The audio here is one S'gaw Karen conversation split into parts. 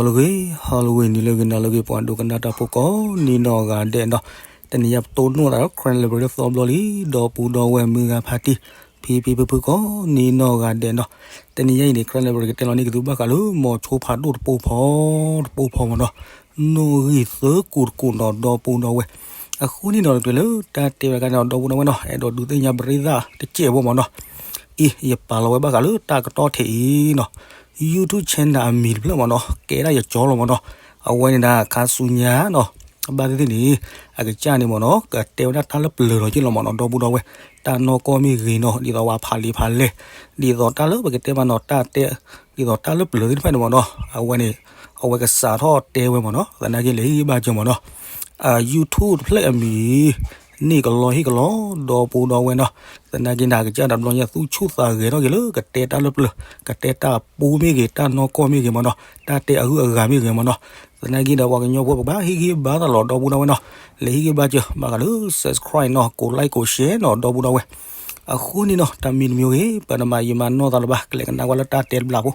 ဟါလၢအဂ့ၤ, ဟါလၢအဂ့ၤ, နံၤလၢအဂ့ၤ, နၤလၢအဂ့ၤ, ပှၤဒိကနၣ်တၢ်ဖိကိးနံၤနီၢ်ဂၤဒဲးနီၤ, တနံၤညါပတိၢ်နီၣ်သးဒီး Karen Library သီဘျီလံ, ဒီပုၢ်ဒီဝဲၢ်မုၢ်ဂၤဖါတံၢ်, ဖံဖံဖုဖုကိးနံၤနီၢ်ဂၤဒဲးနီၤ, တနံၤညါအံၤန့ၣ် Karen Library ကတဲလီၤန့ၢ်က့ၤသုဘၣ်ဃးလၢ မိၤဆိဖးဒိၣ်တပိၢ်ဖီ, တပိၢ်ဖီမ့ၢ်နီၤ, နီၣ်ဂံၢ်သၢကိးတကိးနီၤ ဒီပုၢ်ဒီဝဲၢ်, အဃိန့ၣ်နီၤ တချုးလၢတၢ်တဲဝဲဒၣ်န့ၣ် ဒီပုၢ်ဒီဝဲၢ်နီၤ, အဲၣ်ဒိးဒုးသ့ၣ်ညါပရ့သၣ်တစဲးဖိမ့ၢ်နီၤ, အံၤ ယပာ်လီၤဝဲဘၣ်ဃးလၢတၢ်ကတီၢ်ထဲအံၤနီၤ, YouTube channel အမံၤတဖျၢၣ်မ့ၢ်နီၤ, ကဲဒၣ်ယကၠီလီၤမ့ၢ်နီၤ, အဝဲန့ၣ်ဒၣ်ခါဆူညါနီၤ, ဘၣ်သ့ၣ်သ့ၣ်န့ၣ်, အကစၢ်န့ၣ်မ့ၢ်နီၤ ကတဲဝဲဒၣ်တၢ်လၢပျၢၤလီၤက့ၢ်လီၤမ့ၢ်နီၤ ဒီပုၢ်ဒီဝဲၢ်, တၢ်နီၢ်ကီၢ်မ့ၢ်ဂ့ၤနီၤ ဒ်သိးဝဲဖးလံာ်ဖးလဲၢ်, ဒ်သိးတၢ်လၢပကတဲမ့ၢ်နီၤ တၢ်တဲ, ဒ်သိးတၢ်လၢပျၢၤသ့ၣ်တဖၣ်န့ၣ်မ့ၢ်နီၤ အဝဲန့ၣ်, အဝဲကစးထီၣ်တဲဝဲမ့ၢ်နီၤ သနာ်က့လဲၤဟ့ၣ်ဂံၢ်ဘါစၢၤမ့ၢ်နီၤ, အ YouTube တဖျၢၣ်အမံၤ န့ၢ်ကလီဟ့ၣ်ကလီ ဒီပုၢ်ဒီဝဲၢ်နီၤ, သနာ်က့န့ၣ် အကစၢ်တဘျီညါသူၣ်ဆူၣ်သးဂဲၤထီၣ်က့ၤလၢကတဲတၢ်လၢပျၢၤ, ကတဲတၢ်ပူမ့ၢ်ဂ့ၤ တၢ်နီၢ်ကီၢ်မ့ၢ်ဂ့ၤမ့ၢ်နီၤ, တၢ်တဲအဂုၤအဂၤမ့ၢ်ဂ့ၤမ့ၢ်နီၤ, သနာ်က့ဒီးပှၤကညီဖိပကဘၣ်ဟ့ၣ်ဂံၢ်ဘါသးလီၤ ဒီပုၢ်ဒီဝဲၢ်နီၤ, လဲၤဟ့ၣ်ဂံၢ်ဘါစၢၤ ဘၣ်ဃးလၢ subscribe နီၤ ကိး like ကိး share နီၤ ဒီပုၢ်ဒီဝဲၢ်, အဃိန့ၣ်နီၤ တၢ်မံၤတမံၤဂ့ၤ ပနမၤယံာ်မၤနီၢ်သးလၢၤဘၣ် ကလဲၤကနၣ်ကွၢ်လၢတၢ်တဲတဘျီဖိ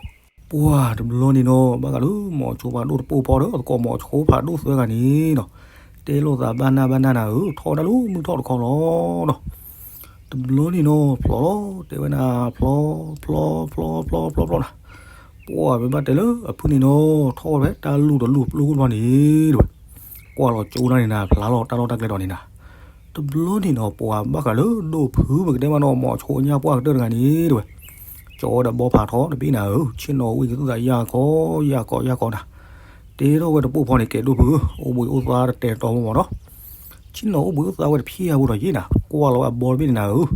ပှၤတဘျီန့ၣ်နီၤ ဘၣ်ဃးလၢ မိၤဆိဖးဒိၣ်တပိၢ်ဖီဒီး သကိးမိၤဆိဖးဒိၣ်သၢဂၤန့ၣ်နီၤ, တဲလိာ်သးဘၣ်နၢ်ဘၣ်နၢ်နၤဧၢ ထီၣ်ဝဲဒၣ်လၢမုၢ်ထီၣ်တခီလီၤနီၤ, တဘျီန့ၣ်နီၤ ဖျီလီၤ တဲဝဲနၤ ဖျီ ဖျီ ဖျီ ဖျီ ဖျီ ဖျီနၤ, ပှၤမ့ၢ်ဘၣ်တဲလၢအဖုန့ၣ်နီၤ ထီၣ်ဝဲဖဲတၢ်လူၢ်တလူၢ်ပျိၢ်ခိၣ်တဘျီန့ၣ် တဲဝဲ, ကွၢ်လီၤကၠိနၤန့ၣ်နၤ ဖျါလီၤတၢ်လီၢ်တၢ်ကျဲဒီးန့ၣ်နၤ တဘျီန့ၣ်နီၤ ပှၤဘၣ်ဃးလၢဒိၣ်ဖုပကတဲမ့ၢ်နီၤ မိၤဆိအညၣ်ပှၢ်ကတၢၢ်တဂၤန့ၣ် တဲဝဲ, ကၠီဝဲဒီးဘီဖးထီတဘ့ၣ်နၤဧၢ ဆ့ၣ်နီၤဝံၣ်ကသူၣ်သးယၢ်ခီ ယၢ်ခီ ယၢ်ခီနၤ, တဲထီၣ်ဝဲတပိၢ်ဖီန့ၣ် ကဲဒိၣ်ဖုဧၢ အိၣ်ဘှံးအိၣ်သါတတဲာ်တီမ့ၢ်နီၤ, ဆ့ၣ်နီၤအိၣ်ဘှံးအိၣ်သါဝဲတဖျၢၣ်ဧါဖိဒီးယ့ၣ်နၤ ကွၢ်လီၤဝဲအဘီတဘ့ၣ်န့ၣ်နၤဧၢ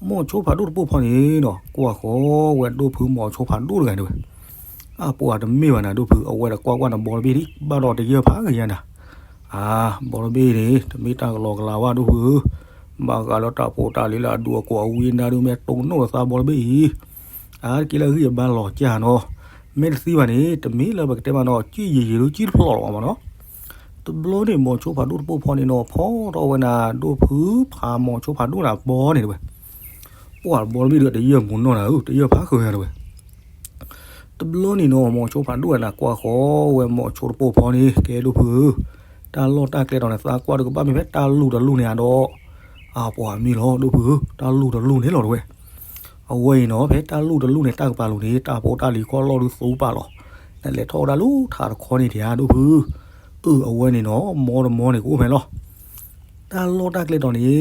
မိၤဆိဖးဒိၣ်တပိၢ်ဖီန့ၣ်နီၤ ကွၢ်ဃီဝဲဒိၣ်ဖုမိၤဆိဖးဒိၣ်တဂၤန့ၣ်ဝဲ, အပှၤတမ့ၢ်ဘၣ်နၤဒိၣ်ဖု အဝဲဒၣ်ကွၢ်ကွၢ်နဘီတဘ့ၣ်ဒံး ဘၣ်ဒီးတယၢၢ်ဖးကယၤနၤ, အါ ဘီတဘ့ၣ်န့ၣ် တမ့ၢ်တၢ်ကလီကလီဘၣ်ဒိၣ်ဖုဧၢ, ဘၣ်ဃးလၢတၢ်ဖိတၢ်လံၤလၢအဒူအကိးအဝံအနါဒုး မ့ၢ်တိၢ်နီၣ်လၢသးဘီတဘ့ၣ်အံၤ, အါတက့ၢ်လၢအဂံၢ်အဘါလီၤကၢ်နီၤ, မ့ၢ်တသံဘၣ်န့ၣ် တမ့ၢ်လၢပကတဲမ့ၢ်နီၤ ကံၣ်ယံာ်ယံာ်ဒုးကံၣ်တဖျိးလီၤဘၣ်မ့ၢ်နီၤ တဘျီန့ၣ် မိၤဆိဖးဒိၣ်တပိၢ်ဖီန့ၣ်နီၤ ဖီထီၣ်ဝဲနၤ ဒိၣ်ဖုဖးမိၤဆိဖးဒိၣ်နၤဘီန့ၣ်တဝဲ, ပှၤဘီတဘ့ၣ်ဒုး တယၢၢ်မူနီၢ်နၤဧၢ တယၢၢ်ဖးဃုာ်နၤတဝဲ, တဘျီန့ၣ်နီၤ မိၤဆိဖးဒိၣ်ဝဲနၤကွၢ်ဃီဝဲမိၤဆိတပိၢ်ဖီန့ၣ် ကဲဒိၣ်ဖုဧၢ, တၢ်လီၢ်တၢ်ကျဲဒီးန့ၣ် သးကွၢ်ဒုးကဘၣ်မ့ၢ်ဖဲတၢ်လူၢ်တလူၢ်န့ၣ်ဧါဒီး, အပှၤမ့ၢ်လီၤ ဒိၣ်ဖုဧၢ, တၢ်လူၢ်တလူၢ်န့ၣ်လီၤတဝဲ အဝဲအံၤနီၤ ဖဲတၢ်လူၢ်တလူၢ်န့ၣ် တၢ်ကပၤလိၤန့ၣ် တၢ်ဖိတၢ်လံၤခီလီၢ်ဒုးသူပာ်လီၤ, နလဲၤထီၣ်ဝဲဒၣ်လၢထးတခီန့ၣ်တဧါ ဒိၣ်ဖု, အၢ အဝဲန့ၣ်နီၤ မီတမီန့ၣ်ကအိၣ်ဖဲလီၤ, တၢ်လီၢ်တၢ်ကျဲဒီးန့ၣ်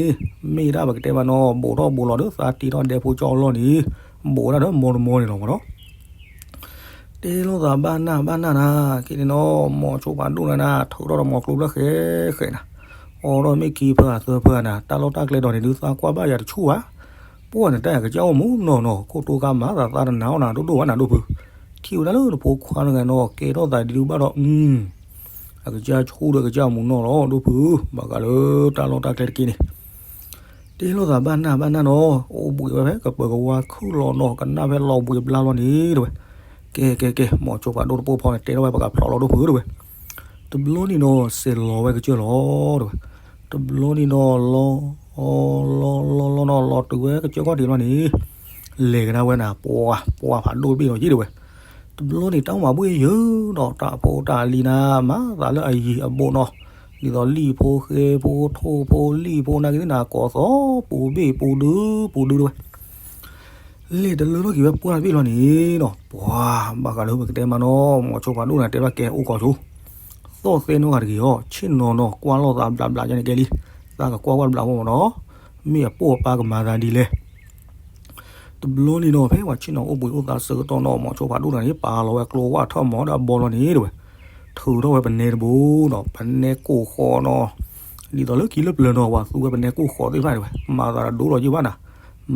မ့ၢ်ဒၣ်ပကတဲမ့ၢ်နီၤ ဘူးထီၣ်ဘူးလီၤဒီးသးတ့ထီၣ်ဒဲဖိကၠီအလီၢ်န့ၣ်, ဘူးဝဲဒၣ်ဒီးမီတမီန့ၣ်လီၤမ့ၢ်နီၤ တဲလိာ်သးဘၣ်နၢ်ဘၣ်နၢ်နၤ က့န့ၣ်နီၤ မိၤဆိဖးဒိၣ်နၤနၤ ထုးထီၣ်ဒီးမိၤကျိဖျၢၣ်ဃဲဃဲနၤ, အိးထီၣ်မ့ၢ်ခံဖၢအသၢဖၢနၤ တၢ်လီၢ်တၢ်ကျဲဒီးန့ၣ် ဒုးသးကွၢ်ဘၣ်ယၤတဆူၣ်ဘၣ်, ပှၢ်နတၢ်ယၤကစၢ်အိၣ်မူနီၢ်နီၢ် ခိၣ်တိကါမၤသးသးတနၤအီၣ်နၤဒိၣ်ဒိၣ်ဘၣ်နၤဒိၣ်ဖု, ထံၣ်ဝဲဒၣ်လၢနဖိခွါတဂၤနီၤ ကဲထီၣ်သးဒ်ဒုးဘၣ်ဒီး အကစၢ်ဆူၣ်ဒီးကစၢ်မူနီၢ်လီၤ ဒိၣ်ဖု, ဘၣ်ဃးလၢတၢ်လီၢ်တၢ်ကျဲတက့ၢ်န့ၣ် တဲလိာ်သးဘၣ်နၢ်ဘၣ်နၢ်နီၤ အိၣ်ဘှံးဝဲဖဲကပၢၤကဝါခုၣ်လီၤနီၤ ကနၣ်ဖဲလီၤဘှံးဘျါလီၤန့ၣ်တဝဲ, ကဲကဲကဲ မိၤဆိဖးဒိၣ်တပိၢ်ဖီန့ၣ် တဲထီၣ်ဝဲပကဖျိးလီၤဒိၣ်ဖုတဝဲ, တဘျီန့ၣ်နီၤ စဲးလီၤဝဲကစၢၢ်လီၤတဝဲ, တဘျီန့ၣ်နီၤ လီၤ လီၤလီၤလီၤနီၤ လီၤတုၤဝဲကစၢၢ်ခီၣ်ထံးလီၤန့ၣ် လဲၤကဒါဝဲနၤ ပှၤ ပှၤဖးဒိၣ်တဘ့ၣ်လီၤယ့ၣ်တဝဲ, တဘျီန့ၣ် တၢ်အိၣ်မးဘှ့ၣ်ယၢၤဒီး တၢ်ဖိတၢ်လံၤနၤ မၤသးလၢအယံၤအဘူးနီၤ, ဒ်သိးလံာ်ဖိဃဲဖိ ထိၣ်ဖိလံာ်ဖိ နာ်က့သ့ၣ်နၤ ကိးသီ ပူၤဘ့ၣ်ပူၤဒု ပူၤဒုတဝဲ, လဲၤတလၢထီၣ်က့ၤဝဲပှၢ်တဘ့ၣ်လီၤန့ၣ်နီၤ ပှၤ ဘၣ်ဃးလၢပကတဲမ့ၢ်နီၤ မိၤဆိဖးဒိၣ်နၤတဲဘၣ်ကဲအိၣ်ကီၢ်ဆိ သီၣ်သဲနီတဂၤတဂ့ၤအီၤ ဆ့ၣ်နီၤနီၤ ကွၢ်လိာ်သးဘျးဘျးယါန့ၣ်ကဲလံ, သးကကွၢ်ကွၢ်တဘျးဖိမ့ၢ်နီၤ, မ့ၢ်အပိၢ်အပၢ်ကမၤသးဒ်လဲၣ် တဘျီန့ၣ်နီၤ ဖဲပှၤဆ့ၣ်နီၤအိၣ်ဘှံးအိၣ်သါဆၢကတီၢ်နီၤ မိၤဆိဖးဒိၣ်တဂၤန့ၣ် ပာ်လီၤဝဲကျိဝၣ်ထီၣ်မီၤဒီးအဘီလီၤန့ၣ်တဝဲ, ထုးထီၣ်ဝဲပနဲတဘိနီၤ ပနဲကိၢ်ဃီနီၤ, ဒ်သိးလၢခံလၢပျၢၤနီၤ ပှၤသူဝဲပနဲကိၢ်ဃီသ့ၣ်တဖၣ်တဝဲ မၤသးတဒိလီၤယုၢ်ဘၣ်နၤ,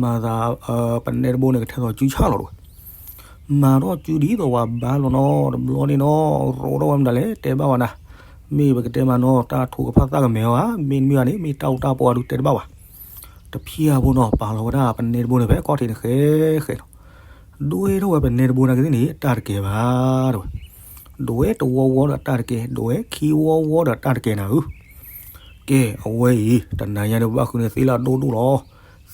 မၤသး ပနဲတဘိန့ၣ် ကထဲသိးစုဆၣ်လီၤတဝဲ မၤထီၣ်စုဒ်သိးပှၤဘါလီၤနီၤ တဘျီန့ၣ်နီၤ ရိးထီၣ်ဝဲမတၤလဲၣ် တဲဘၣ်ဝဲနၤ, မ့ၢ်ပကတဲမ့ၢ်နီၤ တၢ်ထုကဖၣ်သၣ်ကမဲာ်ဝဲ မ့တမ့ၢ်ဘၣ်န့ၣ် မ့ၢ်တၢ်အူတၢ်ပီအဒုးတဲတဘၣ်ဘၣ်, တဖျၢၣ်ဖိနီၤ ပာ်လီၤဝဲဒၣ်ပနဲတဘိန့ၣ် ဖဲကီၢ်ထံးန့ၣ်ဃဲဃဲနီၤ, ဒွဲထီၣ်ဝဲပနဲတဘိနာ်က့သ့ၣ်န့ၣ် အတၢ်တကဲဘၣ်တဝဲ, ဒွဲတဝီဝီဒီးအတၢ်တကဲ ဒွဲခံဝီဝီဒီးအတၢ်တကဲနၤဧၢ ကဲ အဝဲအံၤ တနၤညါန့ၣ် ပဘၣ်ဃုန့ၢ်သ့လၢအဒိၣ်ဒိၣ်လီၤ.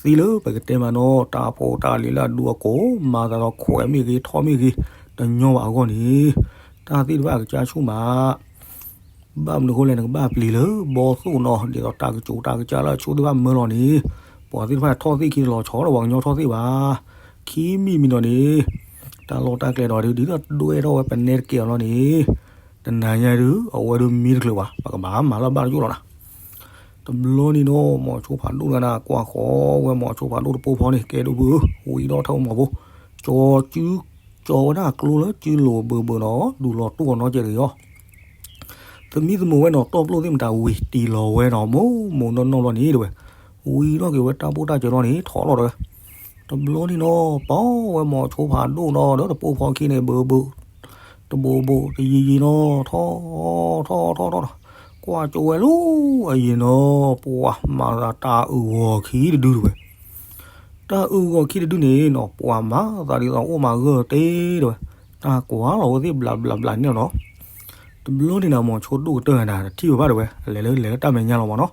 သ့လၢပကတဲမ့ၢ်နီၤ တၢ်ဖိတၢ်လံၤလၢအဒူအကိး မၤသးဒီးခွဲးမ့ၢ်ဂ့ၤ ထီၣ်မ့ၢ်ဂ့ၤ တညီဘၣ်အဂီၢ်န့ၣ်, တ တၢ်သ့ၣ်တဖၣ်အကစၢ်ဆူၣ်မး ဘၣ်မနုၤအဃိလဲၣ် နကဘၣ်ပျံၤလၢဘီသိၣ်နီၤ ဒ်သိးတၢ်ကစိၤတၢ်ကစၢ်လၢအဆိသ့ၣ်တဖၣ်မၢလီၤန့ၣ်, ပှၤသ့ၣ်တဖၣ်ထီၣ်သ့ၣ်ခံတလီၤဆီဒီး ပှၤကညီထီၣ်သ့ၣ်ဘၣ်. ခံမံၤမံၤဒီးန့ၣ် တၢ်လီၢ်တၢ်ကျဲဒီးဒ်သိးဒွဲၣ်ထီၣ်ဝဲပနဲတကဲအီၤလီၤန့ၣ်, တနၤညါဒုး အဝဲဒုးမံတချုးဘၣ် ပကဘၣ်မၤလၢဘၣ်တကၠိၣ်လီၤနၤ. တဘျီန့ၣ်နီၤ မိၤဆိဖးဒိၣ်တဂၤန့ၣ် ကွၢ်ဃီၤဝဲမိၤဆိဖးဒိၣ်တပိၢ်ဖီန့ၣ် ကဲဒိၣ်ဖုဧၢ, ဝံၤဒီးထၢၣ်မီၤဖိ, ကၠီၤစု ကၠီၤဝဲဒၣ်ကျိလၢစုလိၤဘၢဘၢနီၤ ဒူးလီၤတူၢ်အီၤနီတကဲးတဂ့ၤအီၤ. သမံသမိးဝဲနီၤ တီၢ်ပျိၢ်သ့ၣ်မတၤဝံၤတံၢ်လီၤဝဲနီၤ မိၢ်မိၢ်နီၢ်နီၢ်လီၤန့ၣ်တဲဝဲ, ဝံၤထီၣ်က့ၤဝဲတၢ်ပိၢ်တၢ်စၢၤလီၤန့ၣ် ထီၣ်လီၤတဲဝဲ. တဘျီန့ၣ်နီၤ ပီဝဲမိၤဆိဖးဒိၣ်နီၤ ဒီးတပိၢ်ဖီခံန့ၣ် ဘၢဘၢ တဘိးဘိးတယံၤယံၤနီၤ ထီၣ် ထီၣ်ထီၣ်ထီၣ်ထီၣ်, ကွၢ်ကၠိဝဲလီၤအယံၤနီၤ ပှၤမၤသးတၢ်အုၣ်ဂီၤခံတဒုတဲဝဲ. တၢ်အုၣ်ဂီၤခံတဒုန့ၣ်နီၤ ပှၤမၤသးဒ်သိးအိၣ်မးဂၢၢ်တ့တဲဝဲ, တၢ်ကွၢ်လီၤဝဲသ့ၣ်ဘျးဘျးဘျးန့ၣ်လီၤနီၤ. တဘျီန့ၣ်နီၤ မိၤဆိဒိၣ်ကတၢၢ်ဂၤန့ၣ် တထံၣ်ဝဲဘၣ်တဲဝဲ လဲၤလၢလဲၤလၢတၢ်မဲာ်ညါလီၤမးနီၤ.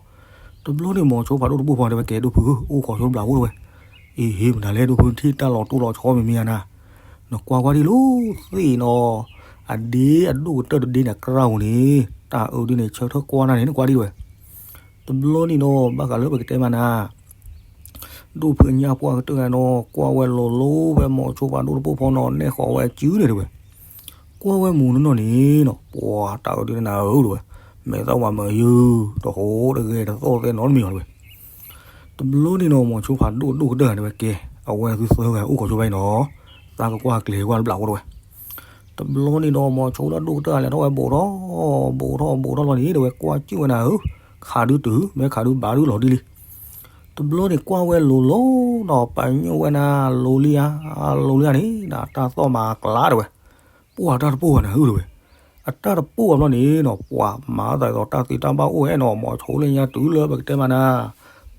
တဘျီန့ၣ်မိၤဆိဖးဒိၣ်တပိၢ်ဖီတဲဝဲ ကဲဒိၣ်ဖု အိၣ်ခိးဆိတဘျးဖိတဲဝဲ. အ့ဟ့ မတၤလဲၣ်ဒိၣ်ဖု ထံၣ်တၢ်လီၤတိၢ်လီၤဆီမံၤမံၤဧါနၤ, နကွၢ်ကွၢ်ဒံးလိာ်သ့ၣ်နီၤ, အဒ့အဒိၣ်ကတၢၢ်တဒ့န့ၣ် အကြၢးဧိၤန့ၣ် တၢ်အုၣ်ဒုန့ၣ် ဆၢထၢၣ်ကွၢ်နၤန့ၣ် နကွၢ်ဒံးတဲဝဲ. တဘျီန့ၣ်နီၤ ဘၣ်ဃးလၢပကတဲမးနၤ ဒိၣ်ဖုညါပှၢ်ကတၢၢ်ဂၤနီၤ ကွၢ်ဝဲလိၤလိၤဖဲမိၤဆိဖးဒိၣ်တပိၢ်ဖီနီၤ နဲၣ်ဃီၤဝဲအစုန့ၣ်တဲဝဲ. ကွၢ်ဝဲမူၤနီၢ်နီၢ်န့ၣ်နီၤ ပှၤတၢ်အုၣ်ဒုန့ၣ်နၤဧၢတဲဝဲ, မဲာ်သၣ်ဝးမၤယုၢ် တဟိတဂဲၤတသီၣ်သဲနီတမံၤအီၤတဲဝဲ. တဘျီန့ၣ်နီၤ မိၤဆိဖးဒိၣ်ဒိၣ်ကတၢၢ်ဂၤတဲဝဲ ကဲ အဝဲသုသၢဂၤအိၣ်ခိးဆိဖဲအံၤနီၤ, သးကကွၢ်ကျဲၤကွၢ်တဘျးဖိတဲဝဲ. တဘျီန့ၣ်နီၤ မိၤဆိလၢဒိၣ်ကတၢၢ်ဂၤလဲၤထီၣ်ဝဲဘူးထီၣ် ဘူးထီၣ်ဘူးထီၣ်လီၤန့ၣ်တဲဝဲ ကွၢ်ကၠူၣ်ဝဲနၤဧၢ, ခးဒုတုၤ မ့ၢ်ခးဒုဘၣ်ဒုလီၤဒ်လံ. တဘျီန့ၣ်ကွၢ်ဝဲလိၤလိၤနီၤ ပညိၣ်ဝဲနၤ လိၤလံဧါ လိၤလံဧါန့ၣ် နတၢ်သီၣ်မၤကျါတဲဝဲ. ပှၤတၢ်တပိၢ်ဘၣ်နၤဧၢတဲဝဲ. အတၢ်တပိၢ်ဘၣ်ဘျီန့ၣ်နီၤ ပှၤမၤသးဒ်သိးတၢ်သ့တၢ်ဘၣ်အိၣ်ဝဲနီၤ မိၤဆိလၢညါတုၤလၢပကတဲမးနၤ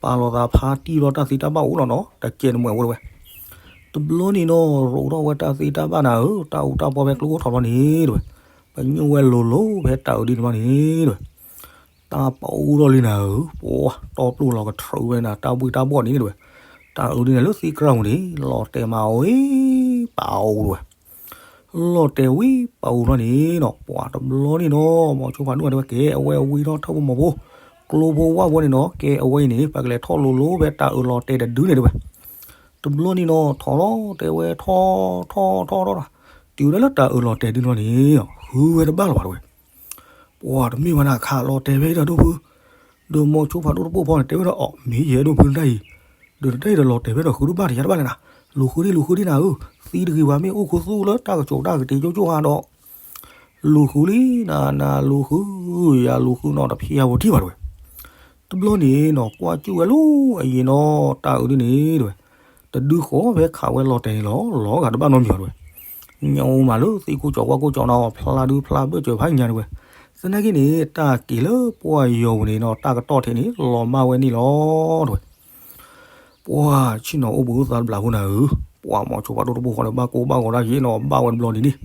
ပာ်လီၤသးဖါတံၢ်ဘျီတၢ်သ့တၢ်ဘၣ်အိၣ်လီၤနီၤ တကဲးတမှဲးဖိတဲဝဲ. တဘျီန့ၣ်နီၤ ရိးထီၣ်ဝဲတၢ်သ့တၢ်ဘၣ်နၤဧၢ တၢ်အူတၢ်ပီဖဲကျိအိၣ်ထီၣ်ဘျီန့ၣ်တဲဝဲ. ပညိၣ်ဝဲလိၤလိၤဖဲတၢ်အုၣ်ဒုန့ၣ်ဘျီန့ၣ်တဲဝဲ တၢ်ပအူထီၣ်လံနၤဧၢ, ပှၤတီပျိၢ်လီၤကထြၢးဝဲနၤ တၢ်ဘှ့ၣ်တၢ်ဘှီၣ်န့ၣ်တဲဝဲ. တၢ်အုၣ်ဒုန့ၣ်လၢသ့ကြၢးဧိၤန့ၣ် လီၤတဲာ်မးဝံၤပာ်အူတဲဝဲ. လီၤတဲာ်ဝံၤပာ်အူဘျီန့ၣ်နီၤ ပှၤတဘျီန့ၣ်နီၤ မိၤဆိဖးဒိၣ်တဲဝဲ ကဲအဝဲဝံၤထီၣ်ထၢၣ်ဖိမီၤဖိ ကျိဖိဝၣ်ဖိန့ၣ်နီၤ ကဲအဝဲအံၤန့ၣ် ပကလဲၤထီၣ်လိၤလိၤဖဲတၢ်အုၣ်လီၤတဲာ်တဒုန့ၣ်တဲဝဲ. တဘျီန့ၣ်နီၤ ထီၣ်လီၤတဲာ်ဝဲထီၣ်ထီၣ်ထီၣ်ထီၣ် တုၤဝဲဒၣ်လၢတၢ်အုၣ်လီၤတဲာ်ဒုန့ၣ်ဘျီန့ၣ် ဃုဝဲတဘၣ်လၢၤဘၣ်တဲဝဲ. ပှၤတမ့ၢ်ဘၣ်နၤ ခးလီၤတဲာ်ဖဲအံၤဒီးဒိၣ်ဖု, ဒီးမိၤဆိဖးဒိၣ်တပိၢ်ဖီန့ၣ် တဲဝဲဒၣ်အီၤ မ့ၢ်ယဲဒိၣ်ဖုတၢ်အံၤ, ဒီးတၢ်အံၤဒီးလီၤတဲာ်ဖဲဒီးဃုတဘၣ်တယၤတဘၣ်လဲၣ်နၤ, လူၤဃုဒံးလူၤဃုဒံးနၤဧၢ, သံတဂ့ၤဘၣ် မ့ၢ်အိၣ်ခူသူၣ်လၢတၢ်ကစီၣ်တၢ်ကတ့ၤကၠိကၠိဧါဒီး လူၤဃုလံနၤ နလူၤဃု, ယလူၤဃုနီၤ တဖျါဝဲထံၣ်ဘၣ်တဲဝဲ. တဘျီန့ၣ်နီၤ ကွၢ်ကၠူၣ်ဝဲလီၤအယံၤနီၤ တၢ်အုၣ်ဒုန့ၣ်တဲဝဲ, တဒုဃီဖဲခးဝဲလီၤတဲာ်န့ၣ်လီၤ လီၤဂာ်တဘၣ်နီတမံၤအီၤတဲဝဲ. ညိမးလၢသံကိၣ်ကၠီၤကွၢ်ကိၣ်ကၠီၤနီၤ ဖျါဒုဖျါဘၢၣ်စၢၤဖးညါတဲဝဲ. သနာ်က့န့ၣ် တၢ်က့ၤလၢပှၢ်ယီၤပူၤန့ၣ်နီၤ တၢ်ကတီၢ်ထံးန့ၣ် လီၤမၢ်ဝဲန့ၣ်လီၤတဲဝဲ. ပှၤဆ့ၣ်နီၤအိၣ်ဘှံးအိၣ်သါတဘျးဖိနၤဧၢ, ပှၤမိၤဆိဖးဒိၣ်တပိၢ်ဃီဒီး ဘၣ်ကိၢ်ဘၣ်ဂီၤတၢ်ယ့ၣ်နီၤ ဘၣ်ဝဲတဘျီဒ်န့ၣ်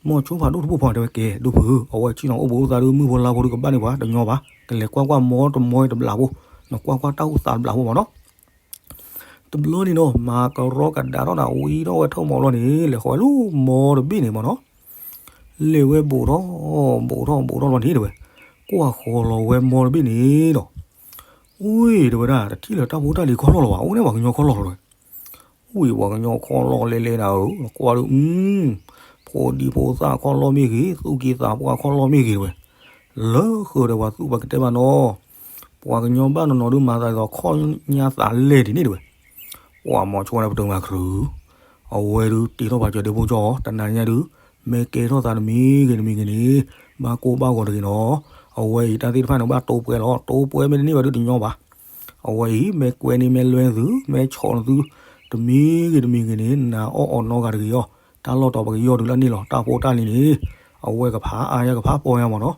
မိၤဆိဖးဒိၣ်တပိၢ်ဖီတဲဝဲ ကဲဒိၣ်ဖုဧၢ, အဝဲဆ့ၣ်နီၤအိၣ်ဘှံးအိၣ်သါဒု မုၢ်ဖိလါဖိဒု ကဘၣ်န့ၢ်ပှၤတညီဘၣ်, ကလဲၤကွၢ်ကွၢ်မီတမီတဘျးဖိ, နကွၢ်ကွၢ်တၢ်အိၣ်သးတဘျးဖိမးနီၤ. တဘျီန့ၣ်နီၤ မၤကရီကဒါထီၣ်နၤ ဝံထီၣ်ဝဲထၢၣ်မီၤဘျီန့ၣ် လဲၤဃီၤဝဲလၢမီတဘ့ၣ်န့ၣ်မးနီၤ. လဲၤဝဲဘူးထီၣ် ဘူးထီၣ်ဘူးထီၣ်ဘျီန့ၣ်တဲဝဲ, ကွၢ်ဃီၤလီၤဝဲမီတဘ့ၣ်န့ၣ်ဒီး ဝ့ၢ်တဲဝဲဒၣ် တထံၣ်လၢၤတၢ်ဖိတၢ်လံၤခီၣ်လီၢ်လၢၤဘၣ်, အိၣ်န့ၢ်ပှၤကညီခီၣ်လီၢ်တဲဝဲ. ဝ့ၢ်ပှၤကညီခီၣ်လီၢ်လဲၤလဲၤနၤဧၢ, နကွၢ်ဒု ဖိဒံဖိသၣ်ခီၣ်လီၢ်မ့ၢ်ဂ့ၤ, သူၣ်က့သးပှၢ်ခီၣ်လီၢ်မ့ၢ်ဂ့ၤတဲဝဲ. လၢဃုာ်ဒီးပှၤသူၣ်ပှၤကတဲဘၣ်နီၤ, ပှၤကညီဘၣ်နီၤနီၤဒု မၤသးဒ်သိးခီၣ်ညါသးလဲၢ်ဒ်န့ၣ်တဲဝဲ. ပှၤမိၤဆိန့ၣ် ပတုာ်မၤခရူး, အဝဲဒု တ့ထီၣ်ပှၤစၢၤဒ့ဖိကၠီၣ်အီၤ, တနၤညါဒု မ့ၢ်ကဲထီၣ်သးတမံၤဂ့ၤတမံၤဂ့ၤန့ၣ် ဘၣ်ကိၢ်ဘၣ်ဂီၤတဂ့ၤနီၤ. အဝဲအံၤတၢ်သ့ၣ်တဖၣ်န့ၣ် ဘၣ်တိပှဲလီၤ, တိပှဲမ့ၢ်တန့ၢ်ဘၣ်ဒုတညီဘၣ်. အဝဲအံၤ မ့ၢ်ကွဲန့ၢ်မ့ၢ်လွဲသု မ့ၢ်ဆီၣ်နသု တမံၤဂ့ၤတမံၤဂ့ၤန့ၣ် နၤအီၣ်အီၤနီတဂၤတဂ့ၤအီၤ, တၢ်လီၢ်တီၤပကယီၢ်ဒုးလၢန့ၣ်လီၤ. တၢ်ဖိတၢ်လံၤန့ၣ် အဝဲကဖးအါယၤကဖးပီယၤမးနီၤ.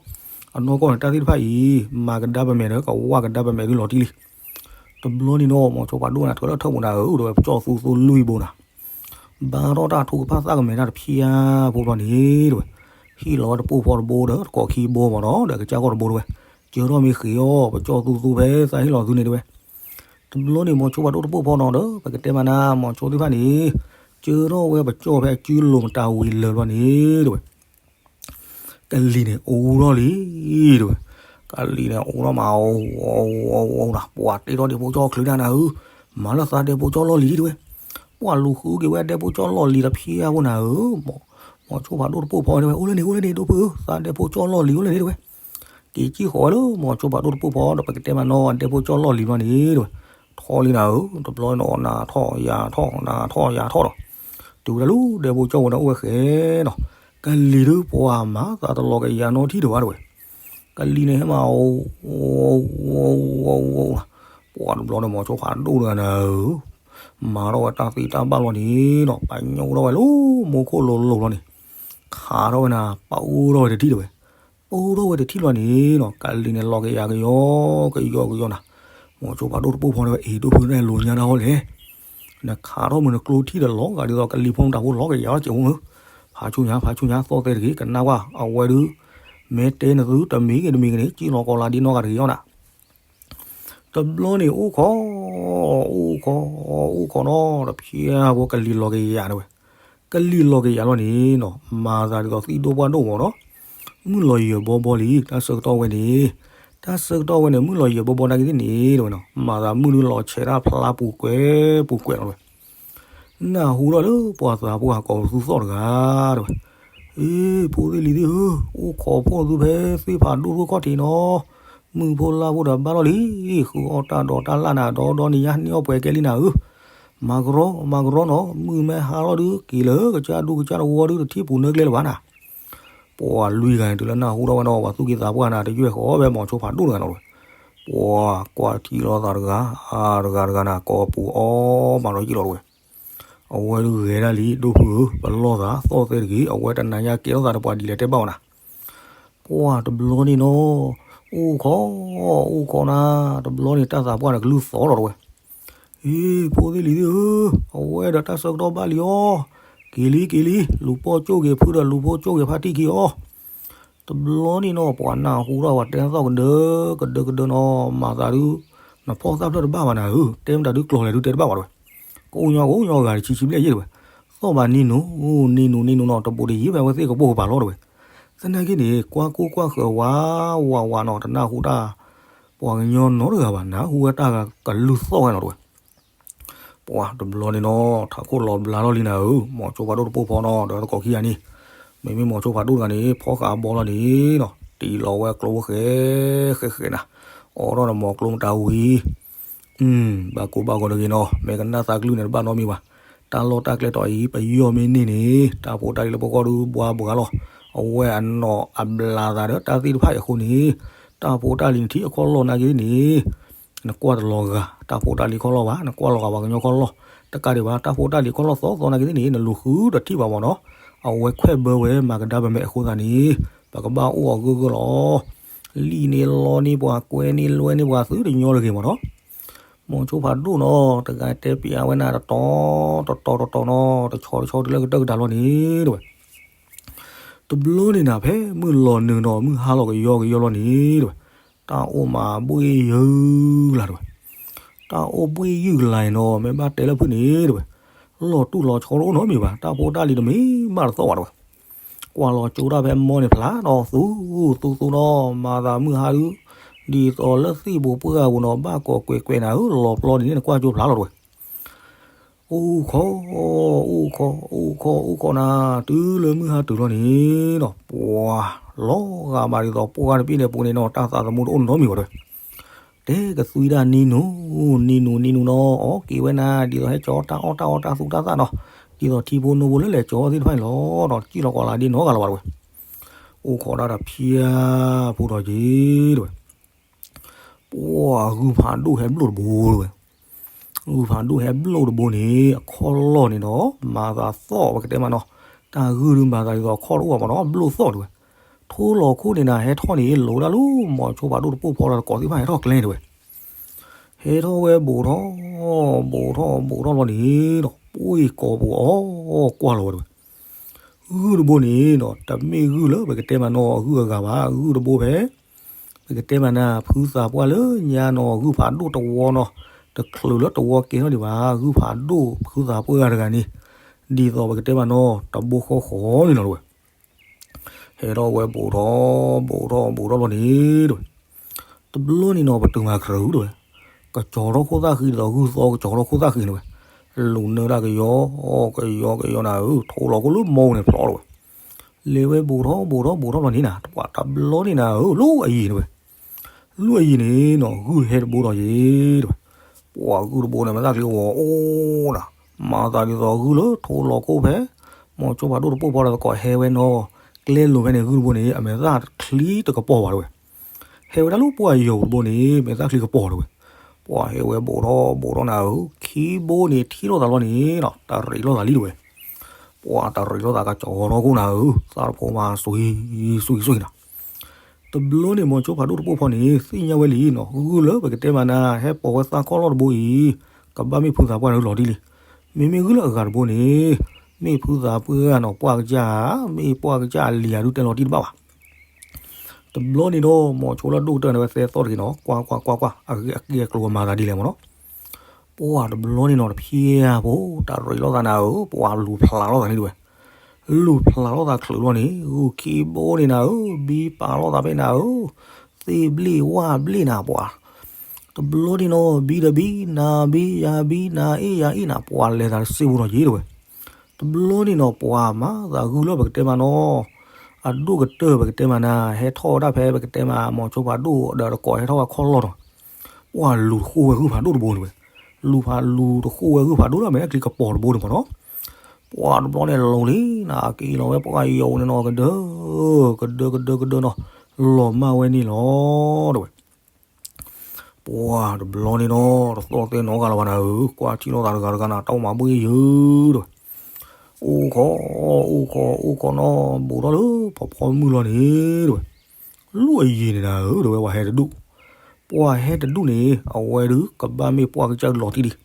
အနီၢ်ကီၢ်န့ၣ် တၢ်သ့ၣ်တဖၣ်အံၤ မၤကဒါပမဲာ်ဒီး ကဝၢ်ကဒါပမဲာ်ဒုးလီၤတံၢ်လံ. တဘျီန့ၣ်နီၤ မိၤဆိဖးဒိၣ်နၤ ထုးလၢထၢၣ်ပူၤနၤဧၢ, အိၣ်ဒီးဝဲပကၠီၣ်သူသူလွံၢ်ဘိနၤ ဘါထီၣ်တၢ်ထုကဖၣ်သၣ်ကမဲာ်တၢ်တဖျါဖိဘျီန့ၣ်တဲဝဲ, ဟ့ၣ်လီၤဝဲတပိၢ်ဖီတဘိဒီး တကိးခံဘိမးနီၤ ဒီးကစၢ်ကီၢ်တဘိတဲဝဲ, ကၢထီၣ်မ့ၢ်ဃ့အီၤ ပကၠီၣ်သူသူဖဲသးဟ့ၣ်လီၤသုန့ၣ်တဲဝဲ. တဘျီန့ၣ် မိၤဆိဖးဒိၣ်တပိၢ်ဖီနီၤဒီး ပကတဲမးနၤ မိၤဆိသ့ၣ်တဖၣ်န့ၣ် ကၢထီၣ်ဝဲပကၠီၣ်ဖဲအစုလိၤမတၤဝံၤလၢာ်ဘျီန့ၣ်တဲဝဲ. ကလံၤန့ၣ်အိၣ်ထီၣ်လံ တဲဝဲ, ကလံၤန့ၣ်အိၣ်ထီၣ်မး အိၣ်အိၣ်အိၣ်အိၣ်နၤ ပှၤတ့ထီၣ်ဒဲဖိကၠီၣ်ချုးတၢ်နၤဧၢ, မၤလၢသးဒဲဖိကၠီၣ်လီၢ်လံၤ တဲဝဲ, ပှၤလူၤဃုက့ၤဝဲဒဲဖိကၠီၣ်လီၢ်လံၤတဖျၢၣ်ဖိနၤဧၢ, မီၤစိဖးဒိၣ်တပိၢ်ဖီတဲဝဲ အိၣ်လၢန့ၣ် အိၣ်လၢန့ၣ် ဒိၣ်ဖုဧၢ သးဒဲဖိကၠီၣ်လီၢ်လံၤအိၣ်လၢန့ၣ် တဲဝဲ, က့ၤကံၣ်ဃီဝဲလၢမီၤစိဖးဒိၣ်တပိၢ်ဖီဒီး ပကတဲမးနီၤ အဒဲဖိကၠီၣ်လီၢ်လံၤဘျီန့ၣ် တဲဝဲ, ထီၣ်လံနၤဧၢ, တဘျီနီၤ နၤထီၣ်ယၤထီၣ် နၤထီၣ်ယၤထီၣ်ဒီး, တုၤဝဲဒၣ်လၢဒဲဖိကၠီၣ်ဝဲန့ၣ်အိၣ်ဝဲဃဲနီၤ, ကလံၤဒုးပှၤမၤသးတလီၤကယၤနီထံၣ်တဝဲ တဲဝဲ, ကလံၤန့ၣ်ဟဲမး အိၣ် အိၣ် အိၣ် အိၣ် ပှၤတဘျီန့ၣ် မီၤစိဖးဒိၣ်တဂၤနၤဧၢ, မၤထီၣ်ဝဲတၢ်သ့တၢ်ဘၣ်လီၤန့ၣ်ဒီး ပညိၣ်ထီၣ်ဝဲလၢမူခိၣ်လိၤလိၤလီၤန့ၣ်, ခးထီၣ်ဝဲနၤ ပအိၣ်ထီၣ်ဝဲတထံၣ်တဝဲ, ပအိၣ်ထီၣ်ဝဲတထံၣ်လီၤန့ၣ်နီၤ ကလံၤန့ၣ်လီၤကယၤကယီ ကယီကယီနၤ, မီၤစိဖးဒိၣ်တပိၢ်ဖီန့ၣ်ဝဲ အ့ၣ် ဒိၣ်ဖုန့ၣ်လိၤညါတၢ်ဟီလဲၣ်, နခးထီၣ်မုၢ်နကျိထံၣ်ဒီးလီၤဂာ်ဒ်သိးကလံၤဖိနတၢ်ဖိလီၤကယၤလီၤကဲးအိၣ်မုၢ်, ဖးဆူညါ ဖးဆူညါ သီၣ်သဲတဂ့ၤ ကနၣ်ကွၢ်အဝဲဒုး, မ့ၢ်တဲနသုတမံၤဂ့ၤတမံၤဂ့ၤန့ၣ် ကံၣ်လီၤကီၤလၤဒ်နီၢ်ဂၤတဂ့ၤအီၤနၤ တဘျီန့ၣ်အိၣ်ခိး, အိၣ်ခိး, အိၣ်ခိးနီၤ တဖျၢၣ်ဖိကလံၤလီၤကယၤတဲဝဲ, ကလံၤလီၤကယၤလီၤန့ၣ်နီၤ မၤသးဒ်သိးသံၣ်ဒိၣ်ပှၢ်ဒိၣ်မးနီၤ, မုၢ်လီၤယၢၤဘီဘီလံ တၢ်ဆၢကတီၢ်ဝဲန့ၣ်, တၢ်ဆၢကတီၢ်ဝဲန့ၣ် မုၢ်လီၤယၢၤဘီဘီနာ်က့သ့ၣ်န့ၣ်တဲဝဲနီၤ မၤသးမုၢ်ဒုးလီၤဆဲးတၢ်ဖျါပူၤကွဲးပူၤကွဲးလီၤတဲဝဲ နၢ်ဟူထီၣ်လၢပှၤသးပှၢ်ကိးပသူသီၣ်တဂၤတဲဝဲ, အ့ ဖိသ့ၣ်လံၤသ့ၣ်ဧၢ, အိၣ်ခိးဖိသုဖဲသ့ၣ်ဖးဒိၣ်ဒိၣ်ခီၣ်ထံးနီၤ, မုၢ်ဖိလါဖိဒီးဘၣ်ထီၣ်လံ, ဃုအီၣ်တၢ်ဒီးတၢ်လၢ်နၤဒီဒီနံၤညါန့ၢ်အီၣ်ပှဲၤကဲလံနၤဧၢ, မၤကရီမၤကရီနီၤ, မုၢ်မ့ၢ်ဟါထီၣ်ဒုးက့ၤလၢကစၢ်ဒူကစၢ်တဝီဒုးတထံၣ်ပူၤနၢကျဲလၢၤဘၣ်နၤ ပှၤလွံၢ်ဂၤန့ၣ် တုၤလၢနၢ်ဟူထီၣ်ဝဲနီၤ ပှၤသူၣ်က့သးပှၢ်နၤ တယွဲၢ်ဃီဝဲမီၤစိဖးဒိၣ်တဂၤနီၤတဲဝဲ, ပှၤကွၢ်ထံလီၤသးတဂၤ, အတဂၤတဂၤနၤ ကိးပူၤအီၣ်မးလီၤယံာ်လီၤတဲဝဲ, အဝဲဒုးဂဲၤဒၣ်လံ ဒိၣ်ဖုဧၢ, ပလီၢ်သးသီၣ်သဲတဂ့ၤ, အဝဲတနၤညါကဲထီၣ်သးဒီးပှၤဒ်လဲၣ်တဲဘၣ်ဝဲနၤ ပှၤတဘျီန့ၣ်နီၤ, အိၣ်ခိး, အိၣ်ခိးနၤ, တဘျီန့ၣ်တၢ်သးပှၢ်န့ၣ်ကလုၢ်သီၣ်လီၤတဲဝဲ, အ့ ဖိသ့ၣ်လံၤသ့ၣ်ဧၢ, အဝဲဒီးတၢ်ဆၢကတီၢ်ဘၣ်လံအီၤ, က့ၤလံက့ၤလံ, လူၤပိာ်ကၠိၣ်က့ၤဖုဒီးလူၤပိာ်ကၠိၣ်က့ၤဖါတံၢ်ခံအီၤ, တဘျီန့ၣ်နီၤ ပှၤနၢ်ဟူထီၣ်ပှၤတဲသီၣ်ကဒၢ, ကဒၢကဒၢနီၤ, မၤသးဒုး, နဖီၣ်သၣ်ဖျၢၣ်တဘၣ်ဘၣ်နၤဧၢ, တဲမတၤဒုးကျီၤလဲၣ်ဒုးတဲတဘၣ်ဘၣ်တဲဝဲ, ကအိၣ်ညီကအိၣ်ညီဂၤတဆံဆံဘျဲၣ်ယဲၢ်တဲဝဲ, သီၣ်ဘၣ်နံၤနူၤ, နံၤနူၤနံၤနူၤနီၤ တဘူးတယံၤဖဲအဝဲသ့ၣ်ကပိာ်ကပၤလီၤတဲဝဲ, သနာ်က့န့ၣ် ကွၢ်ကိၢ်ကွၢ်ဃၢၤဝးဝးဝးနီၤ တနၢ်ဟူတၢ်, ပှၤကညီနီတဂၤဘၣ် နၢ်ဟူဝဲတၢ်ကလုၢ်သီၣ်ဝဲနီၤတဲဝဲ ပှၤတဘျီန့ၣ်နီၤ ထးခိၣ်လီၤဘျါလီၤလံနၤဧၢ, မီၤစိဖးဒိၣ်တပိၢ်ဖီနီၤ ဒီးတကိးခံဂၤန့ၣ်, မ့မ့ၢ်မီၤစိဖးဒိၣ်တဂၤန့ၣ် ဖီဃာ်အဘီလီၤန့ၣ်နီၤ တံၢ်လီၤဝဲကျိဝဲဃဲ, ဃဲဃဲနၤ, အိးထီၣ်နမီၤကျိမတၤဝံၤ, ဘၣ်ကိၢ်ဘၣ်ဂီၤတဂ့ၤနီၤ မ့ၢ်ကနၣ်သးကလုၢ်န့ၣ်တဘၣ်နီတမံၤဘၣ်, တၢ်လီၢ်တၢ်ကျဲတီၤအံၤ ပယီၢ်မ့ၢ်န့ၢ်န့ၣ် တၢ်ဖိတၢ်လံၤလၢပဂီၢ်ဒုးဘှါဘှါလီၤ, အဝဲအနီၢ်အဘျးသးဒီးတၢ်သ့ၣ်တဖၣ်အံၤအဃိန့ၣ်, တၢ်ဖိတၢ်လံၤနထံၣ်အခီၣ်လီၢ်နာ်က့န့ၣ် နကွၢ်တလီၤဂာ် တၢ်ဖိတၢ်လံၤခီၣ်လီၢ်ဘၣ်, နကွၢ်လီၤဂာ်ပှၤကညီခီၣ်လီၢ်, တကးဒံးဘၣ် တၢ်ဖိတၢ်လံၤခီၣ်လီၢ်သီသီနာ်က့န့ၣ် နလူၤဃုတထံၣ်ဘၣ်မ့ၢ်နီၤ, အဝဲခွဲးဘၢဝဲမၤကဒါပမဲာ်အဃိသတးန့ၣ်, ပကဘၣ်အိၣ်အီၤဂၢၢ်ဂၢၢ်လီၤ, လံၣ်န့ၣ်လီန့ၢ်ပှၤကွဲန့ၣ်လွဲန့ၢ်ပှၤသုတညီတဂ့ၤမ့ၢ်နီၤ, မီၤစိဖးဒိၣ်နီၤ တဂၤတဲပျးဝဲနၤတတီၤတတီၤတတီၤနီၤ တဆီတဆီတုၤလၢကတၢၢ်ကဒါလီၤန့ၣ်တဲဝဲ တဘျီန့ၣ်နၤ ဖဲမုၢ်လီၤနုာ်နီၤ မုၢ်ဟါလီၤကယီကယီလီၤန့ၣ်တဲဝဲ, တၢ်အိၣ်မးဘှ့ၣ်ယုၢ်ကလာ်တဲဝဲ, တၢ်အိၣ်ဘှ့ၣ်ယုၢ်ကလာ်န့ၣ်နီၤ မ့ၢ်ဘၣ်တဲလၢဖုၣ်န့ၣ်တဲဝဲ, လီၤတူၢ်လီၤဆီတအိၣ်နီတမံၤဘၣ် တၢ်ဖိတၢ်လံၤတမ့ၢ်ဘၣ်တသီၣ်ဘၣ်တဲဝဲ, ကွၢ်လီၤကၠိတၢ်ဖဲမီန့ၣ်ဖျါနီၤ သူသူသူနီၤ မၤသးမုၢ်ဟါဒုး, ဒ်သိးလၢသ့ၣ်ဘိးပှၢ်ပူၤနီၤ ဘၣ်ကိးကွဲးကွဲးနၤဧၢ လီၤပျီန့ၣ်န့ၣ် နကွၢ်ကၠိဖျါလီၤတဲဝဲ အိၣ်ခိး, အိၣ်ခိး, အိၣ်ခိး, အိၣ်ခိးနၤ, တုၤလၢမုၢ်ဟါတုၤလီၤန့ၣ်နီၤ ပှၤလီၤဂာ်မးဒ်သိးပှၢ်တဘ့ၣ်န့ၣ်ပူၤန့ၣ်နီၤ တၢ်သးသမူတအိၣ်နီတမံၤဘၣ်တဲဝဲ, တဲကသွံဒၣ်နံၤနူၤ, နံၤနူၤ နံၤနူၤနီၤ အီၣ်က့ၤဝဲနၤ ဒ်သိးဟဲကၠီတၢ်အီၣ်တၢ်အီတၢ်သူတၢ်သၣ်နီၤ, ဒ်သိးထံဖိနိဖိလၢလဲၤကၠီသ့ၣ်တဖၣ်န့ၣ်လီၤနီၤ တစံၣ်လီၤကီးလၢဒ်နီတဂၤလၢၤဘၣ်တဲဝဲ, အိၣ်ခိးဒၣ်ဒီးဖၠါဖိထီၣ်က့ၤတဲဝဲ ပှၤဂုၢ်ဖးဒိၣ်ဟဲဘျိၣ်တဘိတဲဝဲ, ဂုၢ်ဖးဒိၣ်ဟဲဘျိၣ်တဘိန့ၣ် အခီၣ်လီၢ်န့ၣ်ဒီး မၤသးသီၣ်ပကတဲမးနီၤ, တၢ်ဂုၢ်ဒုးမၤသးဒ်သိးအခီၣ်တအိၣ်ဘၣ်မးနီၤ ဘျိၣ်သီၣ်တဲဝဲ, ထိလီၤခိၣ်န့ၣ်နၤ ဟဲထီၣ်န့ၣ် လိၤဒၣ်လၢ မီၤဆိဖးဒိၣ်တပိၢ်ဖီဒီးတကိးသ့ၣ်တဖၣ်ဟဲထီၣ်ကျဲတဲဝဲ ဟဲထီၣ်ဝဲဘူးထီၣ်, ဘူးထီၣ်ဘူးထီၣ်လီၤန့ၣ်ဒီး ပှ့ၢ်ကိာ်ပူၤအီၣ်ကွၢ်လီၤဝဲတဲဝဲ, ဂုၢ်တဘိန့ၣ်ဒီး တမ့ၢ်ဂုၢ်လၢပကတဲမးနီၤ အဂုၢ်အဂၤဘၣ်, ဂုၢ်တဘိဖဲ ပကတဲမးနၤ ဖုသးပှၢ်လၢညါနီၤ ဂုၢ်ဖးဒိၣ်တဝီနီၤ, တချုးလၢတဝီကဲထီၣ်ဒံးဘၣ်, ဂုၢ်ဖးဒိၣ်ဖုသးပှၢ်တဂၤန့ၣ် ဒ်သိးပကတဲမးနီၤ တဘိဃီဃီန့ၣ်လီၤတဲဝဲ. ဟ အဲၣ်ဒိးဝဲဘူးထီၣ်ဘူးထီၣ်ဘူးထီၣ်လီၤန့ၣ်တဝဲ, တဘျီန့ၣ်နီၤ ပတုာ်မၤကြၢးတဝဲ, ကစီၤထီၣ်ခိၣ်သၣ်ဃံဒ်သိးဂုၢ်သီကစီၤထီၣ်ခိၣ်သၣ်ဃံန့ၣ်ဝဲ, လူၤနၢတၢ်ကယီကယီကယီနၤဧၢ, ထိလီၤခိၣ်လၢမိၢ်န့ၣ်ဖျီတဝဲ, လဲၤဝဲဘူးထီၣ်ဘူးထီၣ်ဘူးထီၣ်လီၤန့ၣ်နၤ ပှၤတဘျီန့ၣ်နၤဧၢ လၢအယံၤန့ၣ်ဝဲ, လၢအယံၤန့ၣ်နီၤ ဂုၢ်ဟဲတဘိဒီးယ့ၤတဝဲ, ပှၤဂုၢ်တဘိန့ၣ် မဲာ်သၣ်ချံဂီၤအိၣ်နၤ, မၤသးဒ်သိးဂုၢ်လၢထိလီၤခိၣ်ဖဲ မိၤဆိဖးဒိၣ်တပိၢ်ဖီဒီးသကိးဟဲဝဲနီၤ, ကျဲလိၤဖဲန့ၣ်ဂုၢ်တဘိန့ၣ် အမဲာ်သၣ်ချံတကပီၤဘၣ်တဝဲ, ဟဲဝဲဒၣ်လၢပှၢ်ယိာ်တဘိန့ၣ် မဲာ်သၣ်ချံကပီၤတဝဲ, ပှၤဟဲဝဲဘူးထီၣ်ဘူးထီၣ်နၤဧၢ, ခံဘိန့ၣ်ထံၣ်လိာ်သးလီၤန့ၣ်နီၤ တရံးလိာ်သးလံတဝဲ, ပှၤတရံးလိာ်သးကစီၤထီၣ်ခိၣ်နၤဧၢ, သးတဖိမၤစွံစွံစွံနၤ တဘျီန့ၣ် မိၤဆိဖးဒိၣ်တပိၢ်ဖီန့ၣ် သ့ၣ်ညါဝဲလံနီၤ ဂုၢ်လၢပကတဲမးနၤ ဟဲပိာ်ဝဲသၣ်ခီၣ်လီၢ်တဘိအံၤ ကဘၣ်မ့ၢ်ဖုသးပှၢ်ဒီးလီၤတံၢ်လံ. မ့မ့ၢ်ဂုၢ်လၢအဂၤတဘိန့ၣ် မ့ၢ်ဖုသးပှၢ်နီၤ ပှၢ်ကစၢ်ဧါ, မ့ၢ်ပှၢ်ကစၢ်အလံၤဧါဒုးတဲလီၤတံၢ်တဘၣ်ဘၣ်. တဘျီန့ၣ်ဒီး မိၤဆိလၢဒိၣ်ကတၢၢ်န့ၣ်ဝဲသဲသီၣ်တဂ့ၤနီၤ ကွၢ်ကွၢ်ကွၢ်ကွၢ် အဂ့ၢ်အကျိၤမၤသးဒ်လဲၣ်မ့ၢ်နီၤ ပှၤတဘျီန့ၣ်နီၤ တဖျဲၣ်ဖိ တရံးလိာ်သးနၤဧၢ, ပှၤလူၤဖျးလိာ်သးန့ၣ်တဝဲ, လူၤဖျးလိာ်သးချုးလီၤန့ၣ် ဂုၢ်ခံဘိန့ၣ်နၤဧၢ, ဘံပာ်လိာ်သးဖဲနၤဧၢ, သ့ၣ်ဘျ့ဝၣ်ဘျ့နၤပှၤ, တဘျီန့ၣ်နီၤ ဘံဒီးဘံ နၤဘံယၤဘံ နၤအ့ၣ်ယၤအ့ၣ်နၤ ပှၤလဲၤသးတစ့ဖိနီၤက့တဝဲ, တဘျီန့ၣ်နီၤ ပှၤမၤသးဂုၢ်လၢပကတဲမးနီၤ အဒိၣ်ကတၢၢ်ပကတဲမးနၤ ဟဲထီၣ်ဝဲဒၣ်ဖဲပကတဲမး မိၤဆိဖးဒိၣ်ဒီးတကိးဟဲထီၣ်ဝဲခီၣ်လီၢ်နီၤ, ပှၤလူၤတဃိၣ်ဝဲဂုၢ်ဖးဒိၣ်တဘိန့ၣ်ဝဲ, လူၤဖးလူၤတဃိၣ်ဝဲဂုၢ်ဖးဒိၣ်လၢ မဲာ်ချံကပီၤတဘိန့ၣ်မ့ၢ်နီၤ, ပှၤတဘျီန့ၣ်လူၤလံနၤ က့ၤလီၤဝဲပှၢ်ယိာ်န့ၣ်နီၤ ကဒၢ ကဒၢကဒၢကဒၢနီၤ လီၤမၢ်ဝဲန့ၣ်လီၤတဝဲ ပှၤတဘျီန့ၣ်နီၤ တသီၣ်သဲနီတဂၤလၢၤဘၣ်နၤဧၢ, ကွၢ်ထံၣ်လိာ်သးတဂၤတဂၤနၤ တၢ်အိၣ်မးဘှ့ၣ်ယုာ်တဝဲ, အိၣ်ခိး အိၣ်ခိး အိၣ်ခိးနီၤ ဘူးထီၣ်လၢဖီဖီမုၢ်လီၤန့ၣ်တဝဲ, လၢအယံၤန့ၣ်နၤဧၢ တဝဲ ပှၤဟဲတဒူၣ်, ပှၤဟဲတဒူၣ်န့ၣ် အဝဲဒုးကဘၣ်မ့ၢ်ပှၢ်ကစၢ်လီၤတံၢ်လံ.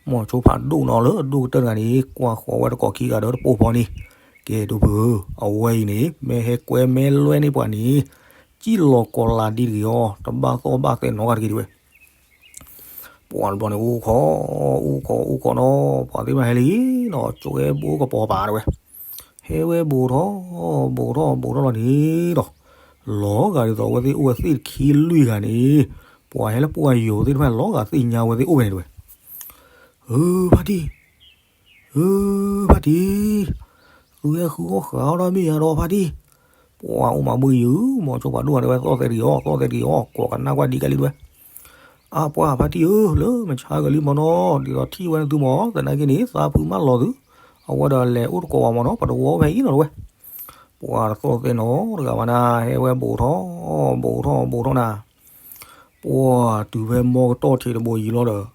မိၤဆိဖးဒိၣ်နီၤလၢအဒိၣ်ကတၢၢ်တဂၤန့ၣ် ကွၢ်ဃီၤဝဲတကိးခံဂၤဒီးတပိၢ်ဖီန့ၣ်, ကဲဒိၣ်ဖုဧၢ, အဝဲအံၤန့ၣ် မ့ၢ်ဟဲကွဲမ့ၢ်လွဲန့ၢ်ပှၤန့ၣ် စံၣ်လီၤကီၤလၤဒံတဂ့ၤအီၤ, တဘၣ်သီၣ်ဘၣ်သဲနီတဂၤတဂ့ၤတဝဲ ပှၤတဘျီန့ၣ် အိၣ်ခိး အိၣ်ခိး အိၣ်ခိးနီၤ ပှၤသ့ၣ်တဖၣ်ဟဲလံနီၤ ကၠိဝဲဘိကပီၤပၤတဝဲ, ဟဲဝဲဘူးထီၣ် ဘူးထီၣ် ဘူးထီၣ်လီၤန့ၣ်ဒီး လီၤဂာ်ဒ်သိးအဝဲသ့ၣ်အိၣ်ဝဲသ့ၣ်ခံလွံၢ်ဂၤန့ၣ်, ပှၤဟဲလၢပှၢ်ယိာ်သ့ၣ်တဖၣ်လီၤဂာ်သ့ၣ်ညါဝဲသ့ၣ်အိၣ်ဝဲန့ၣ်တဝဲ, ဧၢ ဖါတံၢ် ဧၢ ဖါတံၢ်, သုဟဲဃုအီၣ်ဃုအီၣ်တၢ်မ့ၢ်ယၤဒီးဖါတံၢ်, ပှၤအိၣ်မးဘှ့ၣ်ယုာ် မိၤဆိဖးဒိၣ်တဝဲ သီၣ်သဲတဂ့ၤအီၤ သီၣ်သဲတဂ့ၤအီၤ ကိးကနၣ်ကွၢ်ဒံကဲလံတဝဲ, အါပှၤဖါတံၢ်ဧၢ လၢမဆါဂၤလံမ့ၢ်နီၤ ဒ်သိးထံၣ်ဝဲနသုမ့ၢ် သနာ်က့န့ၣ် သးဖုမၢလီၤသု, အဝဲဒီးလဲၤအိၣ်တကိးဘၣ်မ့ၢ်နီၤ ပတဝီဖဲအံၤလီၤတဝဲ, ပှၤတသီၣ်သဲနီတဂၤဘၣ်နၤ ဟဲဝဲဘူးထီၣ် ဘူးထီၣ် ဘူးထီၣ်နၤ ပှၤတုၤဖဲမီကတီၢ်ထံးတဘိယံၤလီၤဒီး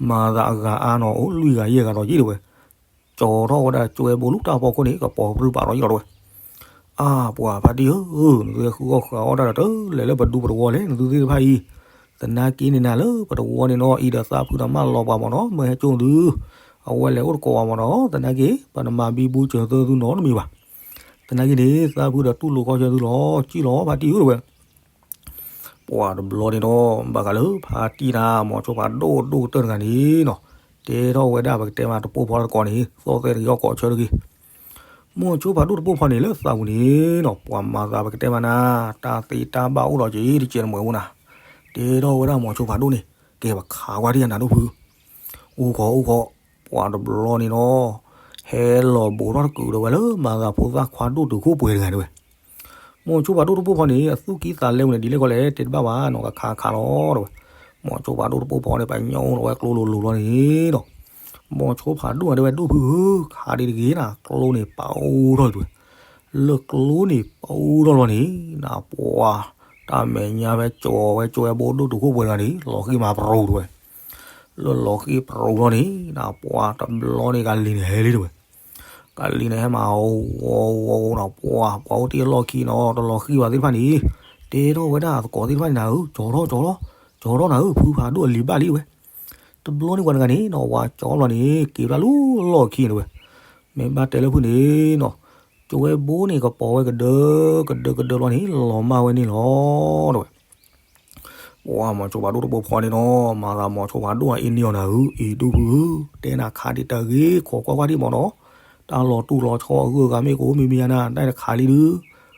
မၤသးအဂၤအါနီၤ အိၣ်လွံၢ်ဂၤယဲၢ်ဂၤဒီးယ့ၣ်တဝဲ, ကၠီထီၣ်ဝဲဒၣ်ကၠိဝဲဘိလူတၢ်ဖီခိၣ်န့ၣ် ကပီၤပြူပာ်ထီၣ်ယ့ၣ်လီၤတဝဲ, အါပှၤဖါတံၢ်ဧၢ, နသုဃုအီၣ်ဃုအီၣ်တၢ်ဒီးတလဲၤလၢပဒူပတဝီလဲၣ် နသုသ့ၣ်တဖၣ်အံၤ, သနာ်က့န့ၣ်နၤလၢပတဝီန့ၣ်နီၤ အံၤဒီးသးဖုဒီးမၢလီၤပှၤမ့ၢ်နီၤ မၢဟဲကၠိနသု, အဝဲလဲၤအိၣ်တကိးဘၣ်မ့ၢ်နီၤ သနာ်က့ ပနမၤဘံဘူစၢၤသၢသုနီတမံၤဘၣ် သနာ်က့န့ၣ် သးဖုဒီးတူၢ်လိာ်ခီဆၢသုလီၤ စံၣ်လီၤဖါတံၢ်ဧၢတဝဲ, ပှၤတဘျီန့ၣ်ဒီး ဘၣ်ဃးလၢဖါတံၢ်နၤ မိၤဆိဖးဒိၣ်ဒိၣ်ကတၢၢ်တဂၤန့ၣ်နီၤ, တဲထီၣ်ဝဲဒၣ်ပကတဲမးတပိၢ်ဖီတကိးန့ၣ် သီၣ်သဲတဂ့ၤအီၤကိးဆၢတဂ့ၤ, မိၤဆိဖးဒိၣ်တပိၢ်ဖီန့ၣ်လၢသးပူၤန့ၣ်နီၤ ပှၤမၤသးပကတဲမးနၤ တၢ်သ့တၢ်ဘၣ်အိၣ်ဒီးက့ၤတကဲးတမှဲၤအိၣ်နၤ, တဲထီၣ်ဝဲဒၣ်မိၤဆိဖးဒိၣ်န့ၣ် ကဲပခးကွၢ်ထံၣ်အနၤဒိၣ်ဖု အိၣ်ခိးအိၣ်ခိး, ပှၤတဘျီန့ၣ်နီၤ, ဟဲလီၤဘူးထီၣ်တကုာ်ဒီးဝဲလၢမၤသးဖိသၣ်ခွါဒိၣ်တုာ်ခိၣ်ပှဲၤတဂၤန့ၣ်ဝဲ, မိၤဆိဖးဒိၣ်တပိၢ်ဖီန့ၣ် အသူၣ်ကံၢ်သးလဲပူၤန့ၣ် ဒ်လဲၣ်ကီလဲၣ် တဲတဘၣ်ဘၣ်နီၤ ကခးခးလီၤတဝဲ, မိၤဆိဖးဒိၣ်တပိၢ်ဖီန့ၣ် ပညိၣ်လီၤဝဲကျိလိၤလိၤလီၤန့ၣ်နီၤ, မိၤဆိဖးဒိၣ်တဲဝဲဒိၣ်ဖုဧၢ ခးဒံတဂ့ၤနၤ ကျိန့ၣ်ပာ်အိၣ်ထီၣ်တဝဲ လၢကျိန့ၣ်ပာ်အိၣ်ထီၣ်လီၤန့ၣ် နပှၤ တၢ်မဲာ်ညါဖဲကၠီဝဲကၠီဝဲဘိဒိၣ်တုာ်ခိၣ်ပှဲၤတဂၤန့ၣ် လီၤဃံမၤပရိၤတဝဲ, လၢလီၤဃံပရိၤလီၤန့ၣ် နပှၤတဘျီန့ၣ်ကလံၤန့ၣ်ဟဲလံတဝဲ, ကလံၤန့ၣ်ဟဲမၤဝီဝီနီၤ ပှၤပှၤအိၣ်တ့ၢ်အလီၢ်ခံနီၤ တလီၤဃံဘၣ်သ့ၣ်တဖၣ်န့ၣ် တဲထီၣ်ဝဲဒၣ်သကိးသ့ၣ်တဖၣ်န့ၣ်နၤဧၢ ကၠီထီၣ်ကၠီထီၣ် ကၠီထီၣ်နၤဧၢ ဖုဖးဒိၣ်အလံၤဘၣ်လံတဝဲ, တဘျီန့ၣ်ပှၤတဂၤန့ၣ်နီၤ ဝၤကၠီဘျီန့ၣ် က့ၤဘျၣ်လၢလီၢ်ခံတဝဲ, မ့ၢ်ဘၣ်တဲလၢဖုန့ၣ်နီၤ, ကၠိဝဲဘိန့ၣ် ကပီၤဝဲကဒၢ ကဒၢကဒၢလီၤန့ၣ် လီၤမၢ်ဝဲန့ၣ်လီၤ တဝဲ. ပှၤမိၤဆိဖးဒိၣ်တပိၢ်ဖီန့ၣ်နီၤ မၤသးမိၤဆိဖးဒိၣ်အအ့န့ၢ်အီၤနၤဧၢ အံၤဒိၣ်ဖုဧၢ တဲနၤခးဒံးတၢ်ဂ့ၤ ခိးကွၢ်ကွၢ်ဒံးမ့ၢ်နီၤ, တၢ်လီၤတူၢ်လီၤဆီအဂုၤအဂၤမ့ၢ်ကအိၣ်မံၤမံၤယါနၤ တၢ်တခးလံဒုး,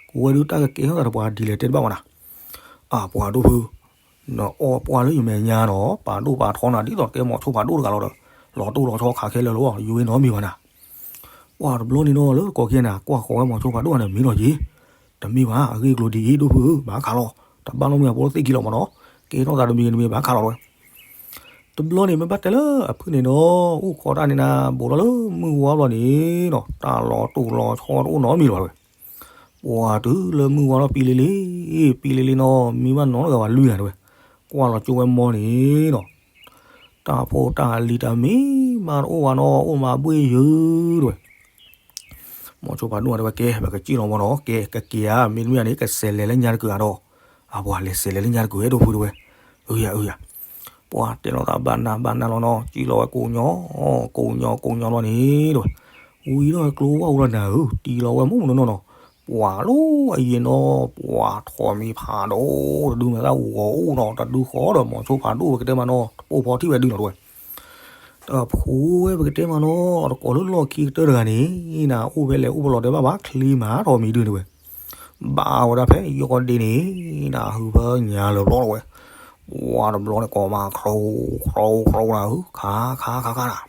ကိးဝဲဒုးတၢ်ကကဲထီၣ်သးဒီးပှၤဒ်လဲၣ်တဲတဘၣ်မးနၤ. အပှၤဒိၣ်ဖု, နအီၣ်ပှၢ်လၢယမဲာ်ညါနီၤ, ပာ်ဒိၣ်ပာ်ထီနၤ ဒ်သိးတကဲမိၤဆိဖးဒိၣ်တဂၤလီၤဒီး, လီၤတိၢ်လီၤဆီခးခဲလၢာ်လီၤ, ယိဝဲနီတမံၤဘၣ်နၤ. ပှၤတဘျီန့ၣ်နီၤ လၢကိးက့ၤနၤ ကွၢ်ဃီၤဝဲမိၤဆိဖးဒိၣ်ဂၤန့ၣ် မံလီၤက့ၤ, တမံဘၣ် အဂ့ၢ်ကျိၤဒ်အံၤ ဒိၣ်ဖုဧၢ, ဘၣ်ခးလီၤ, တဘၣ်နီတမံၤအဖိသ့ၣ်ခံလီၤမးနီၤ, ကဲထီၣ်သးတမံၤဂ့ၤတမံၤဘၣ်ခးလီၤဝဲ. တဘျီန့ၣ် မ့ၢ်ဘၣ်တဲလၢအဖုၣ်န့ၣ်ဒီး အိၣ်ခိးတၢ်န့ၣ်နၤ ဘူးထီၣ်လၢမုၢ်ဝါဘျီန့ၣ်နီၤ တၢ်လီၤတိၢ်လီၤဆီတအိၣ်နီတမံၤလီၤဝဲ. ပှၤတုၤလၢမုၢ်ဝါထီၣ်ပံလ့လ့, ပံလ့လ့နီၤ မံဘၣ်နီတဂၤဘၣ်လွံၢ်ဂၤတဝဲ, ကွၢ်လီၤကၠိဝဲမီန့ၣ်နီၤ, တၢ်ဖိတၢ်လံၤတမံၤမးတအိၣ်ဘၣ်နီၤ, အိၣ်မးဘှ့ၣ်ယုၤတဝဲ. မိၤဆိဖးဒိၣ်တဲဝဲ ကဲ ပကစံၣ်လီၤမီနီၤ, ကဲ ကက့ၤဧါ, မ့တမ့ၢ်န့ၣ် ကစဲးလဲၤလၢညါတကုာ်ဧါဒီး, အပှၤလဲၤစဲးလဲၤလၢညါတကုာ် အဲၣ်ဒိၣ်ဖုတဲဝဲ, အၢယၤ အၢယၤ. ပှၤတဲလီၤသးဘၣ်နၢ်ဘၣ်နၢ်လီၤနီၤ, စံၣ်လီၤဝဲကိးညီ, ကိးညီကိးညီလီၤန့ၣ်တဝဲ, ဝံၤဒီးကျိဝဲအိၣ်လီၤနၤဧၢ, တံၤလီၤဝဲမုၢ်မုၢ်နီၢ်နီၢ်နီၤ, ပှၤလီၤအယံၤနီၤ, ပှၤထိးမံၤဖးဒိၣ်တဒု မဲာ်သၣ်ဂီၤအိၣ်နီၤ, တဒုဃီဒီးမိၤဆိဖးဒိၣ်ပကတဲမးနီၤ တပိၢ်ဖီထံၣ်ဝဲဒုနီၤတဝဲ. တဖိဝဲပကတဲမးနီၤ, တကိးလၢလီၢ်ခံကတၢၢ်တဂၤန့ၣ် နအိၣ်ဖဲလဲၣ်အိၣ်ဖဲလဲၣ်တဲဘၣ်ဘၣ် ချံမးထိးမံၤဒုန့ၣ်ဝဲ, ဘၣ်ဝဲဒၣ်ဖဲယီၢ်ဒ့န့ၣ် နဟုဖၢညါလၢၤဘျီတဝဲ. ပှၤတဘျီန့ၣ် ကိးမး ခရိ ခရိ ခရိနၤဧၢ, ခး ခး ခး ခးနၤ.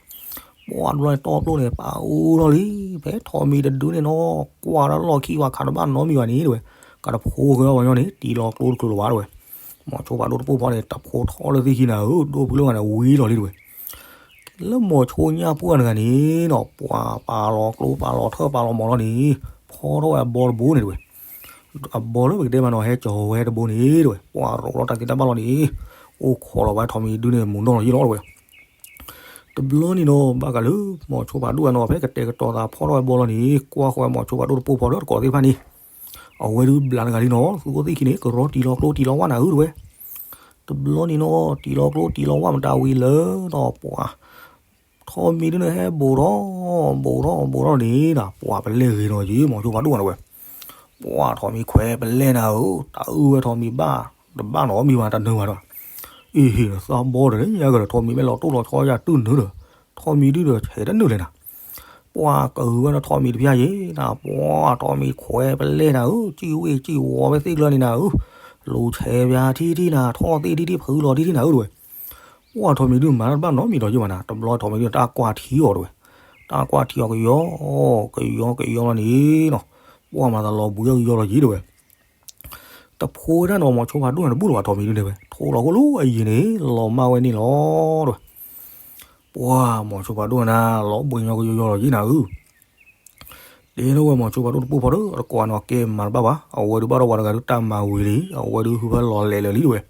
ပှၤတဘျီန့ၣ် တီပျိၢ်န့ၣ် ပာ်အူထီၣ်လံ, ဖဲထိးမံၤတဒုန့ၣ်နီၤ, ကွၢ်ဒီးလီၢ်ခံ ပှၤခးတဘၣ်နီတမံၤဘၣ်န့ၣ်တဝဲ, ကတဖိဃဲအီၤပှၤညီန့ၣ် တံၤလီၤကျိတချုးလၢၤဘၣ်တဝဲ. မိၤဆိဖးဒိၣ်တပိၢ်ဖီန့ၣ် တဖိထီၣ်လၢသ့ၣ်ခံနၤဧၢ, ဒိၣ်ဖုလၢဂၤန့ၣ် ဝံၤလီၤလံတဝဲ. လၢမိၤဆိညၣ်ပှၢ်တဂၤန့ၣ်နီၤ, ပှၤပာ်လီၤကျိပာ်လီၤထၢၣ်ပာ်လီၤမီၤလီၤန့ၣ်, ဖီထီၣ်ဝဲအဘီတဘိန့ၣ်တဝဲ. အဘီလၢပကတဲမးနီၤ ဟဲကၠီၤဝဲတဘိန့ၣ်တဝဲ, ပှၤရိးထီၣ်တၢ်သ့တၢ်ဘၣ်လီၤန့ၣ်, အိၣ်ခိးလီၤဝဲထိးမံၤဒုန့ၣ် မူၤနီၢ်လီၤယံၣ်လီၤတဝဲ. တဘျီန့ၣ်နီၤ ဘၣ်ဃးလၢ မိၤဆိဖးဒိၣ်ဝဲနီၤ ဖဲကတဲာ်ကတီၤသးဖီထီၣ်ဝဲဘီလီၤန့ၣ် ကွၢ်ဃီဝဲမိၤဆိဖးဒိၣ်တပိၢ်ဖီဒီးတကိးသ့ၣ်တဖၣ်န့ၣ်, အဝဲဒုးဘျးတဂၤလံနီၤ, သုအိၣ်သ့ၣ်ခံန့ၣ် ကရီတံၤလီၤကျိတံၤလီၤဝၣ်နၤဧၢတဝဲ. တဘျီန့ၣ်နီၤ တံၤလီၤကျိတံၤလီၤဝၣ်မတၤဝံၤလၢနီၤ ပှၤ ထိးမံၤဒုန့ၣ် ဟဲဘူးထီၣ် ဘူးထီၣ် ဘူးထီၣ်န့ၣ်နီၤ ပှၤပလဲၢ်ဂ့ၤနီၤက့ၤ မိၤဆိဖးဒိၣ်နၤတဝဲ. ပှၤထိးမံၤခွဲးပလဲၢ်နၤဧၢ, တၢ်အုၣ်ဝဲထိးမံၤဘၣ် တဘၣ်နီတမံၤဘၣ် တနၢၤဘၣ်ဒီး, အ့ဟ့ၣ်ဒီးသးဘီဒီး ညါကဒီး ထိးမံၤမ့ၢ်လီၤတိၢ်လီၤဆီယၤတုၢ်နုာ်ဒီး, ထိးမံၤဒုဒီး ဟဲတနုာ်လဲၣ်နၤ. ပှၤကဟုဝဲဒီးထိးမံၤတဖျၢၣ်ယ့ၤနၤ, ပှၤထိးမံၤခွဲးပလဲၢ်နၤဧၢ, စံၣ်ဝ့ၢ်စံၣ်ဝီၤဝဲသ့ၣ်ကျၢန့ၣ်နၤဧၢ, လူၤဆဲးပၠါထံထံနၤ, ထီၣ်သ့ၣ်ထံထံ ဖုလီၤထံထံနၤဧၢတဝဲ. ပှၤထိးမံၤဒုမၤတၢ်တဘၣ်နီတမံၤဒီးယ့ၢ်ဘၣ်နၤ, တဘျီထိးမံၤဒုတၢ်ကွၢ်ထံအီၤတဝဲ, တၢ်ကွၢ်ထံအီၤကယီ ကယီကယီလီၤန့ၣ်နီၤ, ပှၤမၤသးလီၤဘှံးအီၤကယီလီၤယ့ၢ်တဝဲ. တဖိဝဲဒၣ်နီၤ မိၤဆိဖးဒိၣ်န့ၣ် တဘူၣ်လၢၤဘၣ်ထိးမံၤဒုန့ၣ်ဝဲ, ထိးလီၤဃိလၢအယံၤန့ၣ် လီၤမၢ်ဝဲန့ၣ်လီၤတဝဲ. ပှၤမိၤဆိဖးဒိၣ်နၤ လီၤဘှံးညီကယီယီလီၤယ့ၢ်နၤဧၢ. တဲထီၣ်ဝဲမိၤဆိဖးဒိၣ်တပိၢ်ဖီဒီး တကိးနီၤ ကဲမၤတဘၣ်ဘၣ်, အဝဲဒုးဘၣ်ဒီးပှၤတဂၤဒုးတၢ်မၤဝံၤလံ, အဝဲဒုးဟုဖၢလီၤလဲၤလၢာ်လံတဝဲ.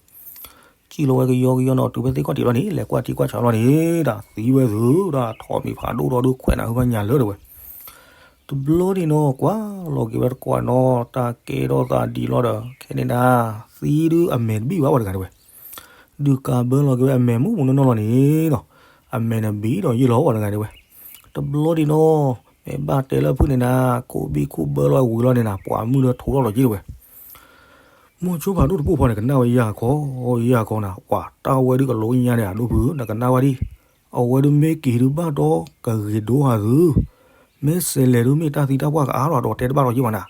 စံၣ်လီၤဝဲကယီကယီနီၤ တုၤဖဲသ့ၣ်ခီၣ်ထံးလီၤန့ၣ် လဲၤကွၢ်ထံကွၢ်ဆးလီၤန့ၣ် တၢ်သံဝဲသုဒီး ထိးမံၤဖးဒိၣ်ဒီးဒုးခွဲးနၤဟုဖၢညါလၢာ်တဝဲ. တဘျီန့ၣ်နီၤ ကွၢ်လီၤက့ၤဝဲတကိးနီၤ တၢ်ကဲထီၣ်သးဒ်လီၤဒီး ခဲန့ၣ်ဒၣ် သံဒုးအမဲာ်တဘံၣ်ဘၣ်ဝဲတဂၤန့ၣ်ဝဲ. ဒုးကးဘၢလီၤက့ၤဝဲအမဲာ်မုၢ်မုၢ်နီၢ်နီၢ်လီၤန့ၣ်နီၤ, အမဲာ်န့ၣ်ဘံၣ်ဒီးယ့ၢ်လီၤဝဲတဂၤန့ၣ်ဝဲ. တဘျီန့ၣ်နီၤ မ့ၢ်ဘၣ်တဲလၢဖုၣ်န့ၣ်နၤ ကိးဘံၣ်ခူၣ်ဘၢလီၤဝံၤလီၤန့ၣ်နၤ ပှၤမုၢ်ဒီးထိးထီၣ်လီၤက့ၤတဝဲ. မိၤဆိဖးဒိၣ်တပိၢ်ဖီန့ၣ် ကနၣ်ဝဲယၢ်ခီ ယၢ်ခီနၤ ပှၤတၢ်ဝဲဒုးကလိညါန့ၣ် အဒိၣ်ဖု နကနၣ်ဝဲဒ် အဝဲဒုးမ့ၢ်က့ၤဒုးဘၣ်ဒီး ကဂ့ၤဒိဟးသု, မ့ၢ်စဲးလဲၤဒုးမ့ၢ်တၢ်သံတၢ်ပှၢ်ကအါလီၤဒီးတဲတဘၣ်လီၤယ့ၢ်ဘၣ်နၤ.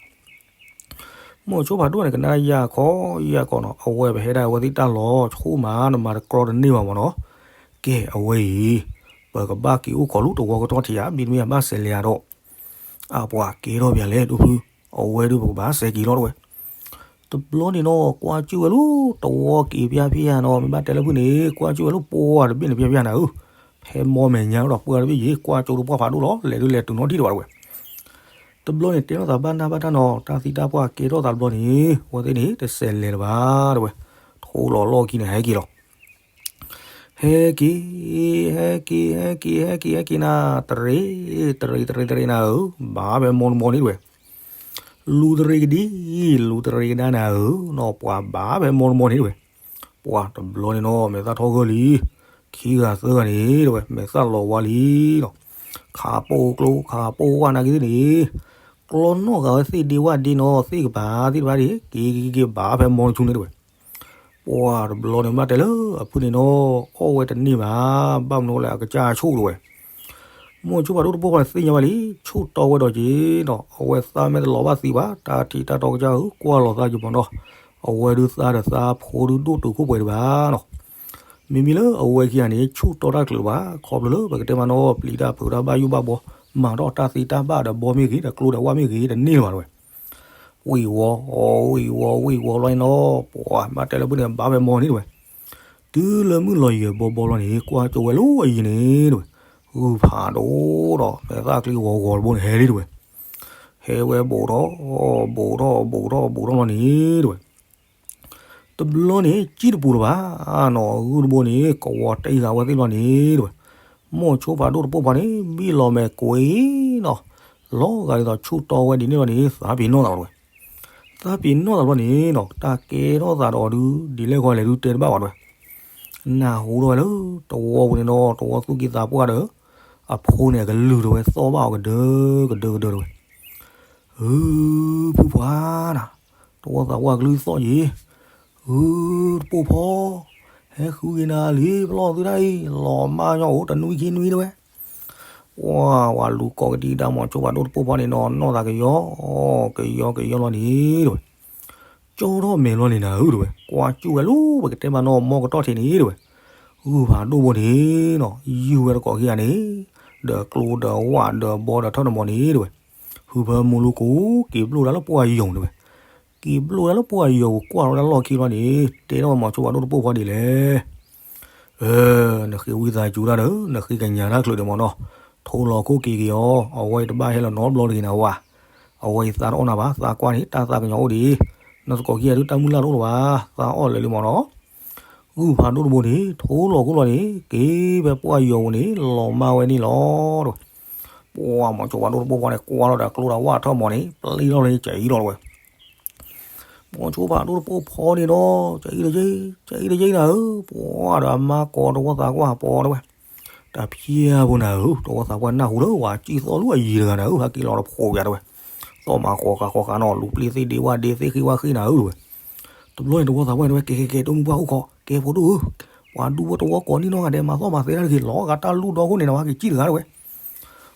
မိၤဆိဖးဒိၣ်န့ၣ် ကနၣ်ယၢ်ခီ ယၢ်ခီနီၤ အဝဲပဟဲဒၣ်အဝဲသ့ၣ်တၢ်လီၤဆူၣ်မး နမၤတကြီတန့ၢ်ဘၣ်မးနီၤ. ကဲအဝဲအံၤ ပကဘၣ်က့ၤအိၣ်ခိးလူတဝီကတီၢ်ထံးဧါ မ့တမ့ၢ်ဘၣ်စဲးလဲၤဧါဒီး အပှၤကဲထီၣ်ပၠးလဲၣ် ဒိၣ်ဖု, အဝဲဒုးပကဘၣ်စဲးက့ၤလီၤတဝဲ. တဘျီန့ၣ်နီၤ ကွၢ်ကၠူၣ်ဝဲလၢတဝီက့ၤပၠးဖၠးနီၤ မ့ၢ်ဘၣ်တဲလၢဖုၣ်န့ၣ် ကွၢ်ကၠူၣ်ဝဲလၢပှၢ်တဘ့ၣ်န့ၣ်ပၠးဖၠးနၤဧၢ, ဖဲမီမဲာ်ညါဒီးပှၢ်တဘ့ၣ်ယ့ၣ် ကွၢ်ကၠိတပှၢ်ဖးဒိၣ်လီၤ လဲၤဒုးလဲၤတုၤနီထံၣ်တဘၣ်တဝဲ. တဘျီန့ၣ် တဲထီၣ်သးဘၣ်နၢ်ဘၣ်တၢ်နီၤ တၢ်သံတၢ်ပှၢ်ကဲထီၣ်သးတဘျီန့ၣ် အဝဲသ့ၣ်န့ၣ် တစဲးလဲၤလၢၤဘၣ်တဝဲ, ထိးလီၤလီၢ်ခံန့ၣ်ဟဲက့ၤလီၤ. ဟဲက့ၤ, ဟဲက့ၤ, ဟဲက့ၤ, ဟဲက့ၤ, ဟဲက့ၤနၤ, တရံး, တရံး, တရံး, တရံးနၤဧၢ, ဘၣ်ဖဲမီတမီန့ၣ်တဝဲ. လူၤတရံးကဒံ, လူၤတရံးကဒါနၤဧၢ, နီၢ်ပှၤဘၣ်ဖဲမီတမီန့ၣ်တဝဲ. ပှၤတဘျီန့ၣ်နီၤ မဲာ်သၣ်ထီၣ်ဂၢၢ်လံ, ခံဂၤသၢဂၤန့ၣ်တဝဲ မဲာ်သၣ်လီၤဝါလံနီၤ. ခးပိာ်ကျိ ခးပိာ်ဝၣ်နာ်က့သ့ၣ်န့ၣ်, ကျီနီၢ်ဂၤဝဲသ့ၣ်ဒ့ဝၣ်ဒ့နီၤ သ့ၣ်ကပၤသ့ၣ်တဖၣ်ဒ့ၣ် က့ၤက့ၤက့ၤက့ၤဘၣ်ဖဲမီတဆူန့ၣ်တဝဲ. ပှၤတဘျီန့ၣ် မ့ၢ်ဘၣ်တဲလၢအဖုၣ်န့ၣ်နီၤ အီၣ်ဝဲတန့ၢ်ဘၣ်, ဘၣ်မနုၤလဲၣ် အကစၢ်ဆိၣ်တဝဲ. မိၢ်ဆိဖးဒိၣ်တပိၢ်ဖီန့ၣ်သ့ၣ်ညါဘၣ်လံ, ဆူၣ်တီဝဲဒီးက့ၤဒီး အဝဲသးမ့ၢ်တလီၤဘၣ်သံဘၣ်, တၢ်ထံးတၢ်တီကစၢ်ဧၢ ကွၢ်လီၤသးက့ၤမးနီၤ, အဝဲဒုးသးဒီးသးဖိဒုးဒိၣ်တုာ်ခိၣ်ပှဲၤဒံးဘၣ်နီၤ. မ့မ့ၢ်လၢအဝဲခံဂၤန့ၣ် ဆူၣ်တီတၢ်ချုးလၢၤဘၣ်, ခီဖျိလၢပကတဲမးနီၤ ပျံၤတၢ်ဖုးတၢ်ဘၣ်ယိၣ်ဘၣ်ဘီ, မၤထီၣ်တၢ်သံတၢ်ဘၣ်ဒီးဘီမ့ၢ်ဂ့ၤ ဒီးကျိဒီးဝၣ်မ့ၢ်ဂ့ၤ တန့ၢ်လၢၤဘၣ်တဝဲ. ဝံၢ်ဝီၤ အီၤဝံၢ်ဝီၤဝံၢ်ဝီၤလီၤန့ၣ်နီၤ, ပှၤဘၣ်တဲလၢဖုန့ၣ် ဘၣ်ဝဲမီၤန့ၣ်တဝဲ. တုၤလၢမုၢ်လီၤယဲၢ်ဘီဘီလီၤန့ၣ် ကွၢ်ကၠိဝဲလၢအယံၤန့ၣ်တဝဲ, ဂုၢ်ဖးဒိၣ်ဒီး မဲာ်သၣ်ချံဂီၤဂီၤတဘိန့ၣ် ဟဲလံတဝဲ. ဟဲဝဲဘူးထီၣ် ဘူးထီၣ် ဘူးထီၣ် ဘူးထီၣ်လီၤန့ၣ်တဝဲ. တဘျီန့ၣ် ကံၣ်တပူၤလၢၤဘၣ်နီၤ, ဂုၢ်တဘိန့ၣ် ကဝီၤတ့ၢ်ဃာ်ဝဲသ့ၣ်လီၤန့ၣ်တဝဲ. မိၢ်ဆိဖးဒိၣ်တပိၢ်ဖီန့ၣ် ဘံၣ်လီၤမဲာ်ကွံာ်နီၤ, လီၤဂာ်ဒ်သိးဆူၣ်တီဝဲဒ်န့ၣ်လီၤန့ၣ် သးပ့ၤနီၣ်သးဝဲတဝဲ. သးပ့ၤနီၣ်သးဘျီန့ၣ်နီၤ, တၢ်ကဲထီၣ်သးဒီးအီၤဒုး ဒ်လဲၣ်ဂီၤလဲၣ်ဒုးတဲတဘၣ်ဝဲတဝဲ. နၢ်ဟူထီၣ်ဝဲလၢ တဝီပူၤန့ၣ်နီၤ, တဝီသူၣ်က့သးပှၢ်ဒီး အဖိန့ၣ်အကလုၢ်တဝဲ သီၣ်ဘၣ်အီၤကဒၢကဒၢကဒၢတဝဲ. ဟု ဖုပှၢ်နၤ, တဝီသးပှၢ်ကလုၢ်သီၣ်ယံၤ, ဟု တပိၢ်ဖီ, ဟဲဃုက့ၤနၤလံ ပလီၢ်သုတၢ်အံၤ လီၤမၢ်ညီအိၣ်တနွံခံနွံတဝဲ. ပှၤ ပှၤလူၤကိးကဒံကဒါမိၢ်ဆိဖးဒိၣ်တပိၢ်ဖီန့ၣ်နီၤ, နီၢ်သးကယီ ကယီကယီလီၤန့ၣ်တဝဲ. ကၠီထီၣ်မဲာ်လီၤန့ၣ်နၤဧၢတဝဲ, ကွၢ်ကၠူၣ်ဝဲလၢပကတဲမးနီၤ မီကတီၢ်ထံးန့ၣ်တဝဲ. ဂုၢ်ဖးဒိၣ်ဘိန့ၣ်နီၤ, ယုၢ်ဝဲတကိးခံဂၤန့ၣ်, ဒီးကျိဒီးဝၣ်ဒီးဘီဒီးထီၣ်တမီၤန့ၣ်တဝဲ. ဟုဖၢမူလူကိး က့ၤဘျိၣ်ဒၣ်လၢပှၢ်ယိာ်တဝဲ. က့ၤဘျိၣ်ဒၣ်လၢပှၢ်ယိာ်ပူၤကွၢ်လီၤဒၣ်လီၢ်ခံဘျီန့ၣ် တဲထီၣ်ဝဲမိၢ်ဆိဖးဒိၣ်တပိၢ်ဖီဒ်လဲၣ်. အၢ နဃ့ဝံသးစူၤတၢ်ဒီး နဃ့ကညးတၢ်ချုးဒံးမးနီၤ, ထိလီၤခိၣ်က့ၤက့ၤအီၤ, အဝဲအံၤတဘၣ်ဟဲလီၤနီတဘျီတဂ့ၤနၤဝဲ. အဝဲအံၤသးတအီၣ်နၤဘၣ်, သးကွၢ်န့ၣ် တၢ်သးကညီၤအိၣ်ဒံး, နသကိးခံဂၤဒုးတၢ်မုၢ်လၢ်တအိၣ်လၢၤဘၣ်, သးအီၣ်လၢာ်လံမးနီၤ. ဂုၢ်ဖးဒိၣ်တဘိန့ၣ် ထိလီၤခိၣ်လီၤန့ၣ် က့ၤဖဲပှၢ်ယိာ်ပူၤန့ၣ် လီၤမၢ်ဝဲန့ၣ်လီၤတဝဲ. ပှၤမိၢ်ဆိဖးဒိၣ်တပိၢ်ဖီန့ၣ် ကွၢ်လီၤဒီးကျိဒီးဝၣ်ထီၣ်မီၤန့ၣ် ပျံၤထီၣ်လၢကၠံလီၤတဝဲ. မိၢ်ဆိဖးဒိၣ်တပိၢ်ဖီန့ၣ်နီၤ, ကၠံတကၠံ, ကၠံတကၠံနၤဧၢ, ပှၤဒီးအမါကိးတဝီသးကွၢ်ပီတဝဲ. တဖျၢၣ်ဖိနၤဧၢ, တဝီသးကွၢ်နၢ်ဟူလၢပှၤကံၣ်သီၣ်လၢအယံၤတဂၤနၤဧၢ, ဟဲက့ၤလီၤတဖိးယၤတဝဲ. သီၣ်မၤဃီၤဃာ်ဃီၤဃာ်နီၤ, လူၤပျံၤသ့ဒ့ဝၣ်ဒ့သ့ဃ့ဝၣ်ဃ့နၤဧၢတဝဲ. တဘျီန့ၣ်တဝီသးကွၢ်န့ၣ်တဝဲ ကဲကဲကဲ တမုၢ်ပှၢ်အိၣ်ခိး, ကဲဖိဒိၣ်ဧၢ, ပှၤဒူဖိတဝီကိးန့ၢ်နီတဂၤဒဲး မၤသီၣ်မၤသဲတၢ်တဂ့ၤ, လီၤဂာ်တၢ်လူၢ်ဒီခိၣ်န့ၣ်နၤဝဲ က့ၤကံၣ်တဂၤတဝဲ.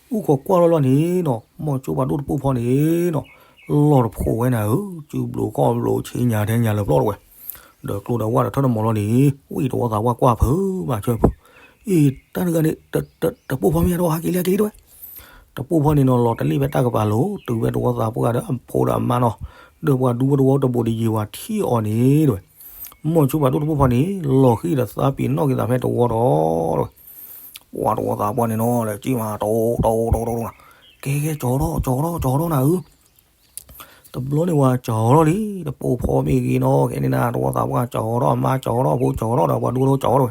အိၣ်ခိးကွၢ်လီၤလီၤန့ၣ်နီၤ, မိၢ်ဆိဖးဒိၣ်တပိၢ်ဖီန့ၣ်နီၤ, လီၤတဖိးဝဲနၤဧၢ, စုဘျိးခီၣ်ဘျိးဆ့ညါထဲညါလၢၤပျီတဝဲ. ဒီးကျိဒီးဝၣ်ဒီးထီၣ်တမီၤလီၤန့ၣ်, ဝံၢ်တဝီသးကွၢ်ကွၢ်ဖုးမၤဆၢဖုး, အ့ၣ် တၢ်တဂၤန့ၣ် တပိၢ်ဖီမ့ၢ်အဒိ ဟဲက့ၤလံဟဲက့ၤလံတဝဲ. တပိၢ်ဖီန့ၣ်နီၤ လီၤတလ့ၣ်ဖဲတၢ်ကပၤလိၤ တုၤဖဲတဝီသးပှၢ်ဒီးအဖိဒီးအမါနီၤ, ဒီးပှၤဒူဖိတဝီတဘိးဒံးယံာ်ဝဲထံၣ်အီၤန့ၣ်တဝဲ. မိၢ်ဆိဖးဒိၣ်တပိၢ်ဖီန့ၣ် လီၤဃံၤဒီးသးပ့ၤနီၣ်က့ၤသးဖဲတဝီဒီးတဝဲ. ပှၤတဝီသးပှၢ်န့ၣ်နီၤ လဲၤကံၣ်မး တအိၣ်တအိၣ်တအိၣ်တအိၣ်နီၤ, ကဲကဲ ကၠီၤထီၣ် ကၠီၤထီၣ် ကၠီၤထီၣ်နၤဧၢ. တဘျီန့ၣ်ဝဲကၠီၤထီၣ်လံ, တပိၢ်ဖီမ့ၢ်ဂ့ၤနီၤ ကဲန့ၣ်နၤ တဝီသးပှၢ်ကၠီၤထီၣ် အမါကၠီၤထီၣ် အဖိကၠီၤထီၣ်ဒီးပှၤဒူဖိကၠီၤထီၣ်တဝဲ.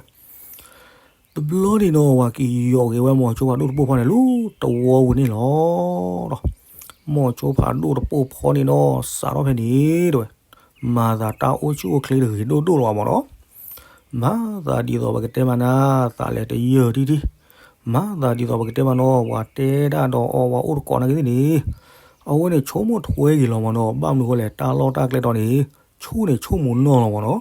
တဘျီန့ၣ်နီၤ ပှၤက့ၤယီၤက့ၤဝဲမိၢ်ဆိဖးဒိၣ်တပိၢ်ဖီန့ၣ်လၢတဝီပူၤန့ၣ်လီၤ. မိၢ်ဆိဖးဒိၣ်တပိၢ်ဖီန့ၣ်နီၤ စးထီၣ်ဖဲန့ၣ်တဝဲ, မၤသးတၢ်အိၣ်ဆူၣ်အိၣ်ချ့တဂ့ၤဒိၣ်ဒိၣ်လီၤမးနီၤ. မၤသးဒ်သိးပကတဲမးနၤ သးလဲၤတယၢၢ်ထံထံ, မၤသးဒ်သိးပကတဲမးနီၤ ပှၤတဲဒၣ်ဒီးအီၤ ပှၤအိၣ်တကိးနာ်က့သ့ၣ်န့ၣ်, အဝဲန့ၣ်ဆိကမိၣ်ထွဲက့ၤလီၤမးနီၤ. ဘၣ်မနုၤဃိလဲၣ် တၢ်လီၢ်တၢ်ကျဲတီၤန့ၣ် ဆူၣ်န့ၣ်ဆိကမိၣ်နီၢ်လီၤမးနီၤ.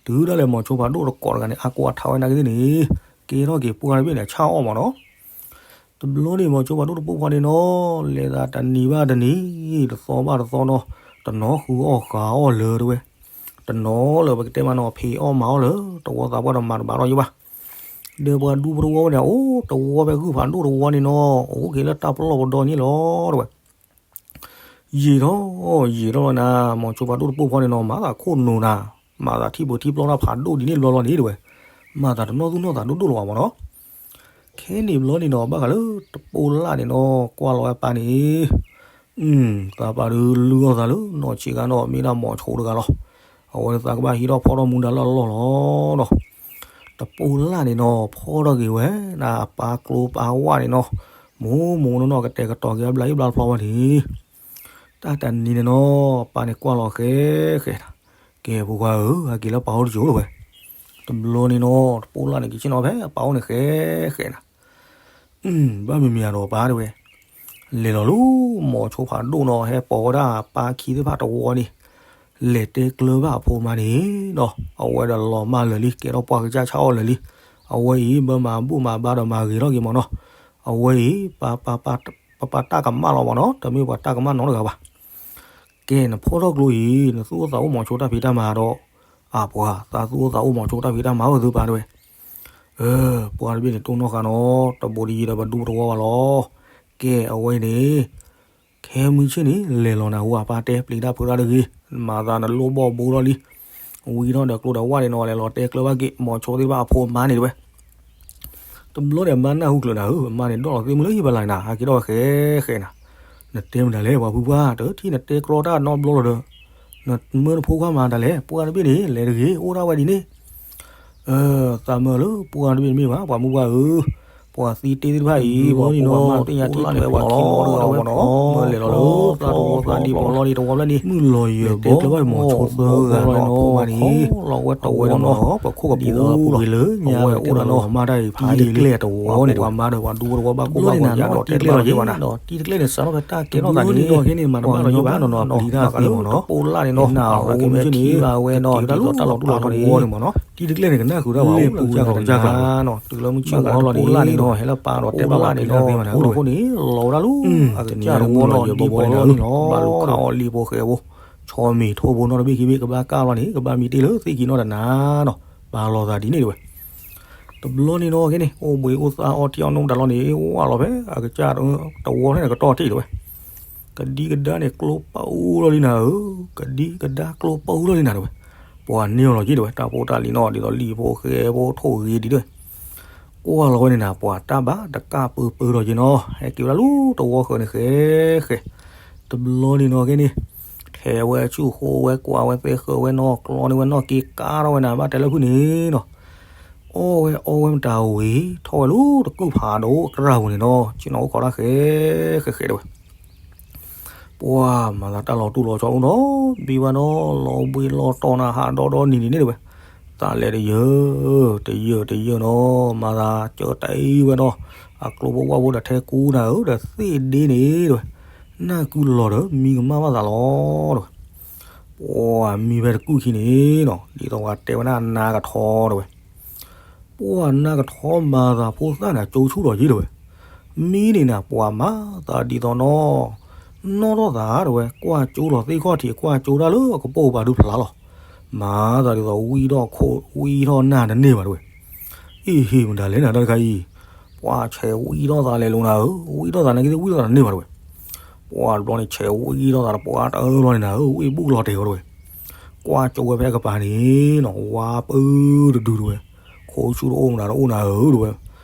တုၤဒၣ်လဲာ်မိၢ်ဆိဖးဒိၣ်တကိးတဂၤန့ၣ် အါကိးအထးဝဲနာ်က့သ့ၣ်န့ၣ်, ကဲထီၣ်က့ၤပှၢ်တဘ့ၣ်န့ၣ် ဆၣ်အီၣ်မးနီၤ. တဘျီန့ၣ် မိၢ်ဆိဖးဒိၣ်တပိၢ်ဖီန့ၣ်နီၤ, လဲၤသးတနံၤဘၣ်တနံၤ, တသီဘၣ်တသီနီၤ, တနီၤဃုအီၣ်ဃုအီၣ်လၢတဝဲ, တနီၤလၢပကတဲမးနီၤ ဖံးအီၣ်မၤအီၣ်လၢ တဝီသးပှၢ်ဒီးမၤတဘၣ်ထီၣ်ယိဘၣ်. ဒီးပှၤဒူဖိတဝီဝဲန့ၣ် အိၣ်တဝီဖဲဂုၢ်ဖးဒိၣ်တဝီန့ၣ်နီၤ, အိၣ်က့ၤလၢတၢ်ပလီၢ်ပဒီန့ၣ်လီၤတဝဲ. ယံာ်ထီၣ် ယံာ်ထီၣ်လီၤနၤ, မိၢ်ဆိဖးဒိၣ်တပိၢ်ဖီန့ၣ်နီၤ မၤသးခိၣ်နူာ်နၤ, မၤသးထံၣ်ပှဲၤထံၣ်ပျီတၢ်ဖးဒိၣ်ဒ်န့ၣ်တဘျီဘျီန့ၣ်တဝဲ, မၤသးတနီၣ်သူၣ်နီၣ်သးဒိၣ်ဒိၣ်လီၤမးနီၤ. ခဲန့ၣ်ဘျီန့ၣ်နီၤ ဘၣ်ဃးလၢတပိၢ်လၢ်န့ၣ်နီၤ ကွၢ်လီၤဝဲပၢ်န့ၣ်, သးပၢ်ဒုးလုၢ်အီၣ်သးလၢနီၢ်ဆံးဂၤနီၤ မ့ၢ်ဒၣ်မိၢ်ဆိတဂၤလီၤ. အဝဲသးကဘၣ်ဟံးထီၣ်ဖီထီၣ်မူဒါလၢအလီၢ်လီၤနီၤ. တပိၢ်လၢ်န့ၣ်နီၤ ဖီထီၣ်က့ၤဝဲ နပၢ်ကျိပၢ်ဝၣ်န့ၣ်နီၤ, မိၢ်မိၢ်နီၢ်နီၢ်ကတဲာ်ကတီၤက့ၤအဘျါအံၣ်ဘျါဖျီဝဲန့ၣ် တၢ်တနံၤန့ၣ်နီၤ ပၢ်န့ၣ်ကွၢ်လီၤဃဲဃဲနၤ, ကဲဖိခွါဧၢ ဟဲက့ၤလၢပၢ်အိၣ်တစိၤလၢၤဝဲ. တဘျီန့ၣ်နီၤ တပိၢ်လၢ်န့ၣ် က့ၤဆ့ၣ်နီၤဖဲအပၢ်အိၣ်န့ၣ်ဃဲဃဲနၤ, ဘၣ်မံၤမံၤအဒီးပၢ်တဝဲ, လဲၤလီၤလၢမိၢ်ဆိဖးဒိၣ်နီၤ ဟဲပိာ်ဝဲဒၣ်ပၢ်ခံသ့ၣ်တဖၣ်တဝီန့ၣ်, လဲၤတဲကျၢၤဘၣ်အဖိမါန့ၣ်နီၤ အဝဲဒီးလီၤမၢ်လၢာ်လံ ကဲထီၣ်ပှၢ်ကစၢ်ဆၣ်အီၣ်လၢာ်လံ. အဝဲအံၤ ဘၣ်မၤဘူၣ်မၤဘါဒီးမၤဂ့ၤထီၣ်က့ၤမးနီၤ. အဝဲအံၤ ပ ပပာ်တၢ်ကမၣ်လီၤမ့ၢ်နီၤ, တမ့ၢ်ပှၤတၢ်ကမၣ်နီတဂၤဘၣ်. ကဲ နဖီထီၣ်ကျိအံၤ နသူၣ်အိၣ်သးအိၣ်မီၤဆိတၢ်ဖံးတၢ်မၤဒီး, အပှၤ သးသူၣ်အိၣ်သးအိၣ်မီၤဆိတၢ်ဖံးတၢ်မၤအိၣ်သုပၢ်တဲဝဲ. ပှၤတဘ့ၣ်န့ၣ် တိၢ်နီၣ်ဃာ်နီၤ, တဘိးတယံၤဒီးပဒူပတဝီဘၣ်လီၤ. ကဲ အဝဲအံၤန့ၣ် ခဲမုၢ်ဆ့ၣ်န့ၣ် လဲၤလီၤနၤဟူအပၢ်တဲ ပျံၤတၢ်ဖုးတၢ်တဂ့ၤ, မၤသးနလိၣ်ဘီၣ်ဘိထီၣ်လံ. ဝံထီၣ်ဒီးကျိဒီးဝၣ်န့ၣ်နီၤ လဲၤလီၤတဲကျၢၤဘၣ်က့ၤ မီၤဆိသ့ၣ်တဖၣ်အဖိအမါန့ၣ်တဲဝဲ. တဘျီန့ၣ်အမါနၢ်ဟူချုးနၤဧၢ, အမါန့ၣ်ဒီၣ်လီၤသ့ၣ်မုၢ်လၢဟံၣ်ဖီလာ်နၤ, ဟဲက့ၤထီၣ်ဝဲဃဲဃဲနၤ. နတဲမတၤလဲၣ် ပှၤဖုပှၢ်, တထံၣ်နတဲကြီတၢ်နီတဘျီလီၤဒီး, နမၢနဖိခွါမၤတၢ်လဲၣ်, ပှၤတဘ့ၣ်န့ၣ် လဲၤတဂ့ၤ အိၣ်ဒၣ်ဝဲဒ်န့ၣ် သးမၢလၢပှၤတဘ့ၣ်တမ့ၢ်ဘၣ် ပှၤမုၢ်ပှၢ်ဧၢ, ပှၤသံတ့ၢ်သ့ၣ်တဖၣ်အံၤ ပှၤဖိပှၤမါသ့ၣ်ညါတ့ၢ်ထွဲပှၤခံမီၤတဂၤဝဲနီၤ, မၢလဲၤလီၤလၢသးတဝီသးဒံးပီၤလီၢ်ဒံးတဝီဖျၢၣ်န့ၣ်, မုၣ်လီၤယၢၤဘီၣ်မီၤဆိသၢဂၤနီၤ, လီၤဝဲတဝီနီၤ, ပခိၣ်ကပူၤလၢညါဝဲအိၣ်ဒီးနီၤ, မၤတၢ်အံၤဖးယံာ်တကျဲတဝီန့ၣ်, ပှၤမါဒီးပှၤဒူဖိတဝီဘၣ်ကိၣ်ဘၣ်ဂီၤယါဒီးတဲဘၣ်လီၤယဲဘၣ်နၤ, တံၤတကျဲန့ၣ် စးထီၣ်ဖဲတၢ်ကဲထီၣ်သးန့ၣ်, ပှၤမါဒီးပှၤဒူဖိတဝီန့ၣ်နီၤ, ပျံၤတၢ်သ့မ့ၢ်နီၤ, တပိၢ်လၢ်န့ၣ်နီၤ, အဝဲက့ၤထံၣ်ဘၣ်ဝဲနီၤ, ဒ်သိးတၢ်လီၤတူာ်လီၤတဝီန့ၣ်မ့ၢ်နီၤ, တံၤတကျဲန့ၣ် ကနၣ်ဃုာ်တၢ်ဘၣ်အိၣ်လၢကစၢ်ကီၤကစၢ်ကျါ, တုၤလၢမုၢ်ဆ့ၣ်ဝါလီၤန့ၣ်, တပိၢ်လၢ်န့ၣ်နီၤ, ဟဲလၢပၢ်ဒီးတဲဘၣ်လီၤတံၤတၢ်သ့မ့ၢ်နီၤ, အဃိန့ၣ် လီၤဝဲဒၣ်လၢ အကစၢ်တဝီနီၤ, ဒ်ပီၤလီၢ်န့ၣ်နီၤ, ဘၣ်လူၤခးအီၤလံာ်ဖိဃဲဖိ, ဆီမံၤထိဖိနီတဘ့ၣ်ခံဘ့ၣ် ကဘၣ်ကၢ်လီၤန့ၣ် ကဘၣ်မံတ့ၢ်လၢသ့ၣ်ခံနီတနၤနီၤ, ပာ်လီၤသးဒ်န့ၣ်တဲဝဲ. တဘျီန့ၣ်နီၤ ကဲန့ၣ် အိၣ်ဘှံးအိၣ်သါအီထံအီနိတၢ်လီၤန့ၣ် ဝၢ်လီၤဖဲအကစၢ်တဝီထဲန့ၣ်ကတီၢ်ထံၣ်တဲဝဲ, ကဒံကဒါန့ၣ် ကျိပာ်အူလီၤလံနၤဧၢ, ကဒံကဒါကျိပာ်အူလီၤလံနၤတဲဝဲ, ပှၤန့ၢ်အီၤလီၤက့ၤတဲဝဲ, တၢ်ဖိတၢ်လံၤနီၤ ဒ်သိးလံာ်ဖိဃဲဖိထိၣ်ဂ့ၤဒ်တဲဝဲ, ကွၢ်လီၤဝဲန့ၣ်နၤ ပှၤတၢ်ဘၣ်တကၢ်ပၢပၢထီၣ်က့ၤနီၤ, ဟဲက့ၤဝဲဒၣ်လၢတဝီဃၢၤန့ၣ်ဃဲဃဲ, တဘျီန့ၣ်နီၤကဲန့ၣ်, ထဲဝဲဆူၣ်ဃိဝဲကွၢ်ဝဲသဲဃၢၤဝဲနီၤ ကျီန့ၢ်ဝဲနီၣ်က့ၤကါထီၣ်ဝဲနၤ ဘၣ်တဲလၢဖုၣ်န့ၣ်နီၤ အီၣ်ဝဲအီဝဲမတၤဝံၤ ထီၣ်ဝဲလၢတကုၢ်ဖးဒိၣ်အကြၢးပူၤန့ၣ်နီၤ ဆ့ၣ်နီၤအိၣ်ခိးတၢ်ဃဲဃဲဃဲတဲဝဲ, ပှၤမၤသးတၢ်လီၤတူၢ်လီၤဆီအိၣ်နီၤ ဘံဝဲနီၤ လီၤဘှံးလီၤတီၤနၤ ဟးဒီဒီနံၤနံၤန့ၣ်တဲဝဲ, သးလဲၤတယၢၢ် တယၢၢ်တယၢၢ်နီၤ မၤသးကၢတၢ်အံၤဝဲနီၤ, အကျိဖိဝၣ်ဖိဒီးထဲကူနၤဧၢ ဒီးသ့ၣ်ဒ့န့ၣ်တဲဝဲ, နၢ်ကုလီၤဒီးမံကမၣ်ဘၣ်သးလီၤတဲဝဲ ပှၤမံဖဲတကုၢ်ခံန့ၣ်နီၤ ဒ်သိးပှၤတဲဝဲဒၣ်နါကထီတဲဝဲ, ပှၤနါကထီမၤသးဖိသၣ်န့ၣ် အကၠိဆူၣ်ထီၣ်က့ၤတဲဝဲ, မံန့ၣ်နၤ ပှၤမၤသးဒ်သိးနီၤ, နီၣ်ထီၣ်သးတဲဝဲ ကွၢ်ကၠိလီၤသ့ၣ်ခီၣ်ထံး ကွၢ်ကၠိတၢ်လၢအကပိာ်ကပၤဒုဖျါလီၤ, မၤသးဒ်သိးဝံထီၣ်ခိၣ် ဝံထီၣ်နၢ်တန့ၢ်ဘၣ်တဲဝဲ, အ့ဟ့ၣ်မတၤလဲၣ်နၤတၢ်တခါအံၤ, ပှၤဆဲးဝံထီၣ်သးလဲၤလိာ်နၤဧၢ, ဝံထီၣ်သးနာ်က့သ့ၣ်ဝံထီၣ်သးတန့ၢ်ဘၣ်တဲဝဲ, ပှၤတဘျီန့ၣ် ဆဲးဝံထီၣ်သးဒီးပှၤတအၢလီၤန့ၣ်နၤဧၢ, ဝံဘူၣ်လီၤတဲာ်ဝဲတဲဝဲ, ကွၢ်ကၠိဝဲဖဲအကပၤန့ၣ်နီၤ ဝါပၢတဒုတဲဝဲ, ခိၣ်ဆူၣ်တအိၣ်မတၤတအိၣ်နၤဧၢတဲဝဲ,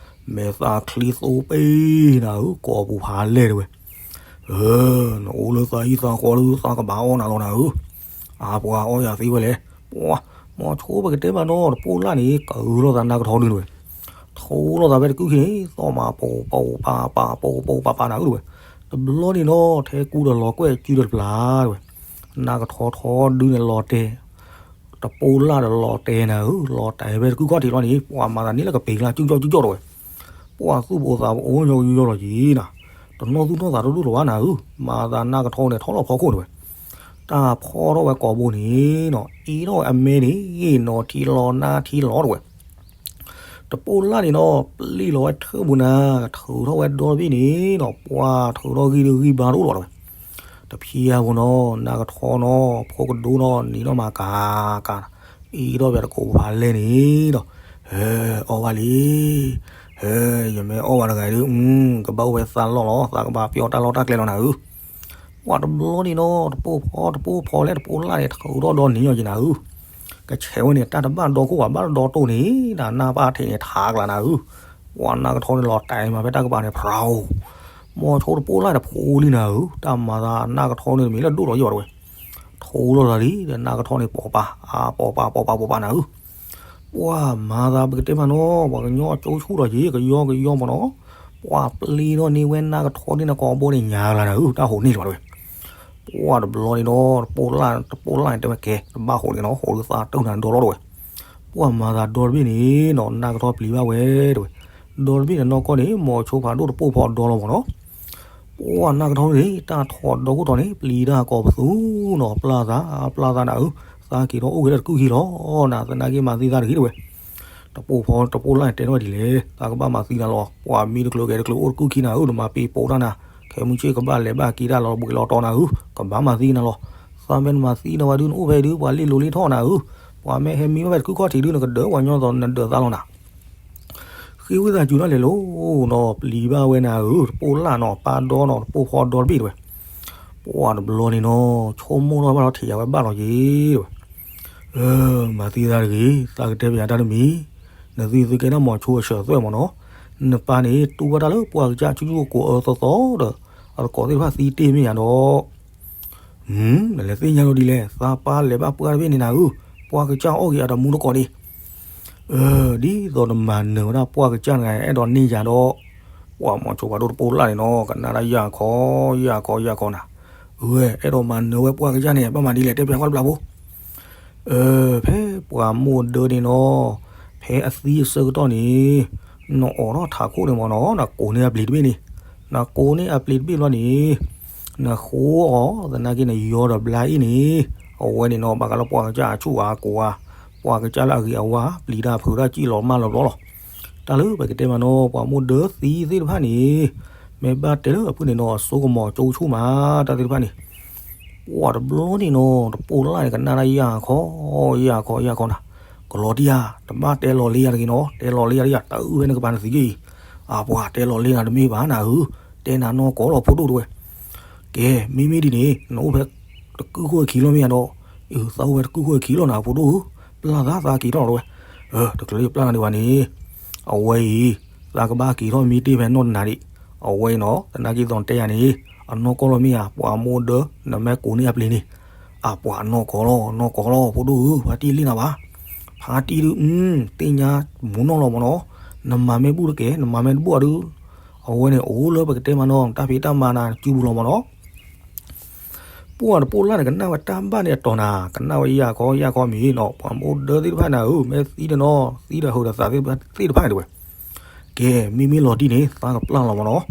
မဲာ်သၣ်ချံသိပ့နၤဧၢ, ကိာ်ပူၤဖးလဲၢ်တဲဝဲ, နအိၣ်လၢသးဟံၣ်သးဃီဒီး သးကဘၣ်အီၣ်နၤလီၤနၤဧၢ, အါပှၤအီၣ်ယၤသ့ဝဲလဲၣ်, ပှၤ မီၤဆိပကတဲမးနီၤ တပိၢ်လၢ်န့ၣ် ကဂုာ်ထီၣ်သးနါကထီဒုတဲဝဲ, ထိလီၤသးဖဲတကုၢ်ခံန့ၣ် သီၣ်မးပိာ်ပိာ်ပၤပၤပိာ်ပိာ်ပၤပၤနၤဧၢတဲဝဲ, တဘျီန့ၣ်နီၤ ထဲကူဒီးလီၤကွဲၢ်စုဒီးတပျၢ်တဲဝဲ, နါကထီထီဒုန့ၣ်လီၤတဲာ် တပိၢ်လၢ်ဒီးလီၤတဲာ်နၤဧၢ, လီၤတဲာ်ဖဲတကုၢ်ခီၣ်ထံးလီၤန့ၣ် ပှၤမၤသးန့ၢ်လၢကပ့ၤကျါ ကၠူၣ်ကၠီၣ်ကၠူၣ်ကၠီၣ်တဲဝဲ, ပှၤသူၣ်ပိာ်သးပိာ်အိၣ်ညီကယီလီၤက့ၤနၤ, တနီၣ်သူၣ်နီၣ်သးတဒူၣ်လီၤဘၣ်နၤဧၢ, မၤသးနါကထီန့ၣ် ထီၣ်လီၤဖီခိၣ်တဲဝဲ, တၢ်ဖီထီၣ်ဝဲကိာ်ဘိန့ၣ်နီၤ အ့ထီၣ်ဝဲအမဲန့ၣ် နီၤထံလီၤနါထံလီၤတဲဝဲ တပိၢ်လၢ်န့ၣ်နီၤ ပျံၤလီၤဝဲထၢပူၤနၤ ထုးထီၣ်ဝဲဒီတဘ့ၣ်န့ၣ်နီၤ ပှၤထုးထီၣ်ဂံၢ်ဒုးဂံၢ်ဘါတအိၣ်လီၤတဲဝဲ, တဖျံအပူၤနီၤ နါကထီနီၤ ဖိကဒိနီၤ နံၤနီၣ်မၤကၤကၤ အ့ထီၣ်ပှၤတကိးဖးလဲၢ်န့ၣ်နီၤ, ဟဲ အီၣ်ဘၣ်လံ, ဟဲ ယမ့ၢ်အီၣ်ဘၣ်တဂၤအံၤဒုး ကဘၣ်အိၣ်ဝဲသးလီၢ်လီၤ သးကဘၣ်ပျီတၢ်လီၢ်တၢ်ကျဲလီၤနၤဧၢ ပှၤတဘျီန့ၣ်နီၤ တပိၢ်ဖီတပိၢ်ဖီလဲၣ် တပိၢ်လၢ်န့ၣ် ထုးထီၣ်ဒီနံၤညီက့ၤနၤဧၢ, ကဆဲးဝဲန့ၣ် တၢ်တဘၣ်ဒီခိၣ်ဘၣ် ဘၣ်ဒီတိၢ်န့ၣ် တၢ်နၢ်ပၢ်ထံးန့ၣ် ထးကျါနၤဧၢ, ပှၤနါကထီန့ၣ်လီၤတဲာ်မးဖဲတၢ်ကပၤန့ၣ် ဖြီ, မီၤဆိတပိၢ်လၢ်န့ၣ် ဖိလံနၤဧၢ, တၢ်မၤသးနါကထီန့ၣ်တမံၤလၢဒိၣ်လီၤယိာ်တဲဝဲ, ထိလီၤသးလံ ဒီးနါကထီန့ၣ်ပိာ်ပာ် အါပိာ်ပာ်ပိာ်ပာ်ပိာ်ပာ်နၤဧၢ ပှၤမၤသးပကတဲမးနီၤ ပှၤကညီအကၠိဆူၣ်ထီၣ်က့ၤ ကယီကယီမးနီၤ, ပှၤပျံၤထီၣ်န့ၢ်ဝဲနါကထီန့ၣ်နကိာ်ဘိန့ၣ် ညါကလါနၤဧၢ တၢ်ဟိးန့ၢ်လီၤတဲဝဲ, ပှၤတဘျီန့ၣ်ဒီး တပိၢ်လၢ် တပိၢ်လၢ်န့ၣ်တဲဝဲကဲ တဘၣ်ဟိးန့ၣ်နီၤ ဟိးလၢသးတုၤနၤဒီလီၤတဲဝဲ, ပှၤမၤသးဒီတဘ့ၣ်န့ၣ်နီၤ နါကထီပျံၤဘၣ်ဝဲတဲဝဲ, ဒီတဘ့ၣ်န့ၣ်နီၢ်ကီၢ်န့ၣ် မီၤဆိဖးဒိၣ်တပိၢ်ဖီဒီလီၤမးနီၤ ပှၤနါကထီန့ၣ် တၢ်ထီၣ်ဒီခိၣ်ထီၣ်န့ၣ် ပျံၤတၢ်ကိးပသူနီၤ ပျၢ်သး ပျၢ်သးနၤဧၢ, သးက့ၤထီၣ်အိၣ်က့ၤလၢတကုၢ်ခံလီၤ နသနာ်က့မၤသံသးတဂ့ၤတဲဝဲ. တပိၢ်ဖီတပိၢ်လၢ်န့ၣ်တဲထီၣ်ဒ်လဲၣ်, သးကဘၣ်မၤသံနၤလီၤ. ပှၤမံတချုးဂဲၤတချုးအိၣ်တကုၢ်ခံနၤဧၢ, နမၤပ့ၤပိာ်တၢ်နၤ, ခဲမုၢ်ဆ့ၣ်ကဘၣ်လဲၤဘၣ်က့ၤတၢ်လီၤဘှံးလီၤတီၤနၤဧၢ, ကဘၣ်မၤသံနၤလီၤ. သးမ့ၢ်နမၤသံနၤဝဲဒုး နအိၣ်ဖဲဒုး ပှၤလ့ၣ်လိၤလ့ၣ်ထီၣ်နၤဧၢ, ပှၤမ့ၢ်ဟဲမံဘၣ်ဖဲတကုၢ်ခီၣ်ထံးဒုး နကဒၢပှၤညီသိးနဒၢးသးလီၤနၤ. ဃ့ဝံသးစူၤဒၣ်လဲာ်လီၤနီၤ, ပျံၤဘၣ်ဝဲနၤဧၢ, တပိၢ်လၢ်နီၤ, ပၢ်ဒီနီၤ, တပိၢ်ဖီဒီတဘ့ၣ်တဝဲ. ပှၤတဘျီန့ၣ်နီၤ, ဆိကမိၣ်ထီၣ်ဘၣ်လီၤ ထံၣ်ယၤဝဲဘၣ်လီၤက့ၤတဝဲ. မၤသံသးတဂ့ၤ, သးကတဲပယၤတၢ်တမံၤ, နသုသုကဲထီၣ်မီၤဆိအဆၢအသွဲၣ်မ့ၢ်နီၤ, နပၢ်န့ၣ် တူၢ်ဘၣ်တၢ်လၢပှၢ်ကစၢ်ဆူၣ်ဆူၣ်ကိးအၢသီသီဒီး အတကိးသ့ၣ်တဖၣ်သံတ့ၢ်မ့ၢ်ယၤဒီး နလဲၤသ့ၣ်ညါဒီးဒ်လဲၣ်, သးပၢ်လဲၤဘၣ်ပှၢ်တဘ့ၣ်န့ၣ်နၤဧၢ, ပှၢ်ကစၢ်အီၣ်က့ၤအတမူတကိးန့ၣ်, ဒ်သိးနမၤနၢၤဝဲဒၣ်ပှၢ်ကစၢ်နဂၤအဲၣ်ဒိးန့ၢ်ယၤဒီး, ပှၤမီၤဆိပှၤဒိၣ်တပိၢ်လၢ်န့ၣ်နီၤ, ကနၣ်ဒၣ်ယၢ်ခီ, ယၢ်ခီ, ယၢ်ခီနၤ, အဝဲအဲၣ်ဒိးမၤနၢၤဝဲပှၢ်ကစၢ်န့ၣ် ဘၣ်မၤဒ်လဲၣ် တဲပျးကွၢ်တဘျီဖိ ဖဲပှၤမိၢ်ဒၢန့ၣ်နီၤ, ဖဲအသံအဆၢကတီၢ်န့ၣ်, နအိးထီၣ်ထးခိၣ်န့ၣ်မ့ၢ်နီၤ, နကိးန့ၢ်အပျ့ၤတဘ့ၣ်န့ၣ်, နကိးန့ၢ်အပျ့ၤတဘ့ၣ်ဘျီန့ၣ်, နဃိအီၤ, သနာ်က့နယီဒီးဘျါအ့ၣ်န့ၣ်, အဝဲန့ၣ်နီၤ ဘၣ်ဃးလၢပှၢ်ကစၢ်အဆူၣ်အကိးဧါ, ပှၢ်ကစၢ်လၢအဂ့ၤအဝါ, ပျံၤတၢ်ဖုးတၢ်စံၣ်လီၤမၢ်လီၤဘျီလီၤ. တၢ်လၢပကတဲမ့ၢ်နီၤ, ပှၤမိၢ်ဒၢသံသ့ၣ်တဖၣ်န့ၣ်, မ့ၢ်ဘၣ်တဲလၢအဖုၣ်န့ၣ်နီၤ, အစိကမီၤကၠိဆူၣ်မး, တၢ်သ့ၣ်တဖၣ်န့ၣ် ပှၤတဘျီန့ၣ်နီၤ, တပိၢ်လၢ်န့ၣ် ကနၣ်ဒၣ်ယၢ်ခီ, ယၢ်ခီ, ယၢ်ခီနၤ, ကလီၤတံၢ်ဧါ, တဘၣ်တဲလီၤလ့ယၤတဂ့ၤနီၤ, တဲလီၤလ့ယၤတဂ့ၤ, တအုၣ်ဖဲနကပၤနသံက့ၢ်အံၤ, အပှၤတဲလီၤလ့နၤတမ့ၢ်ဘၣ်နၤဧၢ, တဲနၤနီၢ်ကီၢ်လီၤဖိဒိၣ်တဝဲ. ကဲ, မ့မ့ၢ်ဒ်န့ၣ် နအိၣ်ဖဲတကုၢ်ခိၣ်ခံလီၤမ့ၢ်ဧါဒီး, သးအိၣ်ဖဲတကုၢ်ခိၣ်ခံလီၤနၤဖိဒိၣ်ဧၢ, ပျၢ်သးသးက့ၤထီၣ်တဝဲ. တချုးလၢယပျၢ်နၤဒံးဘၣ်န့ၣ်, အဝဲအံၤ, သးကဘၣ်က့ၤထီၣ်မံတ့ၢ်ဖဲနီၢ်တနၤဒံး, အဝဲအံၤနီၤ, သနာ်က့သိးနတဲယၤန့ၣ်, အနီၢ်ကီၢ်လီၤမ့ၢ်ဧါ, ပှၤမိၢ်ဒၢ, နမ့ၢ်ကိးန့ၢ်အပျ့ၤန့ၣ်, အပှၤနီၢ်ကီၢ်လီၤ, နီၢ်ကီၢ်လီၤ, ဖိဒိၣ်ဧၢ, ဖါတံၢ်လံနၤဘၣ်. ဖါတံၢ်ဒုး, သ့ၣ်ညါမူနီၢ်လီၤမ့ၢ်နီၤ, နမၤမ့ၢ်ဘူၣ်တကဲ, နမၤမ့ၢ်တဘူၣ်အဒုး, အဝဲန့ၣ်အိၣ်လၢပကတဲမ့ၢ်နီၤ, တၢ်ဖံးတၢ်မၤနၤစုပူၤလီၤမ့ၢ်နီၤ. ပှၤတပိၢ်လၢ်န့ၣ် ကနၣ်ဝဲတၢ်ဘၣ်န့ၣ်အတီၤနၤ, ကနၣ်ဝဲယၢ်ခီယၢ်ခီမ့ၢ်နီၤ, ပှၤမိၢ်ဒၢသ့ၣ်တဖၣ်နၤဧၢ, မ့ၢ်သံဒီးနီၤ, သံဒီးဟုးဒီးသးသ့ၣ်တဖၣ်န့ၣ်တဝဲ. ကဲ, မ့မ့ၢ်လီၤတံၢ်န့ၣ် သးကပျၢ်လီၤမ့ၢ်နီၤ,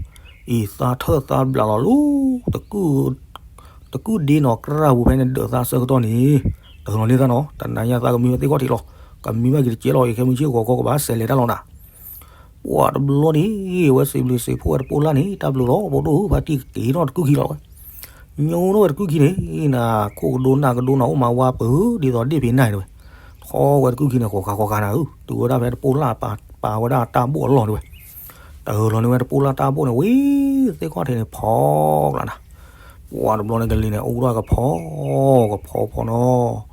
အံၤသးထၢၣ်သးဘျးလီၤလၢ တကုၢ်ဒ့နီၤကြၢ်ပူၤဖဲန့ၣ်ဒၢးသးဆၢကတီၢ်န့ၣ်, တလီၤန့ၢ်သးနီၤ, တနၤညါသးကမံဝဲသ့ၣ်ခီၣ်ထံးလီၤ, ကမံဘၣ်က့ၤတကဲလီၤ, အံၤခဲမုၢ်ဆ့ၣ်ဂီၤခီကဘၣ်စဲးလဲၤတၢ်လီၤနၤ. ပှၤတဘျီန့ၣ်, ဝဲစံးဘျုးစံးဖှိၣ်ဝဲတပိၢ်လၢ်န့ၣ် တၢ်ဘျုးလီၤ, ဖိဒိၣ်ဧၢ, ဖါတံၢ်က့ၤထီၣ်တကုၢ်ခံလီၤဝဲ. ညိထီၣ်ဝဲတကုၢ်ခံန့ၣ်, နခိၣ်ကဒိနၢ်ကဒိနၤအိၣ်မးဝါပၢၢ် ဒ်သိးဒ့ၣ်ဖံးနၢ်တဝဲ. ထီၣ်ဝဲတကုၢ်ခံန့ၣ် ဃီၤဃာ်ဃီၤဃာ်နၤဧၢ, တုၤဝဲဒၣ်ဖဲတပိၢ်လၢ်ပာ်ဝဲဒၣ်တၢ်ဘိၣ်အလီၢ်တဝဲ. တအၢၣ်လီၤန့ၢ်ဝဲတပိၢ်လၢ်တၢ်ဘိၣ်န့ၣ် ဝံၤသ့ၣ်ခီၣ်ထံးန့ၣ်ဖီကျါနၤ. ပှၤတဘျီန့ၣ်ကလံၤန့ၣ် အိၣ်ထီၣ်ကဖီ, ကဖီဖီနီၤ,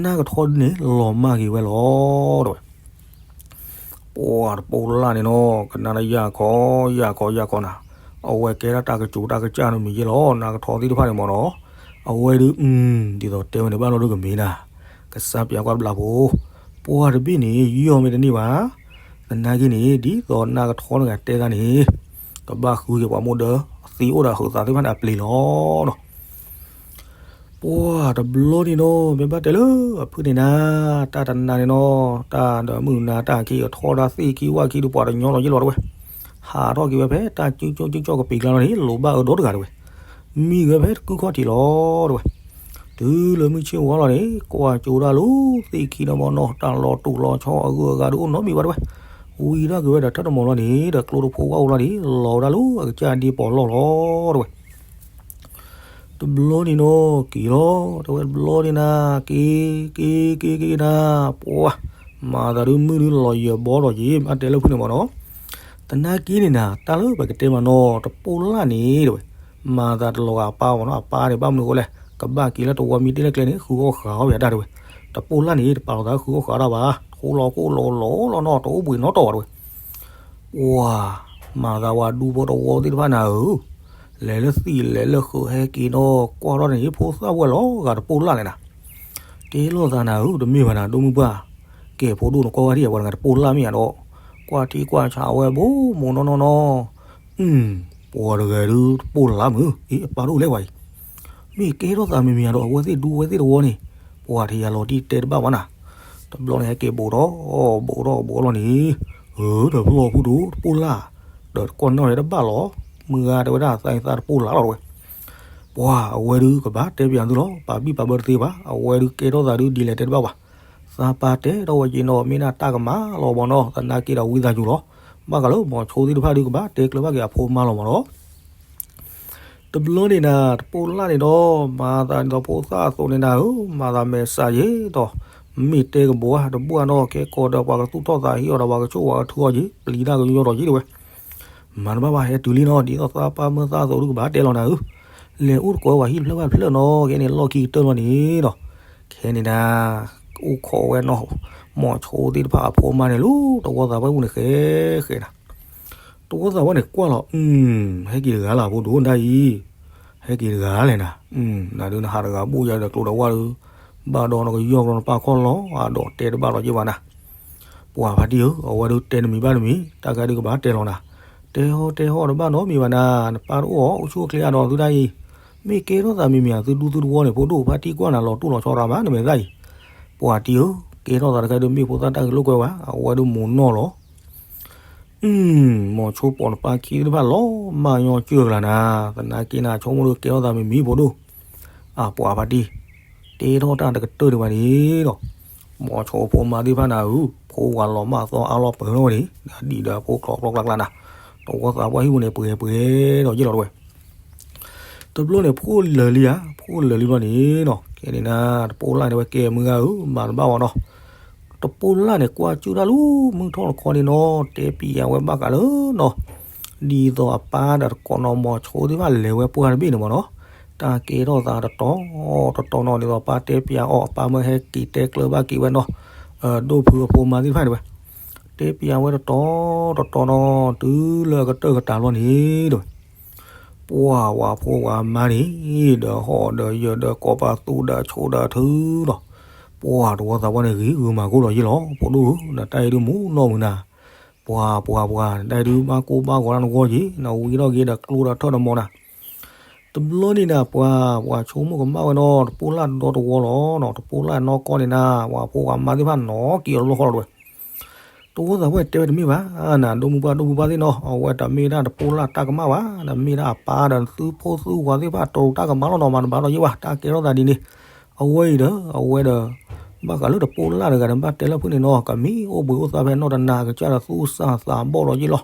နၢ်ကထီဒုန့ၣ် လီၤမၢ်က့ၤဝဲလီၤ တဝဲ. ပှၤတပိၢ်လၢ်န့ၣ်နီၤ, ကနၣ်ဒၣ်ယၢ်ခီ, ယၢ်ခီ, ယၢ်ခီနၤ, အဝဲကဲဒၣ်တၢ်ကစိၤတၢ်ကစၢ်န့ၣ်မ့ၢ်ယဲလီၤ, နၢ်ကထီသ့ၣ်တဖၣ်န့ၣ်မ့ၢ်နီၤ, အဝဲဒုး, ဒ်သိးတဲဝဲန့ၣ်ဘၣ်လီၤဒုးကမ့ၢ်နၤ, ကစၢ်ပျးကွၢ်တဘျီဖိ, ပှၤတဘ့ၣ်န့ၣ် ယီၢ်မ့ၢ်တန့ၢ်ဘၣ်, သနာ်က့န့ၣ် ဒ်သိးနၢ်ကထီနဂၤတဲတၢ်န့ၣ်, ကဘၣ်ဃုက့ၤပှၤမိၢ်ဒၢ, သံအိၣ်ဒီးဟုးသးသ့ၣ်တဖၣ်န့ၣ်အပျ့ၤလီၤနီၤ. ပှၤတဘျီန့ၣ်နီၤ, မ့ၢ်ဘၣ်တဲလၢအဖုၣ်န့ၣ်နၤ, တၢ်တနၤန့ၣ်နီၤ, တၢ်ဒီးမုၢ်နၤတၢ်ခံကထီတၢ်သ့ၣ်ခံဝၣ်ခံဒီးပှၤတညီလီၤယ့ၢ်လီၤတဝဲ, ဟးထီၣ်က့ၤဝဲဖဲတၢ်ကၠူကၠူကၠူကၠူကပံၤကျါလီၤန့ၣ် လိၣ်ဘၣ်အၢဒီတဂၤတဝဲ, မံဝဲဖဲတကုၢ်ခီၣ်ထံးလီၤတဝဲ. တုၤလၢမုၢ်ဆ့ၣ်ဝါလီၤန့ၣ် ကွၢ်ကၠိဒၣ်လၢသ့ၣ်ခံဒီးဘီနီၤ, တၢ်လီၤတူာ်လီၤဆီအဂုၤအဂၤဒုးအိၣ်နီတမံၤဘၣ်တဝဲ, ဝံၤထီၣ်က့ၤဝဲဒီးတၢ်တမီၤလီၤန့ၣ် ဒီးကျိတဖိဝၣ်အိၣ်လီၤန့ၣ် လီၤဝဲဒၣ်လၢအကစၢ်ဒ့ပီၤလီၢ်လီၤတဝဲ. တဘျီန့ၣ်နီၤ က့ၤလီၤ, တဝဲတဘျီန့ၣ်နၤ, က့ၤ, က့ၤ, က့ၤ, က့ၤနၤ, ပှၤ, မၤသးဒုးမုၢ်ဒုးလီၤယၢၤဘီလီၤယံၤ မ့ၢ်တဲလၢဖုၣ်န့ၣ်မ့ၢ်နီၤ, သနာ်က့န့ၣ်နၤ တၢ်လၢပကတဲမ့ၢ်နီၤ တပိၢ်လၢ်န့ၣ်တဝဲ, မၤသးတလီၤဂာ်အပၢ်မ့ၢ်နီၤ, အပၢ်န့ၣ် ဘၣ်မနုၤအဃိလဲၣ်, ကဘၣ်က့ၤလၢတဝီမံတ့ၢ်လၢကျဲန့ၣ် ဃုအီၣ်ဃာ်အီၣ်ဝဲဒၣ်တဝဲ, တပိၢ်လၢ်န့ၣ် တပာ်လီၤသးဃုအီၣ်ဃာ်တၢ်ဘၣ်, ထိလီၤကိၣ်လီၤလီၤလီၤနီၤ တအိၣ်ဘှံးနီတတီၤဘၣ်တဝဲ. ပှၤ, မၤသးဝဲဒူဖိတဝီသ့ၣ်တဖၣ်နၤဧၢ, လဲၤလၢသံးလဲၤလၢဃုးဟဲက့ၤနီၤ ကွၢ်ထီၣ်န့ၣ် ဖိသၣ်ဝဲၢ်လီၤဂာ်တပိၢ်လၢ်လဲၣ်နၤ, ကဲလိာ်သးနၤဧၢ, တမ့ၢ်ဘၣ်နၤ ဒိၣ်မုၢ်ပှၢ်, ကဲဖိဒိၣ်နကွၢ်ဝဲဒၣ် ပှၤတဂၤတပိၢ်လၢ်မ့ၢ်ဧါဒီး, ကွၢ်ထံကွၢ်ဆးဝဲဘိမိၢ်နီၢ်နီၢ်နီၤ, အု, ပှၤတဂၤဒုးတပိၢ်လၢ်မုၢ်, အ့ အပၢ်တအိၣ်လဲၣ်ပှၤအံၤ, မ့ၢ်ကဲထီၣ်သးမံၤမံၤဧါဒီး အဝဲသ့ၣ်ဒူဝဲသ့ၣ်တဝီန့ၣ်, ပှၤထံၣ်ယၤလီၤတံၢ်တဲတဘၣ်ဘၣ်နၤ, တဘျီန့ၣ်ဟဲက့ၤဘူးထီၣ်, ဘူးထီၣ်ဘူးထီၣ်လီၤန့ၣ်, အၢ တဘျီဖိဒိၣ်တပိၢ်လၢ်, ဒီးတကွၢ်နီၣ်ယၤတဘၣ်လီၤ, မုၢ်ဂၤတဲဝဲဒၣ်သးအံၤသးတပိၢ်လၢ်လီၤတဝဲ, ပှၤအဝဲဒုးကဘၣ်တဲပျးသုလီၤ, ပာ်ဘံၣ်ပာ်ဘၢတသ့ဘၣ်, အဝဲဒုးကဲထီၣ်သးဒုးဒ်လဲၣ်တဲတဘၣ်ဘၣ်, သးပၢ်တဲထီၣ်ဝဲက့ၤနီၤ မ့ၢ်ဒၣ်တၢ်ကမၣ်လီၤမၢ်နီၤ, သနာ်က့ဒီးဝံသးစူၤလီၤ. ဘၣ်ဃးလၢမိၤဆိသ့ၣ်တဖၣ်ဒုးကဘၣ်တဲကျၢၤဘၣ်က့ၤအဖိမါလီၤမၢ်နီၤ. တဘျီန့ၣ်နၤ တပိၢ်လၢ်န့ၣ်ဒီး မၤသးဒ်သိးဖိသၣ်အသိးန့ၣ်နၤဧၢ, မၤသးမဲာ်ဆှးယ့ၤဒီး မ့ၢ်တဲကဘီဧါ တဘၣ်နီၤ, ခဲကိးဒီးပှၤကသူၣ်ထီၣ်သးဟံးအီၤဒီး ပှၤကဆိၣ်ပှၤကထုအီၤက့ၤ ပျံၤတၢ်ကယီဒီးက့ၤတဲဝဲ မၤတဘၣ်ဘၣ် ဟဲတုၤလံနီၤ, ဒ်သိးသးပၢ်မၢသၣ်အသိးဒုးကဘၣ်တဲလီၤနၤဧၢ. လဲၤအိၣ်တကိးဝဲဟံၣ်တဖျၢၣ်ဘၣ်တဖျၢၣ်နီၤ, ခဲန့ၣ်လီၢ်ခံကတၢၢ်လီၤန့ၣ်ဒီး ခဲန့ၣ်နၤ အိၣ်ခိးဝဲနီၤ, မိၤဆိသ့ၣ်တဖၣ်အဖိမါန့ၣ်လီၤ, တဝီသးပှၢ်ပူၤန့ၣ်ဃဲဃဲနၤ တဝီသးပှၢ်န့ၣ်ကွၢ်လီၤ, အု ဟဲက့ၤတဂၤလၢ်ဖိဒိၣ်ဒၣ်အံၤ, ဟဲက့ၤတဂၤလဲၣ်နၤ, နဒုးနဟးတဂၤဘိၣ်ယၤဒီးကျိဒီးဝၣ်ဒီး, ဘၣ်ဒီးနကယီၢ်ကျီနပၢ်ခီၣ်လီၤ, အဒီးတဲတဘၣ်လီၤယ့ၢ်ဘၣ်နၤ, ပှၤဖါတံၢ်ဧၢ, အဝဲဒုးတဲတမံၤဘၣ်တမံၤ, တၢ်ကဲဒုးကဘၣ်တဲလီၤနၤ, တဲဟီတဲဟီတဘၣ်နီတမံၤဘၣ်နၤ, နပၢ်တအိၣ်အီၤ အိၣ်ဆူၣ်အိၣ်ချ့အါဒီးသုတၢ်အံၤ, မ့ၢ်ကဲထီၣ်သးမံၤမံၤ သုဒူသုတဝီန့ၣ် ဖိဒိၣ်ဖါတံၢ်ကွၢ်နၤလီၤတိၢ်လီၤဆီရၤမး နမဲာ်သၣ်အံၤ, ပှၤတံၢ်ဧၢ, ကဲထီၣ်သးတခါဒုးမ့ၢ်ဖိသၣ်တၢ်ဂ့ၢ်လိာ်ကွဲဝဲ, အဝဲဒုးမိၢ်နီၢ်လီၤ အု မိၤဆိပိာ်နပၢ်ခံသ့ၣ်တဖၣ်လီၤ, မၤညီကၢၢ်ကလၤနၤ, သနာ်က့နၤ ဆိကမိၣ်ဒုးကဲထီၣ်သးမံၤမံၤဖိဒိၣ်, အပှၤဖါတံၢ်, တဲထီၣ်တၢ်တကတၢၢ်ဒံးဘၣ်န့ၣ်ဒီး, မိၤဆိဖိမါသ့ၣ်တဖၣ်နၤဧၢ, ဖိဝၤလီၤမၢ်အသီအါလီၤပၢၤလီၤဝဲန့ၣ်, ဒ်ဒီးဖိကျိၤကျိၤကျါကျါနၤ, တဝီသးပှၢ်ဟံၣ်ပူၤန့ၣ် ပှဲၤပှဲၤဒီးယ့ၢ်လီၤတဝဲ တဘျီန့ၣ် ဖိလၢာ်လံဧါ, ဖိလၢာ်လံဘျီန့ၣ်နီၤ, ခဲန့ၣ်နၤ တပိၢ်လၢ်န့ၣ်ဝဲကဲမုၢ်ဂၤဧၢ, မၤတဘၣ်ဝဲနီၤ, တပိၢ်လၢ်န့ၣ် ကွၢ်ကၠူၣ်တၢ်လၢမုၢ်ထီၣ်တခီန့ၣ်နီၤ, တဲပျးဝဲဘၣ်ဃးလၢနီၤ, ဒ်သိးအပၢ်ဒီးတကိးနီၤ မိၤဆိသ့ၣ်တဖၣ်လဲၤဝဲပှၢ်တဘ့ၣ်န့ၣ်မၢ်နီၤ, တၢ်ကဲထီၣ်သးတတီၤတတီၤနီၤ, ဒ်သိးပၢ်တဲပျးအီၤ အပၢ်မၢဟဲက့ၤတဲကျၢၤဘၣ်က့ၤဝဲနီၤ, ဒိၣ်ဖုအဖိမါသ့ၣ်တဖၣ်န့ၣ်ဝဲ တဲပျးဝဲတတီၤတတီၤနီၤ, တုၤလၢအကတၢၢ်ကတၢၢ်လီၤန့ၣ်ဒီး ပှၤဝၤဖိဝၤမါန့ၣ် ဒီးဟီၣ်ဒီးယၢၤဒီးကိးပသူဒီးဆိဒီးထုဒီး, ပှၤတဝီသးပှၢ်န့ၣ်ဂ့ၤဂုာ်မၤကိၢ်လီၤယ့ၢ်လီၤ, ဖိဒိၣ်ဧၢ, နတၢ်အံၤဒုးမူနီၢ်မုာ်နၤ, ပှၤပှၤပှၤ နတၢ်အံၤဒုးဘၣ်ကိၢ်ဘၣ်ဂီၤတၢ်နဂီၢ်က့ၤ, နဝံထီၣ်က့ၤဒီးကျိဒီးထၢၣ်ဒီးမီၤနၤ တဘျီန့ၣ်နၤ ပှၤ ပှၤဆိကမိၣ်ကမၣ်ဝဲနီၤ, တပိၢ်လၢ်ဒီတဝီလီၤနီၤ, တပိၢ်လၢ်နီၢ်ကီၢ်န့ၣ်နၤ, ပှၤဖိပှၤမါသ့ၣ်တဖၣ်နီၤက့ၤအီၤလီၢ်ဃီလီၤတဝဲ, တဝီသးပှၢ်တဲဝဲတမ့ၢ်ဘၣ်နၤ, ဒိၣ်မုၢ်ပှၢ်ဒိၣ်မုၢ်ပှၢ်သ့ၣ်နီၤ, အဝဲတမ့ၢ်ဒၣ်တပိၢ်လၢ်တၢ်ကမၣ်ဘၣ်, တမ့ၢ်ဒၣ်အပၢ်ဒီးသုဖိသုဝၤသ့ၣ်တဖၣ်တိၤတၢ်ကမၣ်လီၤနီၤ, မၤတဘၣ်ဒီးယ့ၢ်ဝဲ တၢ်ကဲထီၣ်သးဒ်န့ၣ်, အဝဲအံၤဒီး အဝဲဒီး ဘၣ်ဃးလၢတပိၢ်လၢ်တဂၤဒီး ဘၣ်တဲလၢဖုၣ်န့ၣ်နီၤ, ကမ့ၢ်အိၣ်ဘှံးအိၣ်သါဖဲနီၢ်တနၤ ကစၢ်ဒီးသူၣ်စၢ်သးဘီၣ်လီၤယ့ၢ်လီၤ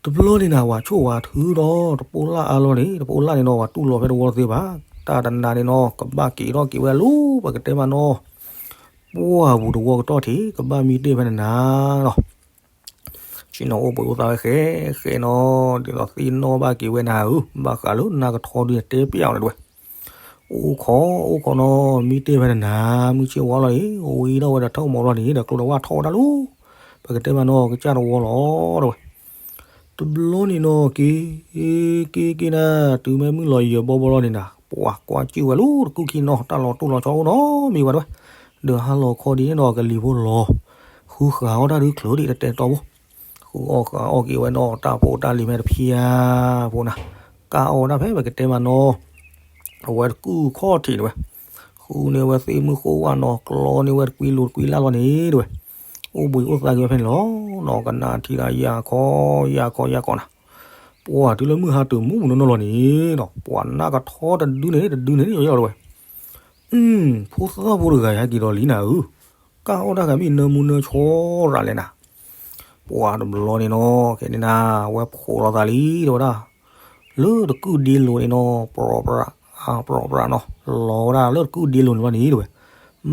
တဘျီန့ၣ်နၤ ပှၤဆိၣ်ဝဲထုဒီး တပိၢ်လၢ်အါလီၤန့ၣ်, တပိၢ်လၢ်န့ၣ်နီၤ ပှၤတူၢ်လိာ်ဖဲတဝီတသ့ဘၣ်, တၢ်တနၤန့ၣ်နီၤ ကဘၣ်က့ၤထီၣ်က့ၤဝဲလီၤ, ပကတဲမးနီၤ, ပှၢ်ပူၤတဝီကတီၢ်ထံး ကဘၣ်မံတ့ၢ်ဖဲနနၤလီၤ. ဆ့ၣ်နီၤအိၣ်ဘှံးအိၣ်သါဝဲဃဲဃဲနီၤ, ဒ်သိးသ့ၣ်နီၣ်ဘၣ်က့ၤဝဲနၤဧၢ, ဘၣ်ဃးလၢနၤကထီဒုးတဲပျးအီၤန့ၣ်တဝဲ အိၣ်ခိးအိၣ်ခိးနီၤ, မံတ့ၢ်ဖဲနနၤ, မုၢ်ဆ့ၣ်ဝါလီၤန့ၣ် ဝံထီၣ်ဝဲဒီးထၢၣ်မီၤလီၤန့ၣ် ဒီးကျိဒီးဝၣ်ထီၣ်ဝဲဒၣ်လီၤ, ပကတဲမးနီၤ ကစၢ်တဝီလီၤတဝဲ တဘျီန့ၣ်နီၤ က့ၤ က့ၤက့ၤနၤ တုၤမ့ၢ်မုၢ်လီၤယၢၤဘီဘီလီၤန့ၣ်နၤ, ပှၤကွၢ်ကၠူၣ်ဝဲလီၤ တကုၢ်ခံနီၤ, တၢ်လီၤတိၢ်လီၤဆီအိၣ်နီတမံၤဘၣ်တဝဲ, ဒီးဟါလီၤခီဒ်န့ၣ်နီၤ ကလံၤဖိလီၤ, ဃုဃာ်အီၣ်တၢ်ဒုးချုးဒံးတတဲတီဘိ, ဃုအီၣ်ဃာ်အီၣ်က့ၤဝဲနီၤ တၢ်ဖိတၢ်လံၤဖဲတဖျၢၣ်ဖိနၤ, ကၢ်အီၣ်ဝဲဒၣ်ဖဲပကတဲမးနီၤ အဝဲတကုၢ်ခီၣ်ထံးတဝဲ, ဃုန့ၢ်ဝဲသ့ၣ်မုၢ်ဃိဝၣ်နီၤ ကျီန့ၢ်ဝဲတကွံလိၤတကွံလၢ်လီၤန့ၣ်တဝဲ, အိၣ်ဘှံးအိၣ်သါက့ၤဝဲဖဲန့ၣ်လီၤနီၤ, ကနၣ်ထံၣ်ဒၣ်ယၤခီယၤခီယၤခီနၤ, ပှၢ်တုၤလၢမုၢ်ဟါတုၤမူးမူးနီၢ်နီၢ်လီၤန့ၣ်နီၤ ပှၤနၢ်ကထီတဒုန့ၣ် တဒုန့ၣ် ယီၤယီၤတဝဲ, အု ဖိသၣ်ဖိတဂၤယဟဲက့ၤဒီးလံနၤဧၢ, ကၢ်အီၣ်တၢ်ဂၤမ့ၢ်နၢမူနၢဆီရၤလဲၣ်နၤ, ပှၢ်တဘျီန့ၣ်နီၤ ခဲန့ၣ်နၤ ဝဲဖိးလိာ်သးလံတဝဲဒၣ် လၢတကုၢ်ဒ့လိၤန့ၣ်နီၤ ပြၢပြၢ ပြၢပြၢနီၤ လီၤဝဲဒၣ်လၢတကုၢ်ဒ့လိၤန့ၣ်ဘျီန့ၣ်တဝဲ,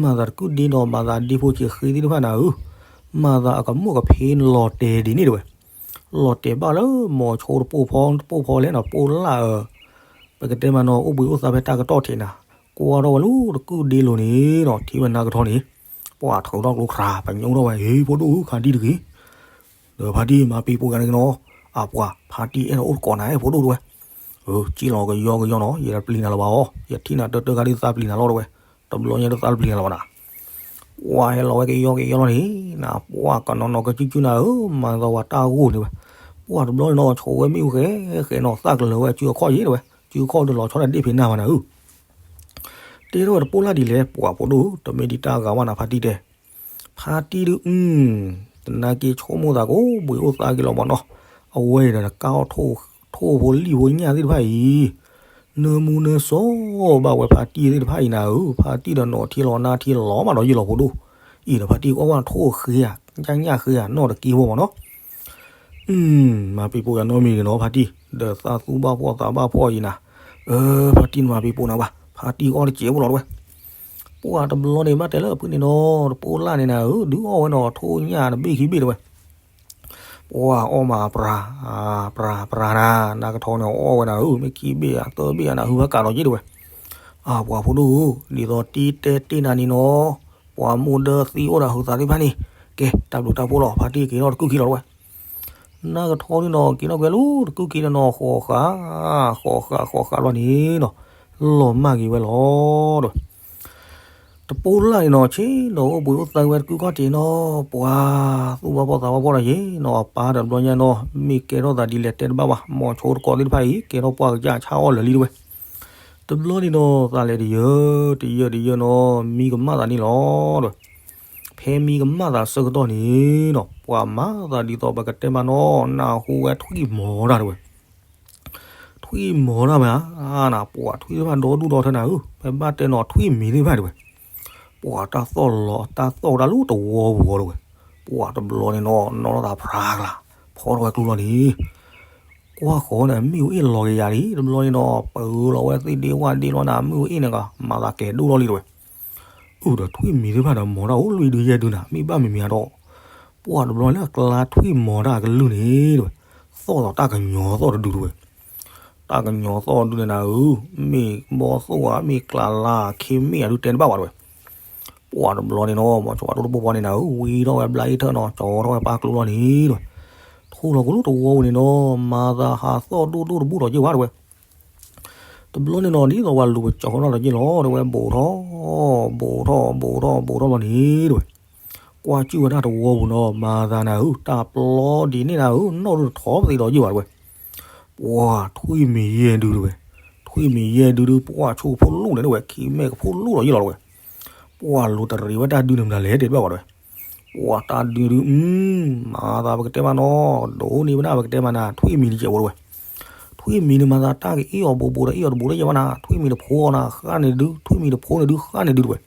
မၤသးတကုၢ်ဒ့နီၤ မၤသးဒ့ဖိစ့ဃ့သ့ၣ်တဖၣ်နၤဧၢ, မၤသးအကမိၣ်ကဖ့လီၤတဲာ်ဒ်န့ၣ်တဝဲ, လီၤတဲာ်ဘၣ်လၢမိၤဆိတပိၢ်ဖီတပိၢ်ဖီလဲၣ်နီၤ ပိၢ်လၢအ ပကတဲမးနီၤ အိၣ်ဘှံးအိၣ်သါဖဲတၢ်ကတီၢ်ထံးနၤ, ကွၢ်ထီၣ်ဝဲလၢတကုၢ်ဒ့လိၤန့ၣ်နီၤ ထံၣ်ဝဲနၢ်ကထီန့ၣ်, ပှၢ်ထုးထီၣ်ကျိခရၤ ပညိၣ်ထီၣ်ဝဲ ဟ့ ဖိဒိၣ်ဧၢ ခးဒံတဂ့ၤ ဒီးဖါတံၢ်မၤပံၤပိာ်ဂၤန့ၣ်နီၤ, အပှၤဖါတံၢ်အဲၣ်ဒိးအိၣ်တကိးနၤ ဖိဒိၣ်တဝဲ, အၢ ကံၣ်လီၤကယီကယီနီၤ ယတပျံၤနၤလၢၤဘၣ်အီၤ ယထံၣ်နၤတၢတၢဂၤဒ်သးပျံၤနၤလီၤတဝဲ, တဘျီညါဒ်သးပျံၤနၤလၢၤဘၣ်နၤ, ပှၢ်ဟဲလီၤဝဲကယီကယီလီၤန့ၣ်, နပှၢ်ကနီၤနီၤကစုကစုနၤဧၢ မၤသးဝဲတၢ်ဂိၢ်န့ၣ်ဝဲ, ပှၢ်တဘျီန့ၣ်နီၤ ဆိးဝဲမ့ၣ်အူဃဲဃဲနီၤ သၣ်ကလၢၤဝဲအစုအခီၣ်ယ့ၣ်တဝဲ, စုအခီၣ်ဒုးလီၤဆီဒၣ်ဒ့ၣ်ဖံးနၢ်မးနၤဧၢ တဲထီၣ်ဝဲတပိၢ်လၢ်ဒ်လဲၣ် ပှၢ်ဖိဒိၣ်ဧၢ တမ့ၢ်ဒ်တၢ်ဂၤဝဲနၤ ဖါတံၢ်တဲ, ဖါတံၢ်ဒုး အု သနာ်က့ဆိကမိၣ်သးကအိၣ်ဘှံးအိၣ်သါက့ၤလီၤမးနီၤ, အဝဲအံၤဒီးနကၢ်အီၣ်ထိၣ်ဖိလံၣ်ဖိညၣ်သ့ၣ်တဖၣ်အံၤ, နၢမူနၢစီဘၣ်ဝဲဖါတံၢ်သ့ၣ်တဖၣ်အံၤနၤဧၢ, ဖါတံၢ်ဒီးနီၢ်ထံလီၤနါထံလီၤမးဒီးယ့ၢ်လီၤဖိဒိၣ်, အံၤဒီးဖါတံၢ်အီၣ်ဝဲထိၣ်ဃ့ဧါ, ညၣ်ညၣ်ဃ့ဧါ, နီၢ်တက့ၢ်ဝဲမးနီၤ. မၤပ့ၤပိာ်ယၤနီတမံၤန့ၣ်နီၤ ဖါတံၢ်, ဒီးသးသူဘၣ်ဖှီၣ်သးဘၣ်ဖှီၣ်အံၤနၤ, အၢ ဖါတံၢ်နမၤပ့ၤပိာ်နၤဘၣ်, ဖါတံၢ်အီၣ်တစဲးဖိလီၤတဝဲ. ပှၤတဘျီန့ၣ်ဘၣ်တဲလၢအဖုန့ၣ်နီၤ, တပိၢ်လၢ်န့ၣ်နၤဧၢ, ဒုးအီၣ်ဝဲနီၤထိၣ်ညၣ်တဘ့ၣ်ခံဘ့ၣ်တဝဲ. ပှၤအီၣ်မးပြၤ, ပြၤပြၤနၤ, နါကထီန့ၣ်အီၣ်ဝဲနၤဧၢ, မ့ၢ်ခံဘ့ၣ်ဧါသၢဘ့ၣ်ဧါ နၢ်ဟူဘၣ်ကးဒီးယ့ၢ်တဝဲ. အၢ ပှၤဖိဒိၣ်ဧၢ, ဒ်သိးတံၢ်တဲတ့ၢ်နၤန့ၣ်နီၤ, ပှၤမိၢ်ဒၢသံအိၣ်ဒီးဟုးသးသ့ၣ်တဖၣ်န့ၣ်, ကဲ တၢ်ဘျုးတၢ်ဖှိၣ်လီၤ, ဖါတံၢ်က့ၤထီၣ်တကုၢ်ခံလီၤတဝဲ. နါကထီန့ၣ်နီၤ က့ၤထီၣ်ကွံာ်လၢတကုၢ်ခံန့ၣ်နီၤ, ဃိးဃာ်, ဃိးဃာ်ဃိးဃာ်ဘျီန့ၣ်နီၤ, လီၤမၢ်က့ၤဝဲလီၤတဝဲ. တပိၢ်လၢ်န့ၣ်နီၤ, ဆ့ၣ်နီၤအိၣ်ဘှံးအိၣ်သါဝဲတကုၢ်ခီၣ်ထံးနီၤ, ပှၤသူၣ်ဘၣ်ဖှီၣ်သးဘၣ်ဖှီၣ်ဒီးယ့ၢ်နီၤ, အပၢ်တဘျီညါနီၤ, မ့ၢ်ကဲထီၣ်သးဒ်လဲၣ်တဲတဘၣ်ဘၣ်, မိၤဆိတကိးသ့ၣ်တဖၣ်အံၤ ကဲထီၣ်ပှၢ်ကစၢ်ဆၣ်အီၣ်လၢာ်လံတဝဲ. တဘျီန့ၣ်နီၤ သးလဲၤတယၢတယၢတယၢနီၤ, မံကမၣ်သးန့ၣ်လီၤတဝဲ. ဖဲမံကမၣ်သးဆၢကတီၢ်န့ၣ်နီၤ, ပှၤမၤသးဒ်သိးပကတဲမးနီၤ, နၢ်ဟူဝဲထွံၣ်မီၤတၢ်တဝဲ. ထွံၣ်မီၤတၢ်မး, နပှၤထွံၣ်သ့ၣ်တဖၣ်ဒီဒူၣ်ဒီထၢနၤဧၢ, ဖဲဘၣ်တဲနီၤထွံၣ်မံၤသ့ၣ်တဖၣ်တဝဲ. ပှၤတၢ်သီၣ်လီၤတၢ်သီၣ်ဝဲဒၣ်လၢတဝီပူၤအီၤတဝဲ. ပှၤတဘျီန့ၣ်နီၤ နီၢ်ထီၣ်သးဖြါကလၤ, ဖီထီၣ်ဝဲကျိလီၤန့ၣ် ကွၢ်ဃီန့ၣ် မ့ၣ်အူအ့ၣ်လီၤက့ၤယၤလံ, တဘျီန့ၣ်နီၤ ပၢလီၤဝဲသ့ၣ်ဒ့ဝၣ်ဒ့လီၤနၤ, မ့ၣ်အူအ့ၣ်န့ၣ်က မၤသးကဲၤဒိၣ်လီၤလံတဝဲ. အိၣ်ဒီးထွံၣ်မံၤသ့ၣ်တဖၣ်ဒီးမီၤတၢ်အိၣ်လွံၢ်ဒုယဲၢ်ဒုနၤ, မ့ၢ်ဘၣ်မံၤမံၤအါဒီး, ပှၢ်တဘျီလၢအကျါထွံၣ်မီၤတၢ်အကလုၢ်န့ၣ်တဝဲ, သီၣ်ဒီးတၢ်ကညီၤသီၣ်တဒုတဝဲ. တၢ်ကညီၤသီၣ်တဒုန့ၣ်နၤဧၢ, မ့ၢ်ဘီသိၣ်ဧါ, မ့ၢ်ကျးလါခ့မ့ၢ်အဒုတဲတဘၣ်ဘၣ်တဝဲ. ပှၢ်တဘျီန့ၣ်နီၤ မိၤဆိဖးဒိၣ်တပိၢ်ဖီန့ၣ်နၤဧၢ, ဝံထီၣ်ဝဲဘျါအ့ၣ်ထၢၣ်နီၤ, ကၠီထီၣ်ဝဲပၢ်ကျိလီၤန့ၣ်တဝဲ. ထိၣ်လီၤကလိတဝီပူၤန့ၣ်နီၤ, မၤသးဟးသီၣ်ဒိၣ်ဒိၣ်တဘူၣ်ဒီးယ့ၢ်ဝဲတဝဲ. တဘျီန့ၣ်နီၤ ဒ်သိးပှၤလူၤပကၠီၤထီၣ်ဒီးယ့ၢ်လီၤတဝဲ, ဘူးထီၣ်, ဘူးထီၣ်, ဘူးထီၣ်, ဘူးထီၣ်လီၤန့ၣ်တဝဲ. ကွၢ်ကၠူၣ်ဝဲဒၣ်တဝီပူၤနီၤ, မၤသးနၤဧၢ, တၢ်ပျီဒ်န့ၣ်နၤဧၢ, နီၣ်ဒုတထီၣ်ပသ့ဒီးယ့ၢ်ဘၣ်တဝဲ. ပှၢ်ထွံၣ်မံၤယဲၢ်ဒုတဝဲ, ထွံၣ်မံၤယဲၢ်ဒုဒု ပှၢ်ဆိကမိၣ်ဖိလူၣ်န့ၣ်တဝဲ, ခံမဲာ်ကဖိလူၣ်ဒီးယ့ၢ်လီၤတဝဲ. ပှၢ်လူၤတရံးဝဲတၢ်ဒုန့ၣ်မတၤလဲၣ်တဲတဘၣ်ဘၣ်တဝဲ. ပှၢ်တၢ်ဒုဒု, မၤသးပကတဲမးနီၤ, ဒိးန့ၢ်ဝဲဒၣ်ပကတဲမးနၤ, ထွံၣ်မံၤတကဲးဖိတဝဲ. ထွံၣ်မံၤန့ၣ်မၤသးတၢ်ကအ့ၣ်အီၤဘူးဘူး ဒီးအ့ၣ်အီၤတဘူးဒီးယ့ၢ်ဝဲနၤ, ထွံၣ်မံၤတဖိအီၤနၤ, ဃၣ်န့ၣ်ဒု, ထွံၣ်မံၤတဖိန့ၣ်ဒု ဃၣ်န့ၣ်ဒုတဝဲ.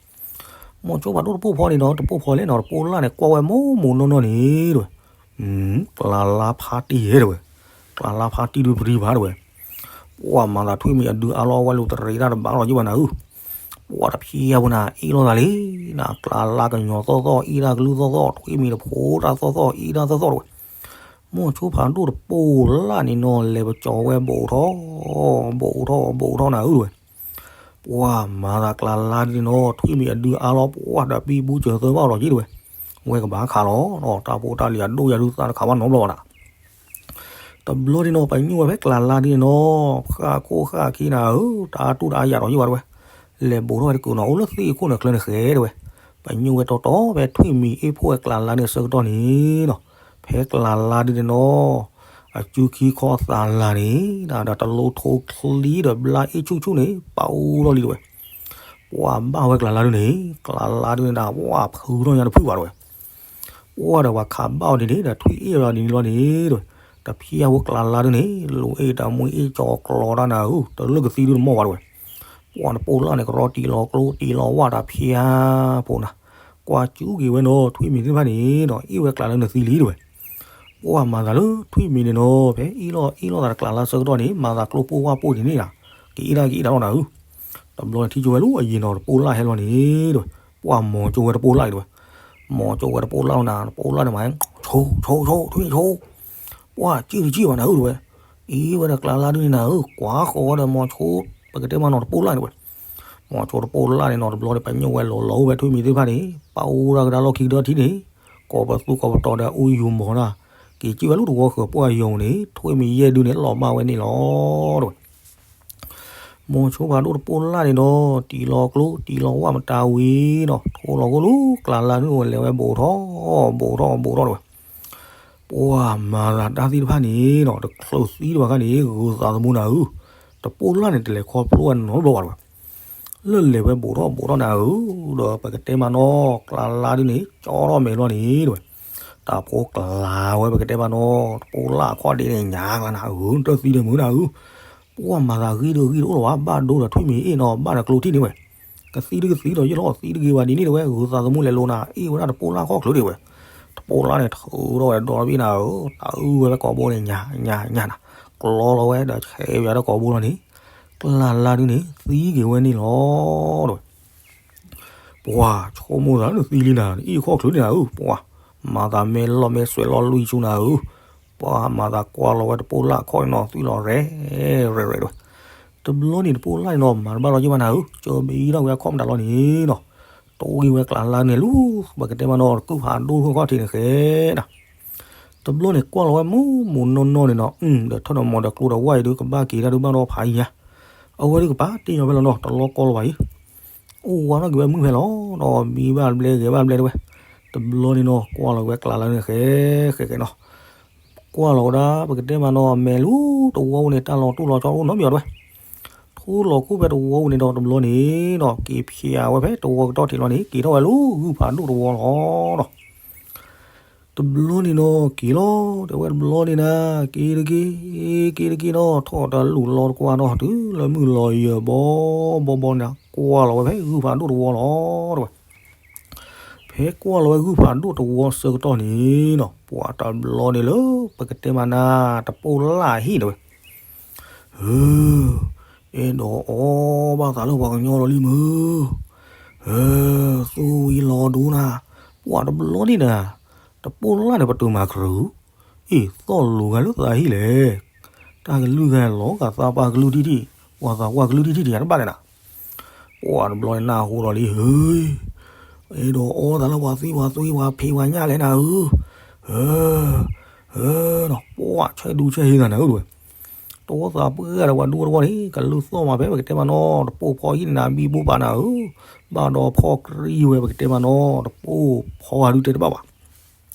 မိၤဆိဖးဒိၣ်တပိၢ်ဖီန့ၣ်နီၤ, တပိၢ်ဖီလဲၣ်နီၤ, တပိၢ်လၢ်န့ၣ် ကွၢ်ဝဲမိၢ်မိၢ်နီၢ်နီၢ်န့ၣ်တဝဲ. ကျးလါဖါတံၢ်ယဲၢ်တဝဲ, ကျးလါဖါတံၢ်ဒုပရံဘၣ်တဝဲ. ပှၢ်မၤသးထွံၣ်မံၤအဒုအါလီၤ ဝဲလူၤတရံးတၢ်တဘၣ်လီၤယ့ၢ်ဘၣ်နၤဧၢ. ပှၢ်တဖျါဖိနၤ အ့ၣ်လိာ်သးလံ, နၤကျးလါကညီၤသီၣ်သီၣ် အ့ၣ်တၢ်ကလုၢ်သီၣ်သီၣ်, ထွံၣ်မံၤတဖိတၢ်သီၣ်သီၣ် အ့ၣ်တၢ်သီၣ်သီၣ်တဝဲ. မိၤဆိဖးဒိၣ်တပိၢ်လၢ်န့ၣ်နီၤ လဲၤပကၠီၤဝဲဘူးထီၣ်, ဘူးထီၣ် ဘူးထီၣ်နၤဧၢတဝဲ. ပှၢ်မၤသးကျးလါဒုန့ၣ်နီၤ ထွံၣ်မံၤအဒုအါလီၤ ပှၢ်ဒီးပံၣ်ဘူစၢၤသၢဘၣ်လီၤယ့ၢ်တဝဲ. ဝဲကဘၣ်ခးလီၤနီၤ တၢ်ဖိတၢ်လံၤအဒိၣ်ယၤဒုသးတခးဘၣ်နီတဘျီဘၣ်နၤ. တဘျီန့ၣ်နီၤ ပညိၣ်ဝဲဖဲကျးလါဒုန့ၣ်နီၤ ဃၣ်ခိၣ်ဃၣ်ခံနၤဧၢ တၢ်တူၢ်တၢ်အါယၤဒီးယ့ၢ်ဘၣ်တဝဲ. လဲၤဘူးထီၣ်ဝဲတကုာ်နီၤ အိၣ်လၢသ့ၣ်ခိၣ်န့ၣ်ချၢန့ၣ်ဃဲတဝဲ. ပညိၣ်ဝဲတီတီဖဲထွံၣ်မံၤအ့ၣ်ဖှိၣ်ဝဲကျးလါန့ၣ်အဆၢကတီၢ်န့ၣ်နီၤ ဖဲကျးလါဒုန့ၣ်နီၤ အစုခံခီအသးလၤန့ၣ် ဒီးတလိထိချံဒီးဘျါအ့ၣ်ဆူၣ်ဆူၣ်န့ၣ် ပာ်အူထီၣ်လံတဝဲ. ပှၢ်ဘၣ်ဝဲကျးလါဒုန့ၣ် ကျးလါဒုန့ၣ်ဒၣ် ပှၢ်ဖုထီၣ်ညါတဖုဘၣ်တဝဲ. ပှၢ်ဒီးပှၤခးဘၣ်အီၤဒ်န့ၣ် ဒီးထွံၣ်အ့ၣ်လီၤဒ်န့ၣ်လီၤန့ၣ်တဝဲ. တဖျါဖိကျးလါဒုန့ၣ် လူၤအ့ၣ်တၢ်မူအ့ၣ်ကၠီၤကျီတၢ်နၤဧၢ တလၢကသံဒုတမီၢ်ဘၣ်တဝဲ. ပှၢ်တပိၢ်လၢ်န့ၣ် ကရီတံၢ်လီၤကျိတံၢ်လီၤဝၣ်တၢ်ဖျါဖိနၤ. ကွၢ်ကၠူက့ၤဝဲနီၤ ထွံၣ်မံၤသ့ၣ်တဖၣ်န့ၣ်ဒီး အ့ၣ်ဝဲကျးလါန့ၣ်သံလံတဝဲ. ပှၢ်မၤသးလၢထွံၣ်မံၤန့ၣ်နီၤ ဖဲအ့ၣ်လီၤအ့ၣ်လီၤသးတကျးလါဆၢကတီၢ်န့ၣ် မၤသးကျိပိၢ်ဝၣ်ပိၢ်ဒ်န့ၣ်နၤ ကအ့ၣ်တၢ်ကအ့ၣ်တၢ်လီၤနၤဧၢ. တဘျီန့ၣ်ထံၣ်ကၠိဝဲလၢအယံၤနီၤ တပိၢ်လၢ်ဟဲလီၤန့ၣ်တဝဲ. ပှၢ်မိၤကၠိဝဲတပိၢ်လၢ်အံၤတဝဲ. မိၤကၠိဝဲတပိၢ်လၢ်လီၤနၤ တပိၢ်လၢ်န့ၣ်မး ဆိ ဆိ ဆိ ထွံၣ်ဆိ ပှၢ်စံၣ်တစံၣ်ဘၣ်နၤဧၢတဝဲ. အ့ၣ်ဝဲဒီးကျးလါဒုန့ၣ်နၤဧၢ ကွၢ်ဃီၤဝဲဒီးမိၤဆိ ပကတဲမးနီၤတပိၢ်လၢ်န့ၣ်တဝဲ. မိၤဆိတပိၢ်လၢ်န့ၣ်နီၤ တဘျီန့ၣ် ပညိၣ်ဝဲလီၤလီၤအိၣ်ဖဲထွံၣ်မံၤသ့ၣ်တဖၣ်န့ၣ် ပာ်အူတၢ်ကဒါလီၢ်ခံကတၢၢ်ထံန့ၣ် ကိးပသူကိးပတီၤဒီးအူယူၤမီၤတၢ် က့ၤစံၣ်ဝဲလၢတဝီဃၢၤပှၢ်ယိၤန့ၣ် ထွံၣ်မံၤယဲၢ်ဒုန့ၣ် လီၤမၢ်ဝဲန့ၣ်လီၤတဝဲ. မိၤဆိဖးဒိၣ်တပိၢ်လၢ်န့ၣ်နီၤ တံၢ်လီၤကျိတံၢ်လီၤဝၣ်မတၤဝံၤနီၤ ထိၣ်လီၤကိၣ်လၢကျးလါဒုန့ၣ် လဲၤဝဲဘူးထီၣ် ဘူးထီၣ် ဘူးထီၣ်တဝဲ. ပှၢ်မၤသးတၢ်သ့ၣ်တဖၣ်န့ၣ်နီၤ တချုးသံတဝဲခါန့ၣ် ဂုၤသးသမူနၤဧၢ, တပိၢ်လၢ်န့ၣ် တလဲၤခီဖျိဝဲနီတဘျီဘၣ်တဝဲ. လၢလဲၤဝဲဘူးထီၣ်ဘူးထီၣ်နၤဧၢ, ဒီးပကတဲမးနီၤ ကျးလါဒုန့ၣ် ကၠီထီၣ်မဲာ်လီၤန့ၣ်တဝဲ. တၢ်ဖိကျါဝဲပကတဲမးနီၤ တပိၢ်လၢ်အခီၣ်ဒ့န့ၣ် ညါကျါနၤဧၢ, တၢ်သံဒီးမုၢ်နၤဧၢ. ပှၢ်မၤသးဂံၢ်ဒီးဂံၢ်တအိၣ်လၢၤဘၣ်, ဘၣ်ဒိဒီးထွံၣ်မံၤအ့ၣ်နီၤ ဘၣ်ဒီးကျိထံၣ်န့ၣ်ဝဲ, ကသံတကသံဒီးယလီၤသံတဂ့ၤဘၣ်ဒ်န့ၣ်တဝဲ, ဂုၤသးသမူလဲၤလိၤနၤ အ့ၣ်ဝဲဒၣ်တပိၢ်လၢ်ခီၣ်ချၢဒၣ်ဝဲ, တပိၢ်လၢ်န့ၣ်ထုးထီၣ်ဝဲဒီဘ့ၣ်နၤဧၢ, တၢ်အုၣ်ဝဲလၢကိာ်ဘိန့ၣ် ညၣ်ညၣ်ညၣ်နၤ, ကျီလီၤဝဲဒီးဆဲးဝဲဒီးကိာ်ဘိလီၤန့ၣ်, ကျးလါဒုန့ၣ် သံက့ၤဝဲန့ၣ်လီၤတဝဲ ပှၢ်ဆိကမိၣ်သးလၢနသံလံနၤ အ့ၣ်ခီၣ်ချၢန့ၣ်နၤဧၢ, ပှၢ်မၤသးမဲလီၤမဲဆွဲးလီၤလွံၢ်ဆူနၤဧၢ, ပှၢ်မၤသးကွၢ်လီၤဝဲတပိၢ်လၢ်ခီၣ်နီၤ သွံၣ်လီၤရဲၣ်ရဲၣ်ရဲၣ်ရဲၣ်တဝဲ, တဘျီန့ၣ်တပိၢ်လၢ်န့ၣ်နီၤ မၤတဘၣ်လီၤက့ၤဘၣ်နၤဧၢ, ကၢဘံထီၣ်ဝဲအခီၣ်မတၤလီၤန့ၣ်နီၤ, တအိၣ်ဂ့ၤဝဲကျးလါန့ၣ်လၢ ပကတဲမးနီၤ တကုၢ်ဖးဒိၣ်ခိၣ်ခီၣ်ထံးန့ၣ်ဃဲနၤ တဘျီန့ၣ်ကွၢ်လီၤဝဲမူမူနီၢ်နီၢ်န့ၣ်နီၤ, ဒီးထၢၣ်ဒီးမီၤဒီးကျိဒီးဝၢ်အံၤဒုး ကဘၣ်က့ၤတၢ်ဒုးဘၣ်ဒီးဖးအံၤညါ, အဝဲဒုးကပာ်တ့ၢ်ညီဖဲလီၤနီၤ တလီၢ်ကီလီၤဘၣ်အံၤ, အိၣ်ဝါထီၣ်က့ၤဝဲမုၢ်ဖဲလီၤနီၤ, မံဘၣ်ဘျဲဂဲၤဘၣ်ဘျဲတဝဲ, တဘျီန့ၣ်နီၤ ကွၢ်လီၤဝဲကျးလါန့ၣ်ဃဲဃဲဃဲနီၤ, ကွၢ်လီၤဝဲဒၣ် ပကတဲမးနီၤ အမဲာ်လၢတဝီပူၤန့ၣ် တၢ်လီၤတူၢ်လီၤဆီအိၣ်နီတမံၤအီၤတဝဲ, ထူလီၤခိၣ်ဖဲတဝီပူၤန့ၣ်ဒီးတဘျီန့ၣ်နီၤ က့ၤဖျါဝဲဖဲတဝီကတီၢ်ထံးလီၤန့ၣ် က့ၤထီၣ်ဝဲလၢဂုၢ်ဖးဒိၣ်တဝီလီၤနီၤ တဘျီန့ၣ်နီၤ က့ၤလီၤ တဲဝဲတဘျီန့ၣ်နၤ က့ၤတက့ၢ် က့ၤတက့ၢ်နီၤ ထီၣ်တလူာ်လီၤတကွၢ်နီၤ တုၤလၢမုၢ်လီၤယၢၤဘီဘီဘီန့ၣ် ကွၢ်လီၤဝဲဖဲဂုၢ်ဖးဒိၣ်တဝီလီၤ တဲဝဲ. ဖဲကွၢ်လီၤဝဲဂုၢ်ဖးဒိၣ်တဝီဆၢကတီၢ်န့ၣ်နီၤ ပှၤတဘျီန့ၣ်လၢ ပကတဲမးနၤ တပိၢ်လၢ်ဟံၣ်တဲဝဲ ဧၢ, အဲၣ်ဒိးအီဘၣ်သးလၢပှၤကညီလီၤလံမုၢ်, ဧၢ, သူဝံၤလီၤဒိနၤ, ပှၤတဘျီန့ၣ်နၤ, တပိၢ်လၢ်န့ၣ်ပတုာ်မၤကြၢး, အ့ၣ် သီၣ်လိၤဂၤလၢသးဟံၣ်လဲၣ်, တၢ်ကလုၢ်ဂၤလီၤဂာ်သးပှၢ်ကလုၢ်ထံၣ်ထံၣ်, ပှၤသးပှၢ်ကလုၢ်ထံၣ်ထံၣ်တယၤတဘၣ်လဲၣ်နၤ ပှၤတဘျီန့ၣ်နၢ်ဟူဒီးလံဧၢ, အဲၣ်ဒိးအီသးလၢပှၤသွံၣ်ပှၤသွံၣ်ပှၤဖံးပှၤညၣ်လဲၣ်နၤဧၢ, ဧၢ, ဧၢ, ပှၤဆဲးဒူဆဲးဟ့သးနၤဧၢတဝဲ, တဝီသးပှၢ်ဒီးပှၤဒိၣ်တဝီန့ၣ် ကလုၢ်သီၣ်မးဖဲပကတဲမးနီၤ တပိၢ်ဖီဟံၣ်န့ၣ်နၤ ဘံဘူပာ်နၤဧၢ, ဘၣ်ဒီးဖီၣ်ကြံဝဲပကတဲမးနီၤ တပိၢ်ဖီဂၤဒုတဲတဘၣ်ဘၣ်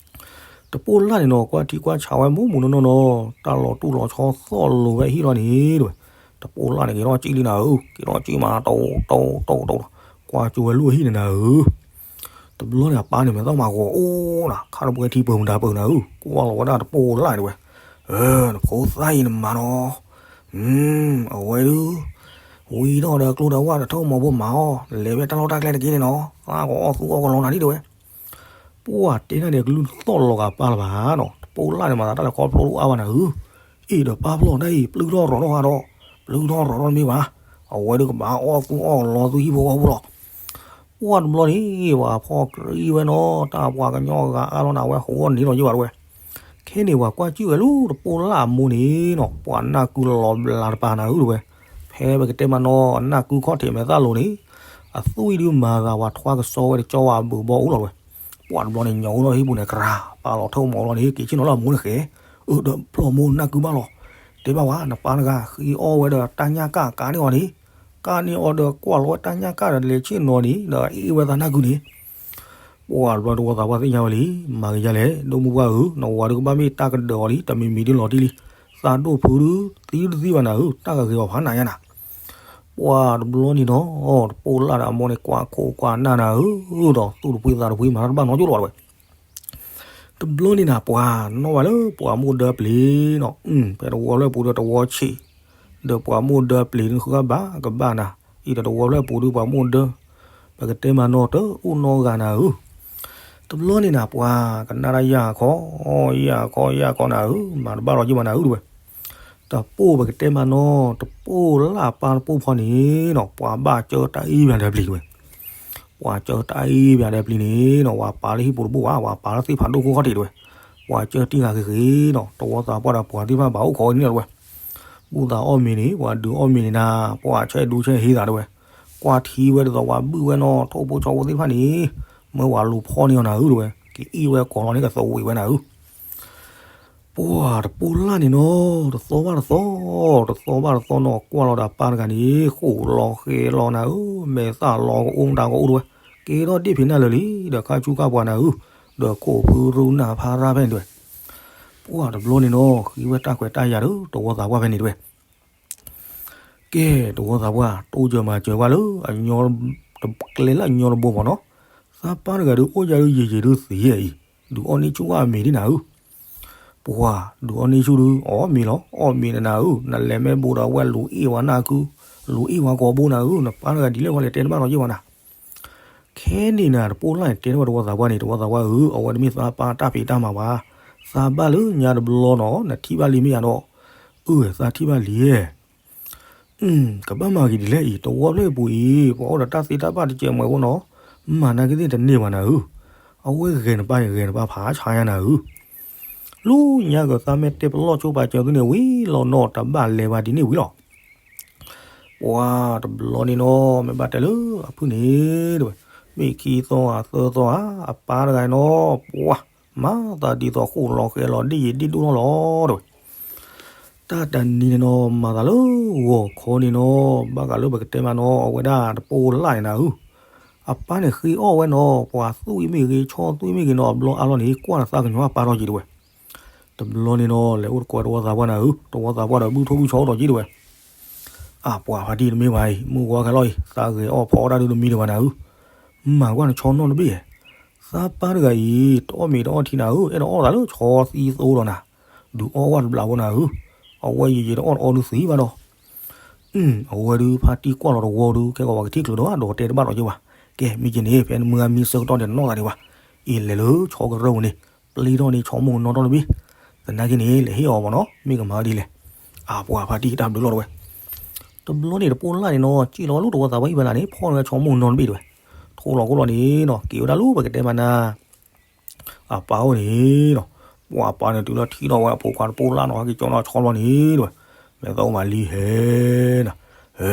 တပိၢ်လၢ်န့ၣ်နီၤ ကွၢ်ထံကွၢ်ဆးဝဲမူးမူးနီၢ်နီၢ်နီၤ တၢ်လီၤတူၢ်လီၤဆီသီၣ်လိၤဝဲအဟံၣ်လီၤန့ၣ်တဝဲ, တပိၢ်လၢ်န့ၣ်က့ၤထီၣ်ကံၣ်လံနၤဧၢ, က့ၤထီၣ်ကံၣ်မး တိၢ်တိၢ်တိၢ်တိၢ်, ကွၢ်ကၠိဝဲလၢအဟံၣ်န့ၣ်နၤဧၢ, တဘျီန့ၣ်အပၢ်န့ၣ်မဲာ်သၣ်မၤဂီၤအိၣ်နၤ ခါတပှဲၤထံပၢၤမတၤပၢၤနၤဧၢ, ကွၢ်လီၤဝဲဒၣ်တပိၢ်လၢ်န့ၣ်တဝဲ, ဧၢ, နဖိသၣ်အံၤနမၤနီၤ, အဝဲဒုး ဝံၤထီၣ်ဒီးကျိဒီးဝၢ်ဒီးထၢၣ်မီၤဖိမၤအီၤ လဲၤဝဲတၢ်လီၢ်တၢ်ကျဲတက့ၢ်န့ၣ်နီၤ, သးကအီၣ်သူအီၣ်ကလီနၤဒ်တဝဲ ပှၢ်တဲန့ၣ်ကလုၢ်သီၣ်လီၤဂာ်ပၢ်လၢၤဘၣ်နီၤ, တပိၢ်လၢ်န့ၣ်မၤသးတၢ်လဲၤခီဖျိတအိၣ်အါဘၣ်နၤဧၢ, အ့ၣ်ဒီးပၢ်ဖျီၣ်တၢ်အံၤ ပျုၢ်ထီၣ်ရီၤထီၣ်ဟးဒီး, ပျုၢ်ထီၣ်ရီၤထီၣ်တမ့ၢ်ဘၣ်, အဝဲဒုးကဘၣ်အီၣ်သူအီၣ်ကလီသုဟံၣ်ဖိဃီဖိလီၤ, ပှၢ်တဘျီန့ၣ် ပှၤဖီၣ်ကြံဝဲနီၤ တၢ်ပှၤကညီဂၤအါလီၤနၤဝဲဟိးဂီၢ်န့ၣ်လီၤယိၣ်ဘၣ်တဝဲ ခဲန့ၣ်ပှၤကွၢ်ကၠံၣ်ဝဲလၢတပိၢ်လၢ်အမိၢ်န့ၣ်နီၤ ပှၤနၢ်ကုလီၤဘျးတပၤနၤဧၢတဝဲ, ဖဲပကတဲမးနီၤ အနၢ်ကုခီၣ်ထံးမဲာ်သၣ်လိၤန့ၣ်, အသွံၣ်ဒုးမၤသးပှၤထွါကစီဝဲတကၠီဝဲအဘုးဘီအိၣ်လီၤတဝဲ, ပှၢ်တဘျီန့ၣ်ညီအိၣ်ထီၣ်ဟံၣ်ပူၤန့ၣ် ကြၤပာ်လီၤထၢၣ်မီၤလီၤန့ၣ် က့ၤဆ့ၣ်နီၤလၢအမိၢ်န့ၣ်ဃဲ, အၢ ဒီးဖျီၣ်မိၢ်နၢ်ကုဘၣ်လီၤ, တဲဘၣ်ဝဲ နပၢ်တဂၤဃံအီၣ်ဝဲဒီးတၢ်ညၣ်ကၣ်ကးန့ၢ်အီၤန့ၣ်, ကၣ်န့ၢ်အီၤဒီးကွၢ်လီၤဝဲတၢ်ညၣ်ကၣ်ဒီးလဲၤဆ့ၣ်နီၤန့ၣ် ဒီးအ့ၣ်ဝဲသးနၢ်ကုန့ၣ် ပှၢ်တဘျီတဝီသးပှၢ်သ့ၣ်ညါဝဲလံ, မၤကယၤလဲၣ် ဒိၣ်မုၢ်ပှၢ်ဧၢ, နဝၤဒုးကဘၣ်မ့ၢ်တၢ်ကဒၢးအီၤလံ တမံၤမံၤဒုးလီၤတံၢ်လံ, သးဒိၣ်ဖုဒုးသံတသံဘၣ်နၤဧၢ, တၢ်ဂ့ၤဂ့ၤအီၤဖးနၤညါနၤ, ပှၢ်တဘျီန့ၣ်နီၤ တပိၢ်လၢ်ဒီးအမိၢ်န့ၣ် ကွၢ်ခိၣ်ကွၢ်နၢ်နၤဧၢ, ဒီးသူၣ်တဖှံသးတဖှံမၤတၢ်တဘၣ်နီတကၠိၢ်လီၤတဝဲ တဘျီန့ၣ်နၤ ပှၤနီၣ်ဝဲလၢပှၤမိၢ်ဒၢပျ့ၤနီၤ, ဖဲတဝီဖျၢၣ်ပူၤဒီးတဝီဆံး, ဒီးပှၤမိၢ်ဒၢပျ့ၤန့ၣ်ဃုဘၣ်ကဘၣ်နၤ, အံၤဒီးတဝီဖျၢၣ်ပူၤဒုးပှၤမိၢ်ဒၢ, ပကတဲမးနီၤတအိၣ်နီတဂၤနၤဧၢ, တဘျီန့ၣ်နၤ ပှၤကနၣ်တၢ်ယၢ်ခီ, ယၢ်ခီယၢ်ခီနၤဧၢ, မၤတဘၣ်လီၤယိၣ်ဘၣ်နၤဧၢတဝဲ, တပိၢ်ပကတဲမးနီၤ တပိၢ်လၢ်ပၢ်တပိၢ်ဖီန့ၣ်နီၤ ပှၤဘၣ်ကၢတၢ်အ့ၣ်ပၠးဒီးပျ့ၤတဝဲ ပှၤကၢတၢ်အ့ၣ်ပၠးဒီးပျ့ၤန့ၣ်နီၤ ပှၤပာ်လၢဟံၣ်ပူၤတဘိဘၣ် ပှၤပာ်လၢသ့ၣ်ဖးဒိၣ်ခိၣ်ခီၣ်ထံးတဝဲ, ပှၤကၢတံၢ်ဃာ်ဂ့ၤဂ့ၤနီၤ တဝီသးပှၢ်ဒီးပှၤသ့ၣ်တဖၣ်ဘၣ်အိၣ်ခိးဝဲန့ၣ်လီၤတဝဲ, ဘူၣ်သးအီၣ်မ့ၤန့ၣ် ပှၤဒုးအီၣ်မ့ၤန့ၣ်နၤ ပှၤဆဲးဒူဆဲးဟ့သးတဝဲ, ကွၢ်ထံဝဲဒ်သိးပှၤဘုၣ်ဝဲနီၤ ထိၣ်ဖိဆီဖိသ့ၣ်တဖၣ်န့ၣ်, မၢပှၤလူၤဖီၣ်န့ၢ်အီၤနၤဧၢတဝဲ, ကအ့ၣ်ဝဲကိးလီၤန့ၣ်ကသဝံးဝဲနၤဧၢ ပှၢ်တပိၢ်လၢ်န့ၣ်နီၤ တသီဘၣ်တသီ, တသီဘၣ်တသီနီၤ ကွၢ်လီၤဒီးပၢ်တဂၤန့ၣ် ဃိၣ်လီၤဃဲၤလီၤနၤဧၢ, မဲာ်သၣ်လီၤကအိၣ်မတၤကအိၣ်တဝဲ, ကဲထီၣ်ဒ့ၣ်ဖံးနၢ်လၢာ်လံ, ဒီးခါဆူခါပှၤနၤဧၢ, ဒီးခိၣ်ဖုရူနၢ်ဖးရၣ်ဖဲန့ၣ်တဝဲ, ပှၢ်တဘျီန့ၣ်နီၤ ဃ့ဝဲတၢ်ခွဲးတၢ်ယာ်ဒီး တဝီသးပှၢ်ဖဲန့ၣ်တဝဲ ကဲ တဝီသးပှၢ် တိစၢၤမၤစၢၤကွၢ်လၢ ကျဲလၢအညီတဘိမ့ၢ်နီၤ, သးပၢ်တဂၤဒုးအိၣ်ယၤဒုးယံာ်ယံာ်ဒုးသံအံၤ, ဒုးအီၣ်န့ၢ်ဆူၣ်ဝဲအမ့ၤဒ်နၤဧၢ, ပ ပှၤဒုးအီၣ်န့ၢ်ဆူၣ်ဒုး အီၣ်မ့ၤလီၤ အီၣ်မ့ၤနၤဧၢ, နလဲၤမ့ၢ်ဘူးဒီးဝဲလူၤအ့ၣ်ဝဲနၢ်ခု, လူၤအ့ၣ်ဝဲကိာ်ဘိနၤဧၢ, နပၢ်တဂၤဒ်လဲၣ်ဝဲလဲၣ် တဲတဘၣ်နီတဘျီဘၣ်နၤ. ခဲန့ၣ်နၤ တပိၢ်လၢ်န့ၣ် တဲန့ၢ်ဝဲတဝီသးပှၢ်န့ၣ်, တဝီသးပှၢ်ဧၢ, အဝဲတမ့ၢ်သးပၢ်တၢ်ဖံးတၢ်မၤဘၣ်. သးဘၣ်လၢညါတဘျီနီၤ နထံၣ်ဘၣ်လံမ့ၢ်ယါဒီး, အၢ သးထံၣ်ဘၣ်လံဧါ. ကဘၣ်မၤဂ့ၤဒ်လဲၣ်အံၤ, တဝီဖျၢၣ်အပူၤအံၤ ပှၤအိၣ်ဒီးတၢ်သ့တၢ်ဘၣ်တစဲးမွဲဖိနီၤ, မၤနာ်က့သ့ၣ်တန့ၢ်ဘၣ်နၤဧၢ. အဝဲဂဲၤနပၢ်န့ၣ် ဂဲၤနပၢ်ဖးဆါညါနၤဧၢ. လၢညါကသးမ့ၢ်တဲပလီၢ်ဆိပာ်စၢၤသုန့ၣ်ဝံၤလီၤနီၤ, တဘၣ်လဲၤဘၣ်ဒ်န့ၣ်ဝံၤလီၤ. ပှၤတဘျီန့ၣ်နီၤ မ့ၢ်ဘၣ်တဲလၢအဖုၣ်န့ၣ်တဲဝဲ, မ့ၢ်ခံသီဧါသၢသီဧါ, အပၢ်တဂၤနီၤ ပှၤမၤသးဒ်သိးဃိၣ်လီၤဃဲလီၤ ဒ့ၣ်ယံၤဒ့ၣ်ဒိၣ်ထီၣ်လီၤတဲဝဲ. တၢ်တနံၤန့ၣ်နီၤ မၤသးလၢဂီၤခီန့ၣ်နီၤ ဘၣ်ဃးလၢပကတဲမးနီၤ အဝဲဒၣ်တပိၢ်လၢ်န့ၣ်နၤဧၢ, အပၢ်န့ၣ်ဃ့အီၣ်ဝဲနီၤ, ပှၤသွံၣ်မ့ၢ်ဂ့ၤ ဆီသွံၣ်မ့ၢ်ဂ့ၤနီၤ အဘျီအါလီၤန့ၣ် ကွၢ်နသးကညီၤအပၢ်ထီၣ်က့ၤတဲဝဲ. တဘျီန့ၣ်နီၤ လဲၤအိၣ်တကိးတဝီသးပှၢ်နၤဧၢ, တဝီသးပှၢ်ဒီးဘုၣ်ထိၣ်ဘုၣ်ဆီအိၣ်ထီၣ်က့ၤတဲဝဲ. အပှၤဖါတံၢ်တမ့ၢ်ဘၣ်အံၤ, မုၢ်ဝါခဲလီၤအံၤ သးဂဲၤအီၣ်ဖီအီၣ်တၢ်ဒုးတမံၤဒံးဘၣ်နၤဧၢ, မၤကွၢ်နဆီနီၣ်တဘ့ၣ်, သးပၢ်တဂၤအံၤ တအီၣ်မ့ၤတအီၣ်ထံနၤဧၢ, အဲၣ်ဒိးအီၣ်သးလၢဆီသံသိဒီးနၤ, ဒုးအီၣ်ဝဲတဘျီဖိနၤဧၢ, အဝဲယံာ်ယံာ်တအီၣ်တအီဒုးသံဘၣ်ဒီး အဝဲဒုးဖါတံၢ်ကွၢ်လီၤတဝီဒုး ခဲကီးပှၤကထံၣ်ချုးဒီး ဒီးတဲတဘၣ်ဒီးယဲဘၣ်, ကဲမ့ၢ်က့န့ၣ် ဖဲနမုၢ်ဂၤမံဆၢကတီၢ်န့ၣ် တနီၣ်သးဒံးဘၣ်, အံၤလဲၤလၢဆီကရၢၢ်ပူၤန့ၣ်, ပျံၤထီၣ်န့ၣ် ဆီမိၢ်ကနီၣ်ထီၣ်တဘ့ၣ်, သနာ်က့န့ၣ် လဲၤဟ့ၣ်အီၤမ့ၢ်နီၤ မ့ၢ်ကမၤဒ်လဲၣ်, အပှၤဖါတံၢ်တၢ်ဘျုးလီၤတဲဝဲ. တဘျီန့ၣ်တပိၢ်လၢ်န့ၣ်နီၤ စံၣ်လီၤဝဲလၢတဝီသးပှၢ်အံၤဘၣ်နၤန့ၣ် ဖီၣ်န့ၢ်ဝဲဆီမိၢ်ကနီၣ်တဘ့ၣ်တဲဝဲ, ထိၣ်လီၤခိၣ်လီၤန့ၣ်နီၤ က့ၤဝဲဒၣ်လၢပကတဲမးနၤ အပၢ်အိၣ်န့ၣ်နီၤ, ပှၤအပၢ်န့ၣ်တုၤလၢထံၣ်ထီၣ်ဝဲအဖိခွါတပိၢ်လၢ်နီၤ ဟဲက့ၤကၠီနီၤဆီလီၤန့ၣ်တဲဝဲ, မ့ၢ်သးအိၣ်မးလံဟဲနၤ, ဟဲ,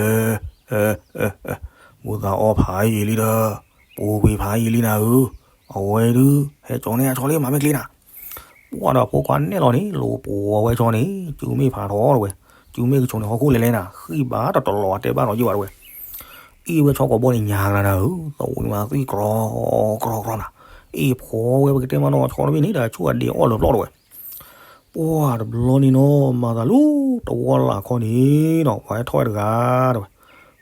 ဟဲ, ဟဲ, ဟဲ, မူသးအီၣ်ဖးယံာ်လံဒီး, ပူၤကွံာ်ဖးယံာ်လံနၤဧၢ, အဝဲဒုး ဟဲကၠီန့ၢ်အဆီလံမးမ့ၢ်ကျ့နၤ, ပှၤဒီးအဖိခွါနဲၣ်လီၤန့ၣ် လိာ်ပှီၤဝဲဆီန့ၣ် စုမ့ၢ်ဖးထီတဲဝဲ, စုမ့ၢ်ကဆိးန့ၣ်ဟီၣ်ခိၣ်လဲၤလဲၣ်နၤ ဃံၣ်ဘၣ်တတလီၤတဲဘၣ်ဒီးယဲဘၣ်တဲဝဲ အ့ၣ်ဝဲဆီကိာ်ဘီန့ၣ်ညါကလါနၤဧၢ, သဝံမၤသံကြီကြီနၤ, အ့ၣ်ဖီဝဲပကတဲမးနီၤ ဆီတဘ့ၣ်န့ၣ်ဒီးဆူၣ်အဒ့အီၣ်လၢပျီၢ်တဲဝဲ, ပှၤတဘျီန့ၣ်နီၤ မၤသးလၢတဝီလၢ်ခီန့ၣ်နီၤ ပှၤဟဲထီၣ်ဝဲတဂၤတဲဝဲ,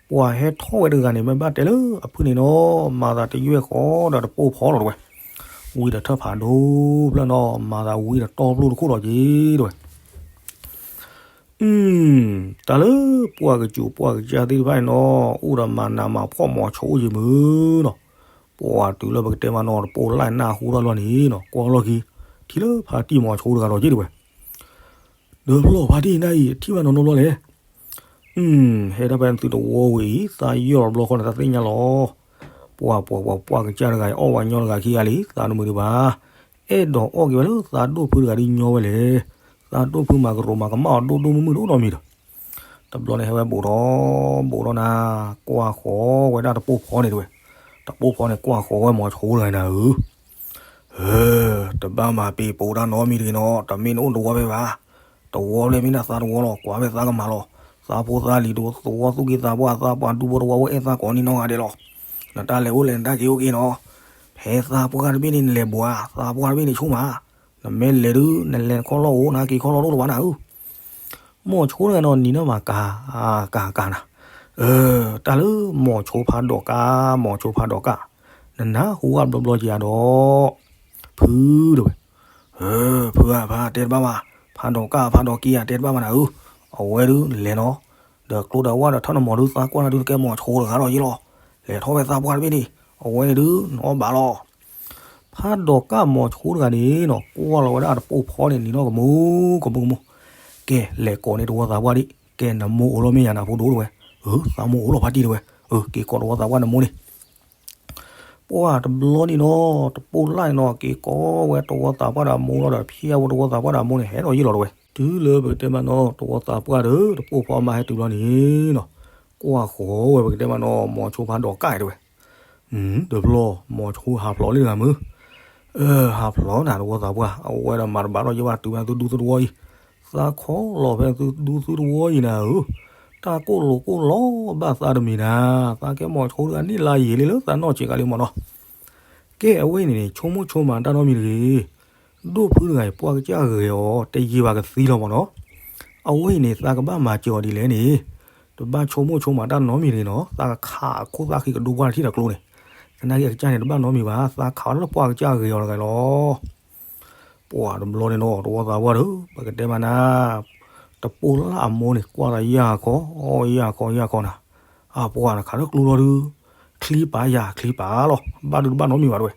ပှၤဟဲထီၣ်ဝဲတဂၤန့ၣ် မ့ၢ်ဘၣ်တဲလၢအဖုၣ်န့ၣ်နီၤ မၤသးတယွဲၢ်ဃီဒီးတပိၢ်ဖီလီၤတဲဝဲ, ဝံတထၢၣ်ဖးဒိၣ်ဖျၢၣ်နီၤ မၤသးဝံတတီၢ်ပျိၢ်တခိၣ်လီၤက့ၤတဲဝဲ တၢ်လၢပှၤကစူးပှၤကစၢ်သ့ၣ်တဖၣ်န့ၣ်နီၤ အိၣ်ဒီးမၤနးမၤဖှီၣ်မီၤဆိအိၣ်ယံၤမုၢ်နီၤ, ပှၤတုၤလၢပကတဲမးနီၤ တပိၢ်လၢ်နၢ်ဟူထီၣ်လီၤန့ၣ်နီၤ ကွၢ်လီၢ်ခံ ထံၣ်လၢဖါတံၢ်မီၤဆိတဂၤဒီးက့ၤတဲဝဲ, ဒီးဖျီၣ်ဖါတံၢ်နၢ်အံၤ ထံၣ်ဘၣ်နီၤနီၤဘျီလဲၣ် ဟဲဒၣ်ဖဲနသုတဝီဝံၤအံၤ သးယီၢ်လီၤဘျီဃီန့ၣ် သးသ့ၣ်ညါလီၤ, ပှၤပှၤပှၤပှၤကစၢ်တဂၤအံၤ အီၣ်ဝဲညီတဂၤခံဂၤလံ သးတမုာ်ဒံးဘၣ်, အဲၣ်ဒိးအီၣ်က့ၤဝဲလၢသးဒိၣ်ဖုတဂၤဒုးညီဝဲလဲၣ်, သးဒိၣ်ဖုမၤကရိးမၤကမၣ်အီၤဒိၣ်ဒိၣ်မုၢ်မုၢ်ဒိၣ်ဒီးမံၤဒီး တဘျီန့ၣ်ဟဲဝဲဘူးဒီး ဘူးဒီးနၤ, ကွၢ်ဃီၤဝဲဒၣ်တပိၢ်ဖီန့ၣ်တဲဝဲ, တပိၢ်ဖီန့ၣ် ကွၢ်ဃီၤဝဲမီၤဆိတဂၤနၤဧၢ, တဘၣ်မၤပ့ၤပိာ်တၢ်နီတမံၤတဂ့ၤနီၤ, တမ့ၢ်နအိၣ်တဝီဖဲဘၣ်, တဝီဖဲမ့ၢ်ဒၣ်သးတဝီလီၤ, ကွၢ်ဖဲသးကမၤလီၤ, သးဖိသးလံၤတဝီသူၣ်က့သးပှၢ်, သးပှၢ်ဒူဖိတဝီဝဲအဲၣ်သးကိးနံၤနီတဂၤဒဲးလီၤ, နတၢ်လဲၤအိၣ်လဲၤနတၢ်က့ၤအိၣ်က့ၤနီၤ, ဖဲသးပှၢ်တဘ့ၣ်န့ၣ် နလဲၤဘှး, သးပှၢ်တဘ့ၣ်န့ၣ်ဆိမး, နမ့ၢ်လဲၤဒုး နလဲၤနခီၣ်လီၢ်အိၣ် နက့ၤခီၣ်လီၢ်တအိၣ်လၢၤဘၣ်နၤဧၢ မီၤဆိတဂၤနီၤ နံၤနီၢ်မးကၤ, ကၤကၤနၤ, တၢ်လၢမီၤဆိဖးဒိးကၣ်, မီၤဆိဖးဒိးကၣ်, နနၢ်ဟူဘၣ်ဘျီဘျီက့ၤဧါဒီး, ဖုတဲဝဲ, ဖုဧၢ ဖါတဲတဘၣ်ဘၣ်, ဖးဒိးကၣ်ဖးဒိးက့ၤဧါ တဲတဘၣ်ဘၣ်နၤဧၢ, အဝဲဒုးလဲၤနီၤ, ဒီးကျိဒီးဝၣ်ဒီးထၢၣ်နမီၤဒုး သးကွၢ်နၤဒုးတကဲမီၤဆိတဂၤဒီးယ့လီၤ, လဲၤထီၣ်ဝဲသးပှၢ်တဘ့ၣ်န့ၣ်, အဝဲန့ၣ်ဒုး နအီၣ်ဘၣ်လီၤ ဖးဒိးကၣ်မီၤဆိတဂၤန့ၣ်နီၤ ကွၢ်လီၤဝဲဒၣ်တပိၢ်ဖီန့ၣ် နံၤနီၢ်ကမူ ကမူကမူ, ကဲ လဲၤကိးန့ၢ်တဝီသးပှၢ်ဒံး, ကဲ နမိၢ်အိၣ်လီၤမ့ၢ်ယၤနဖိဒိၣ်တဲဝဲ, အၢ သးမိၢ်အိၣ်လီၤဖါတံၢ်တဲဝဲ, အၢ က့ၤကိးတဝီသးပှၢ်နမိၢ်န့ၣ်, ပှၢ်တဘျီန့ၣ်နီၤ တပိၢ်လၢ်န့ၣ်နီၤ က့ၤကိးဝဲတဝီသးပှၢ်ဒီးအမိၢ်လီၤဒီး ဖျဲဝဲတဝီသးပှၢ်ဒီးအမိၢ်န့ၣ် ဟဲဒီးယ့ၢ်လီၤတဲဝဲ, တုၤလၢပကတဲမးနီၤ တဝီသးပှၢ်ဒီး တပိၢ်ဖီမါဟဲတုၤဘျီန့ၣ်နီၤ, ကွၢ်ဃီၤဝဲပကတဲမးနီၤ မိၤဆိဖးဒိးကၣ်တဲဝဲ တဘျီ မိၤဆိဟးဖျိးလံတဂၤမုၢ်, အၢ ဟးဖျိးနၤတဝီသးပှၢ် အဝဲဒီးမၤတဘၣ်ထီၣ်ယဲဘၣ် တုၤဖဲသုဒူသုတဝီအံၤ, သးခီလီၤဖဲသုဒူသုတဝီအံၤနၤဧၢ, တၢ်ကိၢ်လိာ်ကိၢ်လီၤဘၣ်သးတမံၤနၤ, သးကဲမိၤဆိတဂၤန့ၣ်လါယံာ်လံလၢသးနီၢ်စဲးကၤလံမးနီၤ, ကဲအဝဲအံၤန့ၣ် ဆိကမိၣ်ဆိကမးတၢ်နီတမံၤတဂ့ၤ ဒိၣ်ဖုတဂၤအံၤ ပှၢ်ကစၢ်ဂဲၤအီၤ တယံာ်ဘၣ်ကသံလီၤမးနီၤ, အဝဲအံၤန့ၣ် သးကဘၣ်မၤစၢၤအီၤဒ်လဲၣ်န့ၣ်, တဘၣ်ဆိကမိၣ်ဆိကမးတၢ်နီတမံၤတဂ့ၤနီၤ, သးကခးအခိၣ်သၣ်ဃံကဒိပှၢ်တထံၣ်တကျိန့ၣ်, သနာ်က့အကစၢ်န့ၣ် တဘၣ်နီတမံၤဘၣ်, သးခးအီၤလၢပှၢ်ကစၢ်ဂဲၤအီၤတဂၤလီၤ. ပှၤတဘျီန့ၣ်နီၤ တဝီသးပှၢ်ဒီး ပကတဲမးနၤ, တပိၢ်လၢ်အမိၢ်န့ၣ် ကွၢ်သးယၢ်ခီ ယၢ်ခီ ယၢ်ခီနၤ, အပှၤနခးလၢကျိလီၤဒုး, ချံပာ်ယၤချံပာ်လီၤ ဘၣ်ဒုးတဘၣ်နီတမံၤဘၣ်တဝဲ,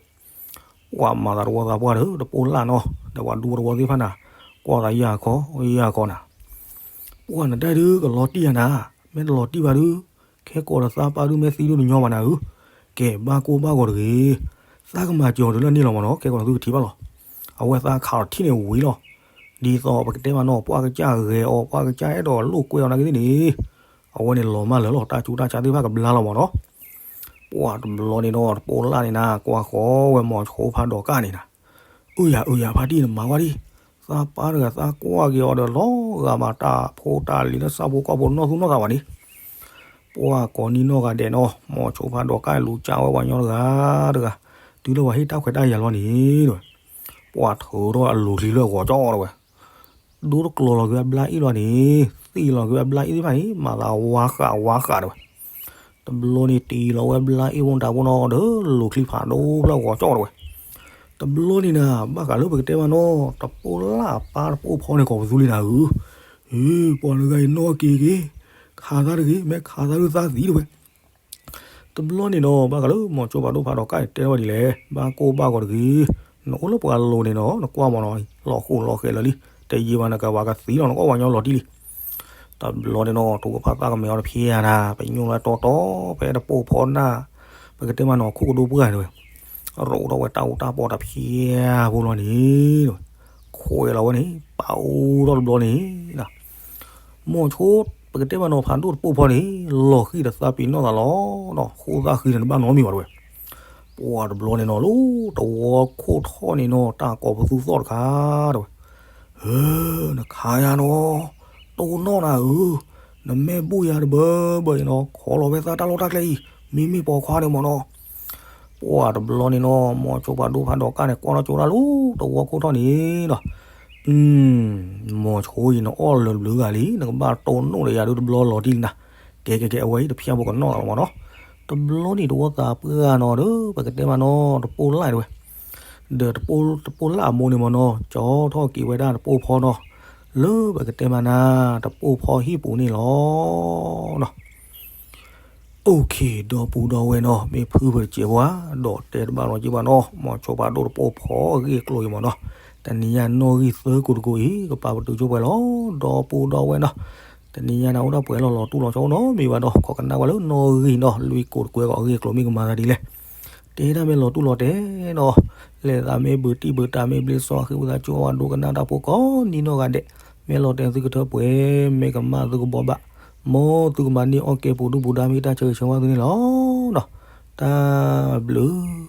ပှၤမၤသးတဝီသးပှၢ်ဒီး တပိၢ်လၢ်နီၤ ဒီးပှၤဒူပတဝီသ့ၣ်တဖၣ်နၤ, ကွၢ်သးယၢ်ခီ ယၢ်ခီနၤ, ပှၤနဒၣ်ဒုးကလီၤတံၢ်ယၤနၤ, မ့ၢ်တလီၤတံၢ်ဘၣ်ဒုး ခဲကိာ်ဒီးသးပၢ်ဒုးမ့ၢ်သံဒုးတညီဘၣ်နၤဧၢ, ကဲဘၣ်ကိၢ်ဘၣ်ဂီၤတဂ့ၤ, သးကမၤစၢၤအီၤတုၤလၢန့ၣ်လီၤမ့ၢ်နီၤ ခဲကိာ်ဒီးသုကထံၣ်ဘၣ်လီၤ, အဝဲသးခးအီၤထံၣ်န့ၣ်ဝံၤလီၤ, ဒ်သိးပကတဲမးနီၤ ပှၤကစၢ်ဂဲၤအီၤ ပှၤကစၢ်အဲၣ်ဒိးလိာ်ကွဲအီၤနာ်က့သ့ၣ်န့ၣ်, အဝဲန့ၣ်လီၤမၢ်လၢာ်လီၤ တၢ်ဆူးတၢ်ဆါသ့ၣ်တဖၣ်ကဘျါလီၤမ့ၢ်နီၤ, ပှၤတဘျီန့ၣ်ဒီး တပိၢ်လၢ်န့ၣ်နၤ ကွၢ်ဃီဝဲမိၤဆိဖးဒိးကၣ်န့ၣ်နၤ, အုယၤအုယၤဖါတံၢ်နမၤဝဲဒံး, သးပၢ်တဂၤသးကွၢ်က့ၤအီၤဒီးလီၤဂာ်မး တၢ်ဖိတၢ်လံၤလၢဆၣ်ဖိကီၢ်ဖိနီၢ်သူၣ်နီၢ်သးဘၣ်န့ၣ်, ပှၤကိးနံၤနီၢ်ဂၤဒဲးနီၤ မိၤဆိဖးဒိးကၣ်လူၤကၢ်ဝဲပှၤညီတဂၤတဂၤ, တုၤလၢပှၤဟ့ၣ်တၢ်ခွဲးတၢ်ယာ်လီၤန့ၣ်, ပှၤထုးထီၣ်အလိၤချံလၢအဂီၤကၠီတဝဲ ဒိတကျိၤလီၤက့ၤအဘျါအ့ၣ်လီၤန့ၣ်, သံလီၤက့ၤအဘျါအ့ၣ်သ့ၣ်တဖၣ်န့ၣ် မၤသးဝါဃးဝါဃးတဝဲ, တဘျီန့ၣ်တံၢ်လီၤဝဲဘျါအ့ၣ်ဝဲတၢ်ဖိနီၤဒီး လိၤချံဖးဒိၣ်ဖျၢၣ်ဂီၤကၠီတဝဲ, တဘျီန့ၣ်နၤ ဘၣ်ဃးလၢပကတဲမးနီၤ တပိၢ်လၢ်အပၢ်တပိၢ်ဖီန့ၣ် ကိးပသူလံနၤဧၢ, ပှၤတဂၤအံၤနီၣ်က့ၤက့ၤ, ခးသးတဂ့ၤ မ့ၢ်ခးသးဒုးသးသံတဝဲ တဘျီန့ၣ်နီၤ ဘၣ်ဃးလၢမိၤဆိဖးဒိၣ်ဖးဒိးကၣ်အံၤတဲထီၣ်ဝဲဒ်လဲၣ်, ဘၣ်ကိၢ်ဘၣ်ဂီၤတဂ့ၤ, နအိၣ်လၢပှၤလိၤန့ၣ်နီၤ နကွၢ်မ့ၢ်နီၤ လီၤဃိလီၤဃဲၤလၢာ်လံ, တယံာ်ဘၣ်နကဘၣ်ကသံလီၤ နကအီၣ်ပှၤညီလီၤတံၢ်လံ, တဘျီန့ၣ်နီၤ ထိၣ်ကဖၣ်သၣ်ကမဲာ်အီၤတဖျဲးနၤ, ပညိၣ်လၢတီတီ ဖဲတပိၢ်ဖီနၢ်, ပကတဲမးနီၤ ခိၣ်ကဒိပှၢ်န့ၣ်ဝဲ, ရိးထီၣ်ဝဲတၢ်အူတၢ်ပီၢ်တဖျဲးဖိလီၤန့ၣ်, ခွဲးလီၤဝဲန့ၣ် ပာ်အူထီၣ်တဘျီန့ၣ် မိၤဆိ ပကတဲမးနီၤ ဖးဒိၣ်တပိၢ်ဖီန့ၣ် လီၤဃံၤဒီးသးပ့ၤနီၣ်သးလီၤနီၤ ဃိသၣ်ဃံၤန့ၣ်တဘၣ်နီတမံၤဘၣ်တဝဲ, ပှၤတဘျီန့ၣ်နီၤ လၢတဝီခိၣ်ထီၣ်န့ၣ်နီၤ တၢ်ကိးပသူသီၣ်တခါတဝဲ, ဧၢ, နခးယၤနီၤ, တိၢ်နီၣ်နၤဧၢ, နမ့ၢ်ဘူၣ်ယၤတဘၢဘၢအံၤနီၤ ခိးလီၤဝဲသးတၢ်လီၢ်တၢ်ကျဲအံၤ မ့မ့ၢ်ပိာ်ခွါန့ၣ်မ့ၢ်နီၤ ပှၤတဘျီန့ၣ်နီၤ မိၤဆိဖးဒိၣ်ဖးဒိးကၣ်န့ၣ် ကွၢ်ထီၣ်ကၠိတၢ်လၢတဝီခိၣ်ထီၣ်န့ၣ်ဒီး, မိၤဆိအံၤ နအီၣ်လၢာ်တဘျုးဂၤလံ နကဘၣ်တိၢ်နီၣ်ဒီးယၤဒုးတဘျီလီၤတံၢ်လံနၤ, ကဲကဲကဲ အဝဲအံၤတဖျၢၣ်ဖိကနီၣ်လီၤမ့ၢ်နီၤ, တဘျီန့ၣ်တဝီသးပှၢ်နီၤဒီး ပကတဲမးနီၤ တပိၢ်လၢ်တဝဲ ဒီးတပိၢ်လၢ်အမိၢ်န့ၣ်မ့ၢ်နီၤ ကၠီထီၣ်က့ၤဝဲဒၣ်တပိၢ်ဖီနီၤ, လၢပကတဲမးနၤ တပိၢ်ဖီဟံၣ်ပူၤန့ၣ်လီၤနီၤ. အိၣ်ခ့ ဒီပုၢ်ဒီဝဲၢ်နီၤ မ့ၢ်ဖုပတစဲးပှၤ ဒီးတဲတဘၣ်လီၤက့ၤဘၣ်နီၤ မိၤဆိဖးဒိၣ်တပိၢ်ဖီအဂ့ၢ်အကျိၤအံၤမ့ၢ်နီၤ, တနံၤညါနီၣ်ဂံၢ်သၢကိးတကိးအံၤ ကပာ်ပတုာ်ကၠိပှဲၤလီၤ ဒီပုၢ်ဒီဝဲၢ်နီၤ, တနံၤညါန့ၣ်အိၣ်ဒၣ်ပှဲၤလီၤ လီၤတူၢ်လီၤဆီနီတမံၤဘၣ်ဒီး ခိးကနၣ်ဝဲလၢနီၣ်ဂံၢ်နီၤ လွံၢ်ကိးတကွဲးအဂ့ၢ်အကျိၤမ့ၢ်ကမၤသးဒ်လဲၣ် တဲဒၣ်မ့ၢ်လီၤတူၢ်လီၤတဲာ်နီၤ, လဲၤသးမ့ၢ်ဘုးတံၢ်ဘုးတာ်မ့ၢ်ဘျ့စီ ဃ့ဝံသးစူၤဝဲဒိကနၣ်တၢ်ဖိကိးနံၤနီၢ်ဂၤဒဲး, မ့ၢ်လီၤတဲာ်သုကထၢပှဲၤ မ့ၢ်ကမၣ်သုကဘှီဘၣ်, မ်သုကမၤန့ၢ်အီၣ်ကဲပူၤဒူပူၤဒါမ့ၢ်တၢ်ဆၢဂ့ၤဆၢဝါသုန့ၣ်လီၤ. တၢ်ဘျုး